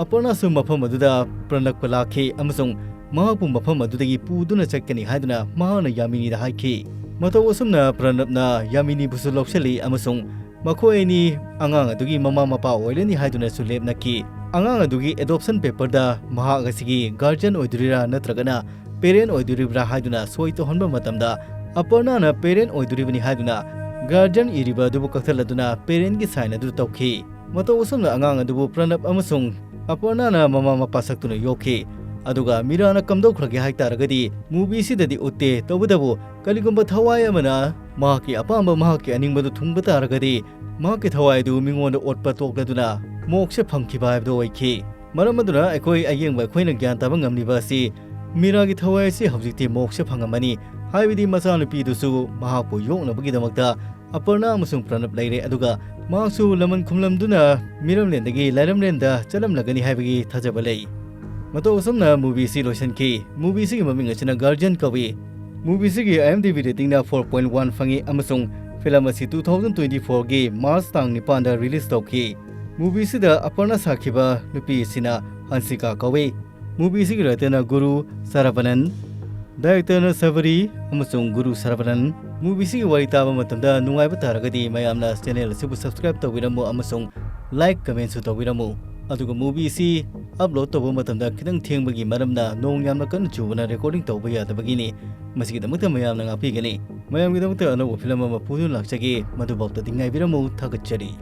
ꯑꯄꯔꯅꯥꯁꯨ ꯃꯐꯝ ꯑꯗꯨꯗ ꯄ꯭ꯔꯅꯕꯀ ꯂꯥꯛꯈꯤ ꯑꯃꯁꯨꯡ ꯃꯍꯥꯛꯄꯨ ꯃꯐꯝ ꯑꯗꯨꯗꯒꯤ ꯄꯨꯗꯨꯅ ꯆꯠꯀꯅꯤ ꯍꯥꯏꯗꯨꯅ ꯃꯍꯥꯛꯅ ꯌꯥꯃꯤꯅꯤꯗ ꯍꯥꯏꯈꯤ꯫ ꯃꯇꯧ ꯑꯁꯨꯝꯅ ꯄ꯭ꯔꯅꯕꯅ ꯌꯥꯃꯤꯅꯤꯕꯨꯁꯨ ꯂꯧꯁꯤꯜꯂꯤ ꯑꯃꯁꯨꯡ ꯃꯈꯣꯏ ꯑꯅꯤ ꯑꯉꯥꯡ ꯑꯗꯨꯒꯤ ꯃꯃꯥ ꯃꯄꯥ ꯑꯣꯏꯔꯅꯤ ꯍꯥꯏꯗꯨꯅꯁꯨ ꯂꯦꯞꯅꯈꯤ꯫ ꯑꯉꯥꯡ ꯑꯗꯨꯒꯤ ꯑꯦꯗꯣꯞꯁꯟ ꯄꯦꯄꯔꯗ ꯃꯍꯥꯛ ꯑꯁꯤꯒꯤ ꯒꯥꯔꯖꯤꯌꯟ ꯑꯣꯏꯗꯣꯔꯤꯔꯥ ꯅꯠꯇ꯭ꯔꯒꯅ ꯄꯦꯔꯦꯟ ꯑꯣꯏꯗꯣꯔꯤꯕ꯭ꯔꯥ ꯍꯥꯏꯗꯨꯅ ꯁꯣꯏ ꯇꯧꯍꯟꯕ ꯃꯇꯝꯗ, ꯑꯄꯔꯅꯥꯅ ꯄꯦꯔꯦꯟ ꯑꯣꯏꯗꯣꯔꯤꯕꯅꯤ ꯍꯥꯏꯗꯨꯅ ꯒꯥꯔꯖꯤꯌꯟ ꯏꯔꯤꯕ ꯑꯗꯨꯕꯨ ꯀꯛꯊꯠꯂꯗꯨꯅ ꯄꯦꯔꯦꯟꯒꯤ ꯁꯥꯏꯟ ꯑꯗꯨ ꯇꯧꯈꯤ꯫ ꯃꯇꯧ ꯑꯁꯨꯝꯅ ꯑꯉꯥꯡ ꯑꯗꯨꯕꯨ ꯄ꯭ꯔꯅꯕ ꯑꯃꯁꯨꯡ ꯑꯄꯔꯅꯥꯅ ꯃꯃꯥ ꯃꯄꯥ ꯁꯛꯇꯨꯅ ꯌꯣꯛꯈꯤ꯫ ꯑꯗꯨꯒ ꯃꯤꯔꯥꯅ ꯀꯝꯗꯧꯈ꯭ꯔꯒꯦ ꯍꯥꯏ ꯇꯥꯔꯒꯗꯤ, ꯃꯨꯚꯤꯁꯤꯗꯗꯤ ꯎꯠꯇꯦ, ꯇꯧꯕꯇꯕꯨ ꯀꯔꯤꯒꯨꯝꯕ ꯊꯋꯥꯏ ꯑꯃꯅ ꯃꯍꯥꯛꯀꯤ ꯑꯄꯥꯝꯕ, ꯃꯍꯥꯛꯀꯤ ꯑꯅꯤꯡꯕꯗꯨ ꯊꯨꯡꯕ ꯇꯥꯔꯒꯗꯤ, ꯃꯍꯥꯛꯀꯤ ꯊꯋꯥꯏ ꯑꯗꯨ ꯃꯤꯉꯣꯟꯗ ꯑꯣꯠꯄ ꯇꯣꯛꯂꯗꯨꯅ ꯃꯣꯛꯁ ꯐꯪꯈꯤꯕ ꯍꯥꯏꯕꯗꯨ ꯑꯣꯏꯈꯤ꯫ ꯃꯔꯝ ꯑꯗꯨꯅ ꯑꯩꯈꯣꯏ ꯑꯌꯦꯡꯕ ꯑꯩꯈꯣꯏꯅ ꯒ꯭ꯌꯥꯟ ꯇꯥꯕ ꯉꯝꯂꯤꯕ ꯑꯁꯤ ꯃꯤꯔꯥꯒꯤ ꯊꯋꯥꯏ ꯑꯁꯤ ꯍꯧꯖꯤꯛꯇꯤ ꯃꯣꯛꯁ ꯐꯪꯉꯝꯃꯅꯤ, ꯍꯥꯏꯕꯗꯤ ꯃꯆꯥꯅꯨꯄꯤꯗꯨꯁꯨ ꯃꯍꯥꯛꯄꯨ ꯌꯣꯛꯅꯕꯒꯤꯗꯃꯛꯇ ꯑꯄꯔꯅꯥ ꯑꯃꯁꯨꯡ ꯄ꯭ꯔꯅꯕ ꯂꯩꯔꯦ, ꯑꯗꯨꯒ ꯃꯍꯥꯛꯁꯨ ꯂꯃꯟ ꯈꯨꯝꯂꯝꯗꯨꯅ ꯃꯤꯔꯝꯂꯦꯟꯗꯒꯤ ꯂꯥꯏꯔꯝꯂꯦꯟꯗ ꯆꯠꯂꯝꯂꯒꯅꯤ ꯍꯥꯏꯕꯒꯤ ꯊꯥꯖꯕ ꯂꯩ꯫ ꯃꯇꯧ ꯑꯁꯨꯝꯅ ꯃꯨꯚꯤꯁꯤ ꯂꯣꯏꯁꯤꯟꯈꯤ꯫ ꯃꯨꯚꯤꯁꯤꯒꯤ ꯃꯃꯤꯡ ꯑꯁꯤꯅ ꯒꯥꯔꯖꯤꯌꯟ ꯀꯧꯏ꯫ ꯃꯨꯚꯤꯁꯤꯒꯤ IMDb ꯔꯦꯇꯤꯡꯅ four point one ꯐꯪꯉꯤ ꯑꯃꯁꯨꯡ ꯐꯤꯂꯝ ꯑꯁꯤ two thousand twenty fourꯒꯤ ꯃꯥꯔꯆ ꯇꯥꯡ ꯅꯤꯄꯥꯟꯗ ꯔꯤꯂꯤꯖ ꯇꯧꯈꯤ꯫ ꯃꯨꯚꯤꯁꯤꯗ ꯑꯄꯔꯅꯥ ꯁꯥꯈꯤꯕ ꯅꯨꯄꯤ ꯑꯁꯤꯅ ꯍꯟꯁꯤꯀꯥ ꯀꯧꯏ꯫ ꯃꯨꯚꯤꯁꯤꯒꯤ ꯔꯥꯏꯇꯔꯅ ꯒꯨꯔꯨ ꯁꯔꯕꯅꯟ, ꯗꯥꯏꯔꯦꯛꯇꯔꯅ ꯁꯕꯔꯤ ꯑꯃꯁꯨꯡ ꯒꯨꯔꯨ ꯁꯔꯕꯅꯟ꯫ ꯃꯨꯚꯤꯁꯤꯒꯤ ꯋꯥꯔꯤ ꯇꯥꯕ ꯃꯇꯝꯗ ꯅꯨꯡꯉꯥꯏꯕ ꯇꯥꯔꯒꯗꯤ ꯃꯌꯥꯝꯅ ꯆꯦꯅꯦꯜ ꯑꯁꯤꯕꯨ ꯁꯕꯁꯀ꯭ꯔꯥꯏꯕ ꯇꯧꯕꯤꯔꯝꯃꯨ ꯑꯃꯁꯨꯡ ꯂꯥꯏꯛ ꯀꯃꯦꯟꯁꯨ ꯇꯧꯕꯤꯔꯝꯃꯨ꯫ ꯑꯗꯨꯒ ꯃꯨꯚꯤꯁꯤ ꯑꯞꯂꯣꯗ ꯇꯧꯕ ꯃꯇꯝꯗ ꯈꯤꯇꯪ ꯊꯦꯡꯕꯒꯤ ꯃꯔꯝꯅ ꯅꯣꯡ ꯌꯥꯝꯅ ꯀꯟꯅ ꯆꯨꯕꯅ ꯔꯦꯀꯣꯔꯗꯤꯡ ꯇꯧꯕ ꯌꯥꯗꯕꯒꯤꯅꯤ꯫ ꯃꯁꯤꯒꯤꯗꯃꯛꯇ ꯃꯌꯥꯝꯅ ꯉꯥꯛꯄꯤꯒꯅꯤ꯫ ꯃꯌꯥꯝꯒꯤꯗꯃꯛꯇ ꯑꯅꯧꯕ ꯐꯤꯂꯝ ꯑꯃ ꯄꯨꯗꯨꯅ ꯂꯥꯛꯆꯒꯦ꯫ ꯃꯗꯨꯐꯥꯎꯗꯗꯤ ꯉꯥꯏꯕꯤꯔꯝꯃꯨ꯫ ꯊꯥꯒꯠꯆꯔꯤ꯫